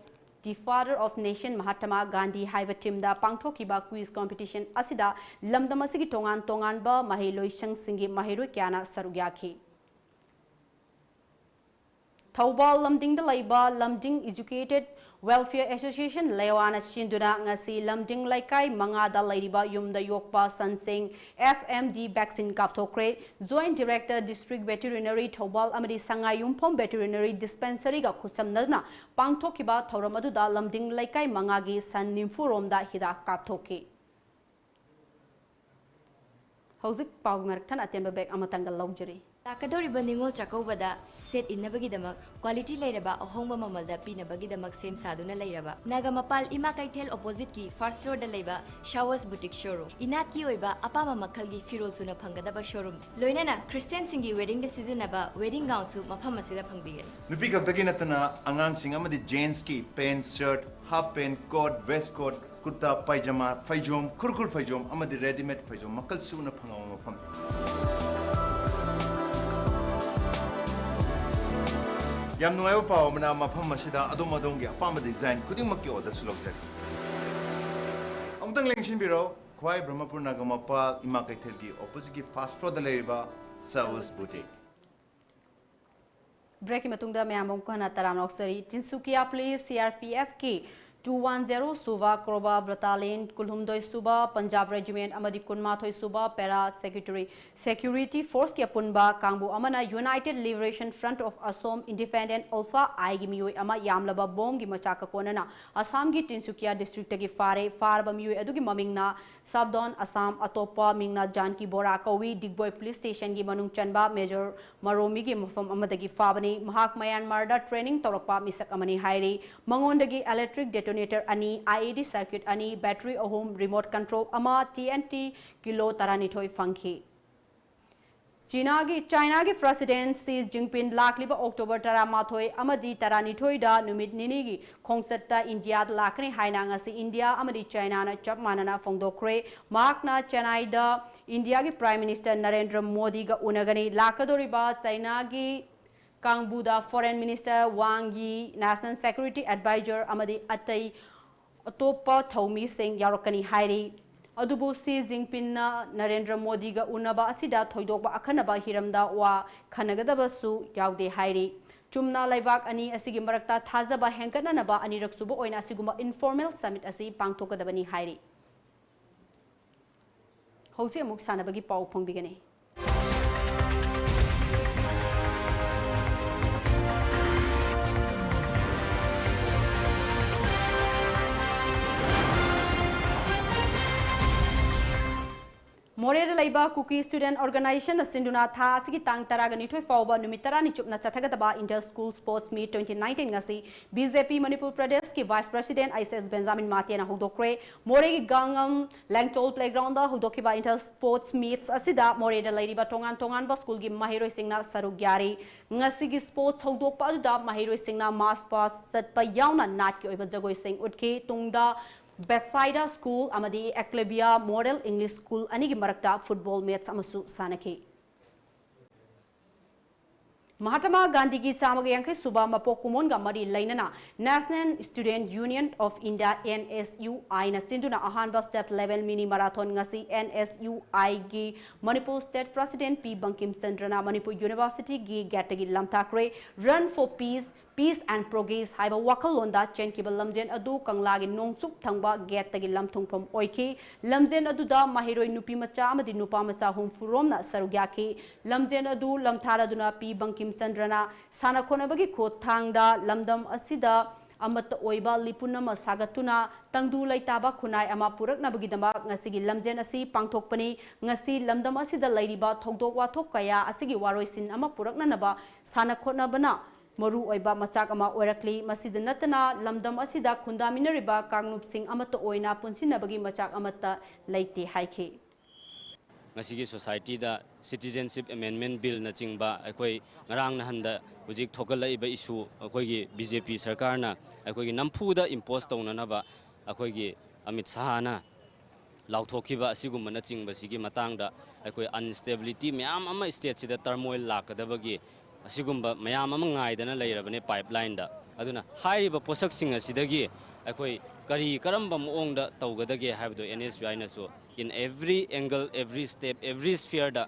the Father of Nation Mahatma Gandhi ꯍꯥꯏꯕ theme ꯗ ꯄꯥꯡꯊꯣꯛꯈꯤꯕ quiz competition ꯑꯁꯤꯗ ꯂꯝꯗꯝ ꯑꯁꯤꯒꯤ ꯇꯣꯉꯥꯟ ꯇꯣꯉꯥꯟꯕ ꯃꯍꯩꯂꯣꯏꯁꯪꯁꯤꯡꯒꯤ ꯃꯍꯩꯔꯣꯏ ꯀꯌꯥꯅ ꯁꯔꯨꯛ ꯌꯥꯈꯤ꯫ ꯊꯧꯕꯥꯜ ꯂꯝꯗꯤꯡꯗ ꯂꯩꯕ ꯂꯝꯗꯤꯡ Educated Welfare Association ꯂꯦꯋꯥꯅ ꯁꯤꯟꯗꯨꯅ ꯉꯁꯤ ꯂꯝꯗꯤꯡ ꯂꯩꯀꯥꯏ ꯃꯉꯥꯗ ꯂꯩꯔꯤꯕ ꯌꯨꯝꯗ ꯌꯣꯛꯄ ꯁꯟꯁꯤꯡ F M D vaccine ꯀꯥꯞꯊꯣꯛꯈ꯭ꯔꯦ꯫ Joint Director District Veterinary Thoubal ꯑꯃꯗꯤ ꯁꯉꯥꯏꯌꯨꯝꯐꯝ Veterinary Dispensary ꯒ ꯈꯨꯠꯁꯝꯅꯗꯨꯅ ꯄꯥꯡꯊꯣꯛꯈꯤꯕ ꯊꯧꯔꯝ ꯑꯗꯨꯗ ꯂꯝꯗꯤꯡ ꯂꯩꯀꯥꯏ ꯃꯉꯥꯒꯤ ꯁꯟ ꯅꯤꯐꯨ ꯔꯣꯝꯗ ꯍꯤꯗꯥꯛ ꯀꯥꯞꯊꯣꯛꯈꯤ꯫ ꯍꯧꯖꯤꯛ ꯄꯥꯎꯒꯤ ꯃꯔꯛ ꯊꯠꯅ ꯑꯇꯦꯟꯕ break ꯑꯃꯇꯪꯒ ꯂꯧꯖꯔꯤ꯫ ꯂꯥꯛꯀꯗꯧꯔꯤꯕ ꯅꯤꯉꯣꯜ ꯆꯥꯛꯀꯧꯕꯗ set ꯏꯟꯅꯕꯒꯤꯗꯃꯛ quality ꯂꯩꯔꯕ ꯑꯍꯣꯡꯕ ꯃꯃꯜꯗ ꯄꯤꯅꯕꯒꯤꯗꯃꯛ ꯁꯦꯝ ꯁꯥꯗꯨꯅ ꯂꯩꯔꯕ ꯅꯥꯒꯥꯃꯄꯥꯜ ꯏꯃꯥ ꯀꯩꯊꯦꯜ opposite ꯀꯤ first floor ꯗ ꯂꯩꯕ Showers Boutique showroom꯫ ꯏꯅꯥꯠꯀꯤ ꯑꯣꯏꯕ ꯑꯄꯥꯝꯕ ꯃꯈꯜꯒꯤ ꯐꯤꯔꯣꯜ ꯁꯨꯅ ꯐꯪꯒꯗꯕ showroom꯫ ꯂꯣꯏꯅꯅ Christian ꯁꯤꯡꯒꯤ wedding ꯗ ꯁꯤꯖꯤꯟꯅꯕ wedding gown ꯁꯨ ꯃꯐꯝ ꯑꯁꯤꯗ ꯐꯪꯕꯤꯒꯅꯤ꯫ ꯅꯨꯄꯤ ꯈꯛꯇꯒꯤ ꯅꯠꯇꯅ ꯑꯉꯥꯡꯁꯤꯡ ꯑꯃꯗꯤ gents ꯀꯤ pant, shirt, half pant, coat, waistcoat, ꯀꯨꯔꯇꯥ ꯄꯥꯏꯖꯃꯥ, ꯐꯩꯖꯣꯝ, ꯈꯨꯔꯈꯨꯜ ꯐꯩꯖꯣꯝ ꯑꯃꯗꯤ readymade ꯐꯩꯖꯣꯝ ꯃꯈꯜ ꯁꯨꯅ ꯐꯪꯕ ꯃꯐꯝꯅꯤ꯫ ꯌꯥꯝ ꯅꯨꯡꯉꯥꯏꯕ ꯄꯥꯎ ꯑꯃꯅ, ꯃꯐꯝ ꯑꯁꯤꯗ ꯑꯗꯣꯝ ꯑꯗꯣꯝꯒꯤ ꯑꯄꯥꯝꯕ design ꯈꯨꯗꯤꯡꯃꯛꯀꯤ order ꯁꯨ ꯂꯧꯖꯔꯤ꯫ ꯑꯃꯨꯛꯇꯪ ꯂꯦꯡꯁꯤꯟꯕꯤꯔꯣ, ꯈ꯭ꯋꯥꯏ ꯕ꯭ꯔꯍꯃꯄꯨꯔ ꯅꯥꯒꯥꯃꯄꯥꯜ ꯏꯃꯥ ꯀꯩꯊꯦꯜꯒꯤ opposite ꯀꯤ first floor ꯗ ꯂꯩꯔꯤꯕ Showers Boutique꯫ Break ꯀꯤ ꯃꯇꯨꯡꯗ ꯃꯌꯥꯝ ꯑꯃꯨꯛ ꯍꯟꯅ ꯇꯔꯥꯝꯅ ꯑꯣꯛꯆꯔꯤ꯫ Tinsukia Police, C R P F ꯀꯤ two one zero ꯁꯨꯕ Cobra Battalion, ꯀꯨꯟꯍꯨꯝꯗꯣꯏ ꯁꯨꯕ Punjab Regiment ꯑꯃꯗꯤ ꯀꯨꯟꯃꯥꯊꯣꯏ ꯁꯨꯕ Para Security, Security Force ꯀꯤ ꯑꯄꯨꯟꯕ ꯀꯥꯡꯕꯨ ꯑꯃꯅ United Liberation Front of Assam Independent, ULFA I ꯒꯤ ꯃꯤꯑꯣꯏ ꯑꯃ ꯌꯥꯝꯂꯕ bomb ꯒꯤ ꯃꯆꯥꯛꯀ ꯀꯣꯟꯅꯅ ꯑꯁꯥꯝꯒꯤ ꯇꯤꯟꯁꯨꯀꯤꯌꯥ district ꯇꯒꯤ ꯐꯥꯔꯦ꯫ ꯐꯥꯔꯕ ꯃꯤꯑꯣꯏ ꯑꯗꯨꯒꯤ ꯃꯃꯤꯡꯅ Sabdon Assam, ꯑꯇꯣꯞꯄ ꯃꯤꯡꯅ ꯖꯥꯟꯀꯤ ꯕꯣꯔꯥ ꯀꯧꯏ꯫ ꯗꯤꯒꯕꯣꯏ Police Station ꯒꯤ ꯃꯅꯨꯡ ꯆꯟꯕ Major ꯃꯔꯣꯃꯤꯒꯤ ꯃꯐꯝ ꯑꯃꯗꯒꯤ ꯐꯥꯕꯅꯤ꯫ ꯃꯍꯥꯛ ꯃ꯭ꯌꯥꯟꯃꯥꯔꯗ training ꯇꯧꯔꯛꯄ ꯃꯤꯁꯛ ꯑꯃꯅꯤ ꯍꯥꯏꯔꯤ꯫ ꯃꯉꯣꯟꯗꯒꯤ electric detonator ꯑꯅꯤ, I E D circuit ꯑꯅꯤ, battery ꯑꯍꯨꯝ, remote control ꯑꯃ, T N T ꯀꯤꯂꯣ ꯇꯔꯥꯅꯤꯊꯣꯏ ꯐꯪꯈꯤ꯫ ꯆꯤꯅꯥꯒꯤ, ꯆꯥꯏꯅꯥꯒꯤ President Xi Jinping ꯂꯥꯛꯂꯤꯕ October ꯇꯔꯥꯃꯥꯊꯣꯏ ꯑꯃꯗꯤ ꯇꯔꯥꯅꯤꯊꯣꯏꯗ ꯅꯨꯃꯤꯠ ꯅꯤꯅꯤꯒꯤ ꯈꯣꯡꯆꯠꯇ ꯏꯟꯗꯤꯌꯥꯗ ꯂꯥꯛꯀꯅꯤ ꯍꯥꯏꯅ ꯉꯁꯤ ꯏꯟꯗꯤꯌꯥ ꯑꯃꯗꯤ ꯆꯥꯏꯅꯥꯅ ꯆꯞ ꯃꯥꯟꯅꯅ ꯐꯣꯡꯗꯣꯛꯈ꯭ꯔꯦ꯫ ꯃꯍꯥꯛꯅ ꯆꯦꯟꯅꯥꯏꯗ ꯏꯟꯗꯤꯌꯥꯒꯤ Prime Minister ꯅꯔꯦꯟꯗ꯭ꯔ ꯃꯣꯗꯤꯒ ꯎꯅꯒꯅꯤ꯫ ꯂꯥꯛꯀꯗꯧꯔꯤꯕ ꯆꯥꯏꯅꯥꯒꯤ ꯀꯥꯡꯕꯨꯗ Foreign Minister Wang Yi, National Security Advisor ꯑꯃꯗꯤ ꯑꯇꯩ ꯑꯇꯣꯞꯄ ꯊꯧꯃꯤꯁꯤꯡ ꯌꯥꯎꯔꯛꯀꯅꯤ ꯍꯥꯏꯔꯤ꯫ ꯑꯗꯨꯕꯨ ꯁꯤ ꯖꯤꯟꯄꯤꯡꯅ ꯅꯔꯦꯟꯗ꯭ꯔ ꯃꯣꯗꯤꯒ ꯎꯅꯕ ꯑꯁꯤꯗ ꯊꯣꯏꯗꯣꯛꯄ ꯑꯈꯟꯅꯕ ꯍꯤꯔꯝꯗ ꯋꯥ ꯈꯟꯅꯒꯗꯕꯁꯨ ꯌꯥꯎꯗꯦ ꯍꯥꯏꯔꯤ꯫ ꯆꯨꯝꯅ ꯂꯩꯕꯥꯛ ꯑꯅꯤ ꯑꯁꯤꯒꯤ ꯃꯔꯛꯇ ꯊꯥꯖꯕ ꯍꯦꯟꯒꯠꯅꯅꯕ ꯑꯅꯤꯔꯛꯁꯨꯕ ꯑꯣꯏꯅ ꯑꯁꯤꯒꯨꯝꯕ informal summit ꯑꯁꯤ ꯄꯥꯡꯊꯣꯛꯀꯗꯕꯅꯤ ꯍꯥꯏꯔꯤ꯫ ꯍꯧꯖꯤꯛ ꯑꯃꯨꯛ ꯁꯥꯟꯅꯕꯒꯤ ꯄꯥꯎ ꯐꯣꯡꯕꯤꯒꯅꯤ꯫ ꯃꯣꯔꯦꯗ ꯂꯩꯕ Kuki Student Organization ꯑꯁꯤꯅ ꯊꯥ ꯑꯁꯤꯒꯤ ꯇꯥꯡ ꯇꯔꯥꯒ ꯅꯤꯊꯣꯏ ꯐꯥꯎꯕ ꯅꯨꯃꯤꯠ ꯇꯔꯥꯅꯤ ꯆꯨꯞꯅ ꯆꯠꯊꯒꯗꯕ Inter School Sports Meet twenty nineteen ꯑꯁꯤ B J P ꯃꯅꯤꯄꯨꯔ ꯄ꯭ꯔꯗꯦꯁꯀꯤ Vice President ꯑꯩꯆ ꯑꯦꯁ ꯕꯦꯟꯖꯥꯃꯤꯟ ꯃꯥꯇꯦꯅ ꯍꯧꯗꯣꯛꯈ꯭ꯔꯦ꯫ ꯃꯣꯔꯦꯒꯤ ꯒꯥꯡꯉꯝ ꯂꯦꯡꯇꯣꯜ Playground ꯍꯧꯗꯣꯛꯈꯤꯕ Inter Sports Meets ꯑꯁꯤꯗ ꯃꯣꯔꯦꯗ ꯂꯩꯔꯤꯕ ꯇꯣꯉꯥꯟ ꯇꯣꯉꯥꯟꯕ ꯁ꯭ꯀꯨꯜꯒꯤ ꯃꯍꯩꯔꯣꯏꯁꯤꯡꯅ ꯁꯔꯨꯛ ꯌꯥꯔꯤ꯫ ꯉꯁꯤꯒꯤ sports ꯍꯧꯗꯣꯛꯄ ꯑꯗꯨꯗ ꯃꯍꯩꯔꯣꯏꯁꯤꯡꯅ march past ꯆꯠꯄ ꯌꯥꯎꯅ ꯅꯥꯠꯀꯤ ꯑꯣꯏꯕ ꯖꯒꯣꯏꯁꯤꯡ ꯎꯠꯈꯤ꯫ ꯇꯨꯡꯗ Bethsaida School ꯑꯃꯗꯤ Ecclebia Model English School ꯑꯅꯤꯒꯤ ꯃꯔꯛꯇ football match ꯑꯃꯁꯨ ꯁꯥꯟꯅꯈꯤ꯫ ꯃꯍꯥꯇꯃꯥ ꯒꯥꯟꯙꯤꯒꯤ ꯆꯥꯝꯃꯒ ꯌꯥꯡꯈꯩ ꯁꯨꯕ ꯃꯄꯣꯛ ꯀꯨꯝꯑꯣꯟꯒ ꯃꯔꯤ ꯂꯩꯅꯅ National Student Union of India, N S U I ꯅ ꯁꯤꯟꯗꯨꯅ ꯑꯍꯥꯟꯕ state level mini marathon ꯉꯁꯤ N S U I ꯒꯤ ꯃꯅꯤꯄꯨꯔ state president ꯄꯤ ꯕꯪꯀꯤꯝ ꯆꯟꯗ꯭ꯔꯅ ꯃꯅꯤꯄꯨꯔ University ꯒꯤ gate ꯇꯒꯤ ꯂꯝꯊꯥꯈ꯭ꯔꯦ꯫ Run for Peace, Peace and Progress ꯍꯥꯏꯕ ꯋꯥꯈꯜꯂꯣꯟꯗ ꯆꯦꯟꯈꯤꯕ ꯂꯝꯖꯦꯟ ꯑꯗꯨ ꯀꯪꯂꯥꯒꯤ ꯅꯣꯡꯆꯨꯞ ꯊꯪꯕ gate ꯇꯒꯤ ꯂꯝꯊꯨꯡꯐꯝ ꯑꯣꯏꯈꯤ꯫ ꯂꯝꯖꯦꯟ ꯑꯗꯨꯗ ꯃꯍꯩꯔꯣꯏ ꯅꯨꯄꯤ ꯃꯆꯥ ꯑꯃꯗꯤ ꯅꯨꯄꯥ ꯃꯆꯥ ꯍꯨꯝꯐꯨ ꯔꯣꯝꯅ ꯁꯔꯨꯛ ꯌꯥꯈꯤ꯫ ꯂꯝꯖꯦꯟ ꯑꯗꯨ ꯂꯝꯊꯥꯔꯗꯨꯅ ꯄꯤ ꯕꯪꯀꯤꯝ ꯆꯟꯗ꯭ꯔꯅ ꯁꯥꯟꯅ ꯈꯣꯠꯅꯕꯒꯤ ꯈꯨꯠꯊꯥꯡꯗ ꯂꯝꯗꯝ ꯑꯁꯤꯗ ꯑꯃꯠꯇ ꯑꯣꯏꯕ ꯂꯤꯄꯨꯟ ꯑꯃ ꯁꯥꯒꯠꯇꯨꯅ ꯇꯪꯗꯨ ꯂꯩꯇꯥꯕ ꯈꯨꯟꯅꯥꯏ ꯑꯃ ꯄꯨꯔꯛꯅꯕꯒꯤꯗꯃꯛ ꯉꯁꯤꯒꯤ ꯂꯝꯖꯦꯟ ꯑꯁꯤ ꯄꯥꯡꯊꯣꯛꯄꯅꯤ꯫ ꯉꯁꯤ ꯂꯝꯗꯝ ꯑꯁꯤꯗ ꯂꯩꯔꯤꯕ ꯊꯧꯗꯣꯛ ꯋꯥꯊꯣꯛ ꯀꯌꯥ ꯑꯁꯤꯒꯤ ꯋꯥꯔꯣꯏꯁꯤꯟ ꯑꯃ ꯄꯨꯔꯛꯅꯅꯕ ꯁꯥꯟꯅ ꯈꯣꯠꯅꯕꯅ ꯃꯔꯨ ꯑꯣꯏꯕ ꯃꯆꯥꯛ ꯑꯃ ꯑꯣꯏꯔꯛꯂꯤ꯫ ꯃꯁꯤꯗ ꯅꯠꯇꯅ ꯂꯝꯗꯝ ꯑꯁꯤꯗ ꯈꯨꯟꯗꯥꯃꯤꯟꯅꯔꯤꯕ ꯀꯥꯡꯂꯨꯞꯁꯤꯡ ꯑꯃꯠꯇ ꯑꯣꯏꯅ ꯄꯨꯟꯁꯤꯟꯅꯕꯒꯤ ꯃꯆꯥꯛ ꯑꯃꯠꯇ ꯂꯩꯇꯦ ꯍꯥꯏꯈꯤ꯫ ꯉꯁꯤꯒꯤ ꯁꯣꯁꯥꯏꯇꯤꯗ ꯁꯤꯇꯤꯖꯦꯟꯁꯤꯞ ꯑꯦꯃꯦꯟꯃꯦꯟ ꯕꯤꯜꯅꯆꯤꯡꯕ ꯑꯩꯈꯣꯏ ꯉꯔꯥꯡ ꯅꯍꯥꯟꯗ ꯍꯧꯖꯤꯛ ꯊꯣꯛꯒꯠꯂꯛꯏꯕ ꯏꯁꯨ, ꯑꯩꯈꯣꯏꯒꯤ ꯕꯤ ꯖꯦ ꯄꯤ ꯁꯔꯀꯥꯔꯅ ꯑꯩꯈꯣꯏꯒꯤ ꯅꯝꯐꯨꯗ ꯏꯝꯄꯣꯁ ꯇꯧꯅꯅꯕ ꯑꯩꯈꯣꯏꯒꯤ ꯑꯃꯤꯠ ꯁꯍꯥꯅ ꯂꯥꯎꯊꯣꯛꯈꯤꯕ ꯑꯁꯤꯒꯨꯝꯕꯅꯆꯤꯡꯕꯁꯤꯒꯤ ꯃꯇꯥꯡꯗ ꯑꯩꯈꯣꯏ ꯑꯟꯁꯇꯦꯕꯤꯂꯤꯇꯤ ꯃꯌꯥꯝ ꯑꯃ ꯁ꯭ꯇꯦꯠꯁꯤꯗ ꯇꯔꯃꯣꯏꯜ ꯂꯥꯛꯀꯗꯕꯒꯤ ꯑꯁꯤꯒꯨꯝꯕ ꯃꯌꯥꯝ ꯑꯃ ꯉꯥꯏꯗꯅ ꯂꯩꯔꯕꯅꯦ ꯄꯥꯏꯞꯂꯥꯏꯟꯗ꯫ ꯑꯗꯨꯅ ꯍꯥꯏꯔꯤꯕ ꯄꯣꯠꯁꯛꯁꯤꯡ ꯑꯁꯤꯗꯒꯤ ꯑꯩꯈꯣꯏ ꯀꯔꯤ ꯀꯔꯝꯕ ꯃꯑꯣꯡꯗ ꯇꯧꯒꯗꯒꯦ ꯍꯥꯏꯕꯗꯨ ꯑꯦꯟ ꯑꯦꯁ ꯌꯨ ꯑꯥꯏꯅꯁꯨ in every angle, every step, every sphereꯗ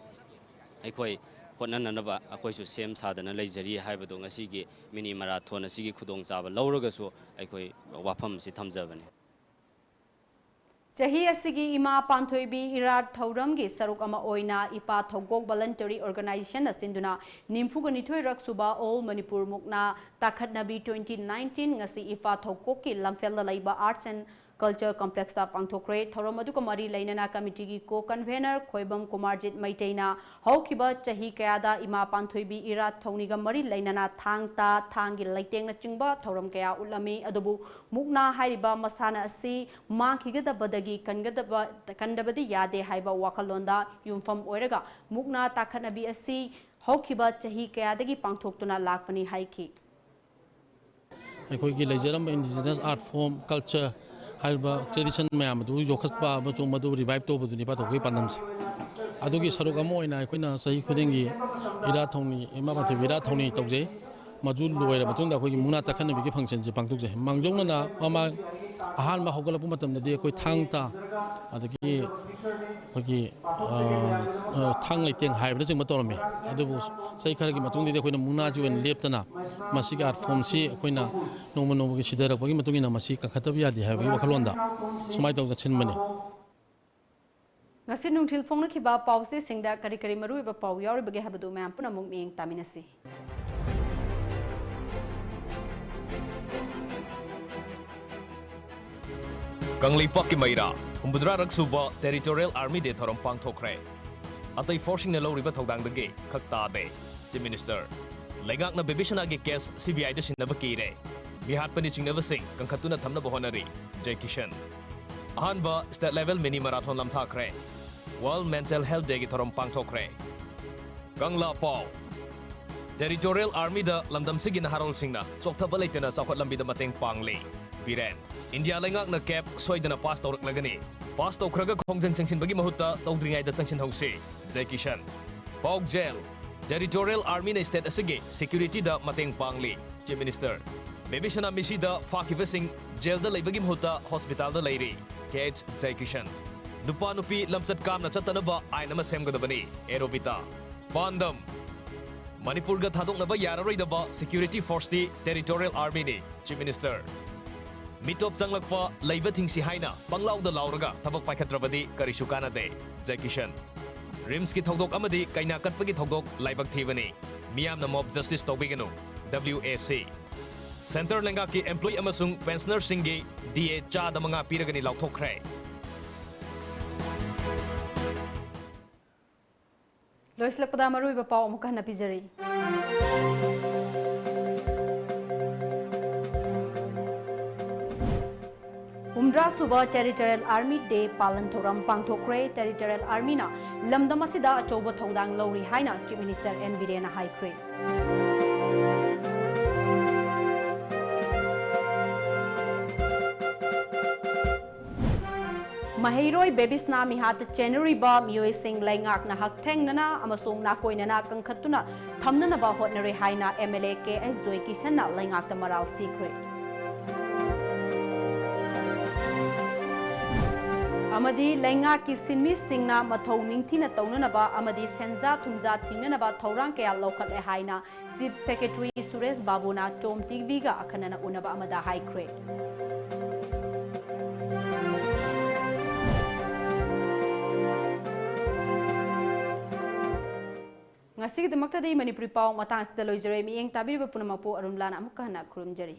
ꯑꯩꯈꯣꯏ ꯍꯣꯠꯅꯅꯅꯕ ꯑꯩꯈꯣꯏꯁꯨ ꯁꯦꯝ ꯁꯥꯗꯅ ꯂꯩꯖꯔꯤ ꯍꯥꯏꯕꯗꯣ ꯉꯁꯤꯒꯤ ꯃꯤꯅꯤ ꯃꯔꯥꯊꯣꯟ ꯑꯁꯤꯒꯤ ꯈꯨꯗꯣꯡꯆꯥꯕ ꯂꯧꯔꯒꯁꯨ ꯑꯩꯈꯣꯏ ꯋꯥꯐꯝ ꯑꯁꯤ ꯊꯝꯖꯕꯅꯤ꯫ ꯆꯍꯤ ꯑꯁꯤꯒꯤ ꯏꯃꯥ ꯄꯥꯟꯊꯣꯏꯕꯤ ꯏꯔꯥꯠ ꯊꯧꯔꯝꯒꯤ ꯁꯔꯨꯛ ꯑꯃ ꯑꯣꯏꯅ ꯏꯄꯥ ꯊꯧꯒꯣꯛ ꯚꯣꯂꯟꯇꯔꯤ ꯑꯣꯔꯒꯅꯥꯏꯖꯦꯁꯟꯅ ꯁꯤꯟꯗꯨꯅ ꯅꯤꯐꯨꯒ ꯅꯤꯊꯣꯏꯔꯛ ꯁꯨꯕ All Manipur ꯃꯨꯛꯅꯥ ꯇꯥꯈꯠꯅꯕꯤ twenty nineteen ꯉꯁꯤ ꯏꯄꯥ ꯊꯧꯒꯣꯛꯀꯤ ꯂꯝꯐꯦꯜꯗ ꯂꯩꯕ Arts and Culture Complexꯇ ꯄꯥꯡꯊꯣꯛꯈ꯭ꯔꯦ꯫ ꯊꯧꯔꯝ ꯑꯗꯨꯒ ꯃꯔꯤ ꯂꯩꯅꯅ ꯀꯃꯤꯇꯤꯒꯤ ꯀꯣ ꯀꯟꯚꯦꯅꯔ ꯈꯣꯏꯕꯝ ꯀꯨꯃꯥꯔꯖꯤꯠ ꯃꯩꯇꯩꯅ ꯍꯧꯈꯤꯕ ꯆꯍꯤ ꯀꯌꯥꯗ ꯏꯃꯥ ꯄꯥꯟꯊꯣꯏꯕꯤ ꯏꯔꯥꯠ ꯊꯧꯅꯤꯒ ꯃꯔꯤ ꯂꯩꯅꯅ ꯊꯥꯡ ꯇꯥ, ꯊꯥꯡꯒꯤ ꯂꯩꯇꯦꯡꯅꯆꯤꯡꯕ ꯊꯧꯔꯝ ꯀꯌꯥ ꯎꯠꯂꯝꯃꯤ꯫ ꯑꯗꯨꯕꯨ ꯃꯨꯛꯅꯥ ꯍꯥꯏꯔꯤꯕ ꯃꯁꯥꯟꯅ ꯑꯁꯤ ꯃꯥꯡꯈꯤꯒꯗꯕꯗꯒꯤ ꯀꯟꯒꯗꯕ, ꯀꯟꯗꯕꯗꯤ ꯌꯥꯗꯦ ꯍꯥꯏꯕ ꯋꯥꯈꯜꯂꯣꯟꯗ ꯌꯨꯝꯐꯝ ꯑꯣꯏꯔꯒ ꯃꯨꯛꯅꯥ ꯇꯥꯈꯠꯅꯕꯤ ꯑꯁꯤ ꯍꯧꯈꯤꯕ ꯆꯍꯤ ꯀꯌꯥꯗꯒꯤ ꯄꯥꯡꯊꯣꯛꯇꯨꯅ ꯂꯥꯛꯄꯅꯤ ꯍꯥꯏꯈꯤ꯫ ꯑꯩꯈꯣꯏꯒꯤ ꯂꯩꯖꯔꯝꯕ indigenous art form, culture ꯍꯥꯏꯔꯤꯕ tradition ꯃꯌꯥꯝ ꯑꯗꯨ ꯌꯣꯛꯈꯠꯄ ꯑꯃꯁꯨꯡ ꯃꯗꯨ revive ꯇꯧꯕꯗꯨꯅꯤ ꯏꯄꯥ ꯊꯧꯒꯣꯛꯀꯤ ꯄꯥꯟꯗꯝꯁꯦ꯫ ꯑꯗꯨꯒꯤ ꯁꯔꯨꯛ ꯑꯃ ꯑꯣꯏꯅ ꯑꯩꯈꯣꯏꯅ ꯆꯍꯤ ꯈꯨꯗꯤꯡꯒꯤ ꯏꯔꯥꯠ ꯊꯧꯅꯤ, ꯏꯃꯥ ꯄꯥꯟꯊꯣꯏꯕꯤ ꯏꯔꯥꯠ ꯊꯧꯅꯤ ꯇꯧꯖꯩ꯫ ꯃꯗꯨ ꯂꯣꯏꯔꯕ ꯃꯇꯨꯡꯗ ꯑꯩꯈꯣꯏꯒꯤ ꯃꯨꯛꯅꯥ ꯇꯛꯈꯠꯅꯕꯤꯒꯤ functionꯁꯦ ꯄꯥꯡꯊꯣꯛꯆꯩ꯫ ꯃꯥꯡꯖꯧꯅꯅ ꯃꯃꯥꯡ ꯑꯍꯥꯟꯕ ꯍꯧꯒꯠꯂꯛꯄ ꯃꯇꯝꯗꯗꯤ ꯑꯩꯈꯣꯏ ꯊꯥꯡ ꯇꯥ, ꯑꯗꯒꯤ ꯑꯩꯈꯣꯏꯒꯤ, ꯑ, ꯑ, ꯊꯥꯡ ꯂꯩꯇꯦꯡ ꯍꯥꯏꯕꯅꯆꯤꯡꯕ ꯇꯧꯔꯝꯃꯤ꯫ ꯑꯗꯨꯕꯨ ꯆꯍꯤ ꯈꯔꯒꯤ ꯃꯇꯨꯡꯗꯗꯤ ꯑꯩꯈꯣꯏꯅ ꯃꯨꯛꯅꯥꯁꯤ ꯑꯣꯏꯅ ꯂꯦꯞꯇꯅ ꯃꯁꯤꯒꯤ art formꯁꯤ ꯑꯩꯈꯣꯏꯅ ꯅꯣꯡꯃ ꯅꯣꯡꯃꯒꯤ ꯁꯤꯊꯔꯛꯄꯒꯤ ꯃꯇꯨꯡ ꯏꯟꯅ ꯃꯁꯤ ꯀꯟꯈꯠꯇꯕ ꯌꯥꯗꯦ ꯍꯥꯏꯕꯒꯤ ꯋꯥꯈꯜꯂꯣꯟꯗ ꯁꯨꯃꯥꯏꯅ ꯇꯧꯗꯅ ꯁꯤꯟꯕꯅꯤ꯫ ꯉꯁꯤ ꯅꯨꯡꯊꯤꯜ ꯐꯣꯡꯅꯈꯤꯕ ꯄꯥꯎꯆꯦꯁꯤꯡꯗ ꯀꯔꯤ ꯀꯔꯤ ꯃꯔꯨꯑꯣꯏꯕ ꯄꯥꯎ ꯌꯥꯎꯔꯤꯕꯒꯦ ꯍꯥꯏꯕꯗꯨ ꯃꯌꯥꯝ ꯄꯨꯟꯅ ꯑꯃꯨꯛ ꯃꯤꯠꯌꯦꯡ ꯇꯥꯃꯤꯟꯅꯁꯤ꯫ ꯀꯪꯂꯩꯄꯥꯛꯀꯤ ꯃꯩꯔꯥ ꯍꯨꯝꯐꯨꯇꯔꯥꯔꯛ ꯁꯨꯕ Territorial Army Day ꯊꯧꯔꯝ ꯄꯥꯡꯊꯣꯛꯈ꯭ꯔꯦ꯫ ꯑꯇꯩ forceꯁꯤꯡꯅ ꯂꯧꯔꯤꯕ ꯊꯧꯗꯥꯡꯗꯒꯤ ꯈꯛ ꯇꯥꯗꯦ꯫ Chief Minister, ꯂꯩꯉꯥꯛꯅ ꯕꯦꯕꯤ ꯁꯅꯥꯒꯤ case C B Iꯗ ꯁꯤꯟꯅꯕ ꯀꯤꯔꯦ꯫ ꯃꯤꯍꯥꯠꯄꯅꯤ ꯆꯤꯡꯅꯕꯁꯤꯡ ꯀꯟꯈꯠꯇꯨꯅ ꯊꯝꯅꯕ ꯍꯣꯠꯅꯔꯤ꯫ Jay Kishan꯫ ꯑꯍꯥꯟꯕ state level mini marathon ꯂꯝꯊꯥꯈ꯭ꯔꯦ꯫ World Mental Health Dayꯒꯤ ꯊꯧꯔꯝ ꯄꯥꯡꯊꯣꯛꯈ꯭ꯔꯦ꯫ ꯀꯪꯂꯥ ꯄꯥꯎ꯫ Territorial Armyꯗ ꯂꯝꯗꯝꯁꯤꯒꯤ ꯅꯍꯥꯔꯣꯜꯁꯤꯡꯅ ꯆꯣꯛꯊꯕ ꯂꯩꯇꯅ ꯆꯥꯎꯈꯠ ꯂꯝꯕꯤꯗ ꯃꯇꯦꯡ ꯄꯥꯡꯂꯤ꯫ ꯕꯤꯔꯦꯟ꯫ ꯏꯟꯗꯤꯌꯥ ꯂꯩꯉꯥꯛꯅ CAP ꯁꯣꯏꯗꯅ ꯄꯥꯁ ꯇꯧꯔꯛꯂꯒꯅꯤ꯫ ꯄꯥꯁ ꯇꯧꯈ꯭ꯔꯒ ꯈꯣꯡꯖꯪ ꯆꯪꯁꯤꯟꯕꯒꯤ ꯃꯍꯨꯠꯇ ꯇꯧꯗ꯭ꯔꯤꯉꯩꯗ ꯆꯪꯁꯤꯟꯍꯧꯁꯤ꯫ ꯖꯦ ꯀꯤꯁꯟ꯫ ꯄꯥꯎꯖꯦꯜ꯫ Territorial Armyꯅ state ꯑꯁꯤꯒꯤ securityꯗ ꯃꯇꯦꯡ ꯄꯥꯡꯂꯤ꯫ Chief Minister꯫ ꯕꯦꯕꯤ ꯁꯅꯥ ꯃꯤꯁꯤꯗ ꯐꯥꯈꯤꯕꯁꯤꯡ ꯖꯦꯜꯗ ꯂꯩꯕꯒꯤ ꯃꯍꯨꯠꯇ ꯍꯣꯁꯄꯤꯇꯥꯜꯗ ꯂꯩꯔꯤ꯫ ꯀꯦ ꯑꯩꯆ ꯖꯌꯀꯤꯁꯟ꯫ ꯅꯨꯄꯥ ꯅꯨꯄꯤ ꯂꯝꯆꯠ ꯀꯥꯝꯅ ꯆꯠꯇꯅꯕ ꯑꯥꯏꯟ ꯑꯃ ꯁꯦꯝꯒꯗꯕꯅꯤ꯫ ꯑꯦ ꯔꯣꯕꯤꯇꯥ꯫ ꯄꯥꯟꯗꯝ꯫ ꯃꯅꯤꯄꯨꯔꯒ ꯊꯥꯗꯣꯛꯅꯕ ꯌꯥꯔꯔꯣꯏꯗꯕ security forceꯇꯤ Territorial Armyꯅꯤ꯫ Chief Minister꯫ ꯃꯤꯇꯣꯞ ꯆꯪꯂꯛꯄ ꯂꯩꯕ ꯊꯤꯡꯁꯤ ꯍꯥꯏꯅ ꯄꯪꯂꯥꯎꯗ ꯂꯥꯎꯔꯒ ꯊꯕꯛ ꯄꯥꯏꯈꯠꯇ꯭ꯔꯕꯗꯤ ꯀꯔꯤꯁꯨ ꯀꯥꯟꯅꯗꯦ꯫ ꯖꯦ ꯀꯤꯁꯟ꯫ ꯔꯤꯝꯁꯀꯤ ꯊꯧꯗꯣꯛ ꯑꯃꯗꯤ ꯀꯩꯅꯥ ꯀꯠꯄꯒꯤ ꯊꯧꯗꯣꯛ ꯂꯥꯏꯕꯛ ꯊꯤꯕꯅꯤ꯫ ꯃꯤꯌꯥꯝꯅ mob justice ꯇꯧꯕꯤꯒꯅꯨ꯫ W A C꯫ Centre ꯂꯩꯉꯥꯛꯀꯤ employee ꯑꯃꯁꯨꯡ pensionerꯁꯤꯡꯒꯤ D A ꯆꯥꯗ ꯃꯉꯥ ꯄꯤꯔꯒꯅꯤ ꯂꯥꯎꯊꯣꯛꯈ꯭ꯔꯦ꯫ ꯂꯣꯏꯁꯤꯜꯂꯛꯄꯗ ꯃꯔꯨꯑꯣꯏꯕ ꯄꯥꯎ ꯑꯃꯨꯛ ꯍꯟꯅ ꯄꯤꯖꯔꯤ꯫ ꯍꯨꯝꯗ꯭ꯔꯥ ꯁꯨꯕ Territorial Army Day ꯄꯥꯂꯟ ꯊꯧꯔꯝ ꯄꯥꯡꯊꯣꯛꯈ꯭ꯔꯦ꯫ Territorial Armyꯅ ꯂꯝꯗꯝ ꯑꯁꯤꯗ ꯑꯆꯧꯕ ꯊꯧꯗꯥꯡ ꯂꯧꯔꯤ ꯍꯥꯏꯅ Chief Minister ꯑꯦꯟ ꯕꯤꯔꯦꯟꯅ ꯍꯥꯏꯈ꯭ꯔꯦ꯫ ꯃꯍꯩꯔꯣꯏ ꯕꯦꯕꯤꯁꯅꯥ ꯃꯤꯍꯥꯠꯇ ꯆꯦꯟꯅꯔꯤꯕ ꯃꯤꯑꯣꯏꯁꯤꯡ ꯂꯩꯉꯥꯛꯅ ꯍꯛꯊꯦꯡꯅꯅ ꯑꯃꯁꯨꯡ ꯅꯥꯀꯣꯏꯅꯅ ꯀꯟꯈꯠꯇꯨꯅ ꯊꯝꯅꯅꯕ ꯍꯣꯠꯅꯔꯦ ꯍꯥꯏꯅ M L A K H ꯖꯣꯏꯀꯤꯁꯟꯅ ꯂꯩꯉꯥꯛꯇ ꯃꯔꯥꯜ ꯁꯤꯈ꯭ꯔꯦ꯫ ꯑꯃꯗꯤ ꯂꯩꯉꯥꯛꯀꯤ ꯁꯤꯟꯃꯤꯁꯤꯡꯅ ꯃꯊꯧ ꯅꯤꯡꯊꯤꯅ ꯇꯧꯅꯅꯕ ꯑꯃꯗꯤ ꯁꯦꯟꯖꯥ ꯊꯨꯝꯖꯥ ꯊꯤꯡꯅꯅꯕ ꯊꯧꯔꯥꯡ ꯀꯌꯥ ꯂꯧꯈꯠꯂꯦ ꯍꯥꯏꯅ Chief Secretary ꯁꯨꯔꯦꯁ ꯕꯥꯕꯨꯅ ꯇꯣꯝ ꯇꯤ ꯚꯤꯒ ꯑꯈꯟꯅꯅ ꯎꯅꯕ ꯑꯃꯗ ꯍꯥꯏꯈ꯭ꯔꯦ꯫ ꯉꯁꯤꯒꯤꯗꯃꯛꯇꯗꯤ ꯃꯅꯤꯄꯨꯔꯤ ꯄꯥꯎ ꯃꯇꯥꯡ ꯑꯁꯤꯗ ꯂꯣꯏꯖꯔꯦ꯫ ꯃꯤꯠꯌꯦꯡ ꯇꯥꯕꯤꯔꯤꯕ ꯄꯨꯝꯅꯃꯛꯄꯨ ꯑꯔꯨꯟꯂꯥꯅ ꯑꯃꯨꯛꯀ ꯍꯟꯅ ꯈꯨꯔꯨꯝꯖꯔꯤ꯫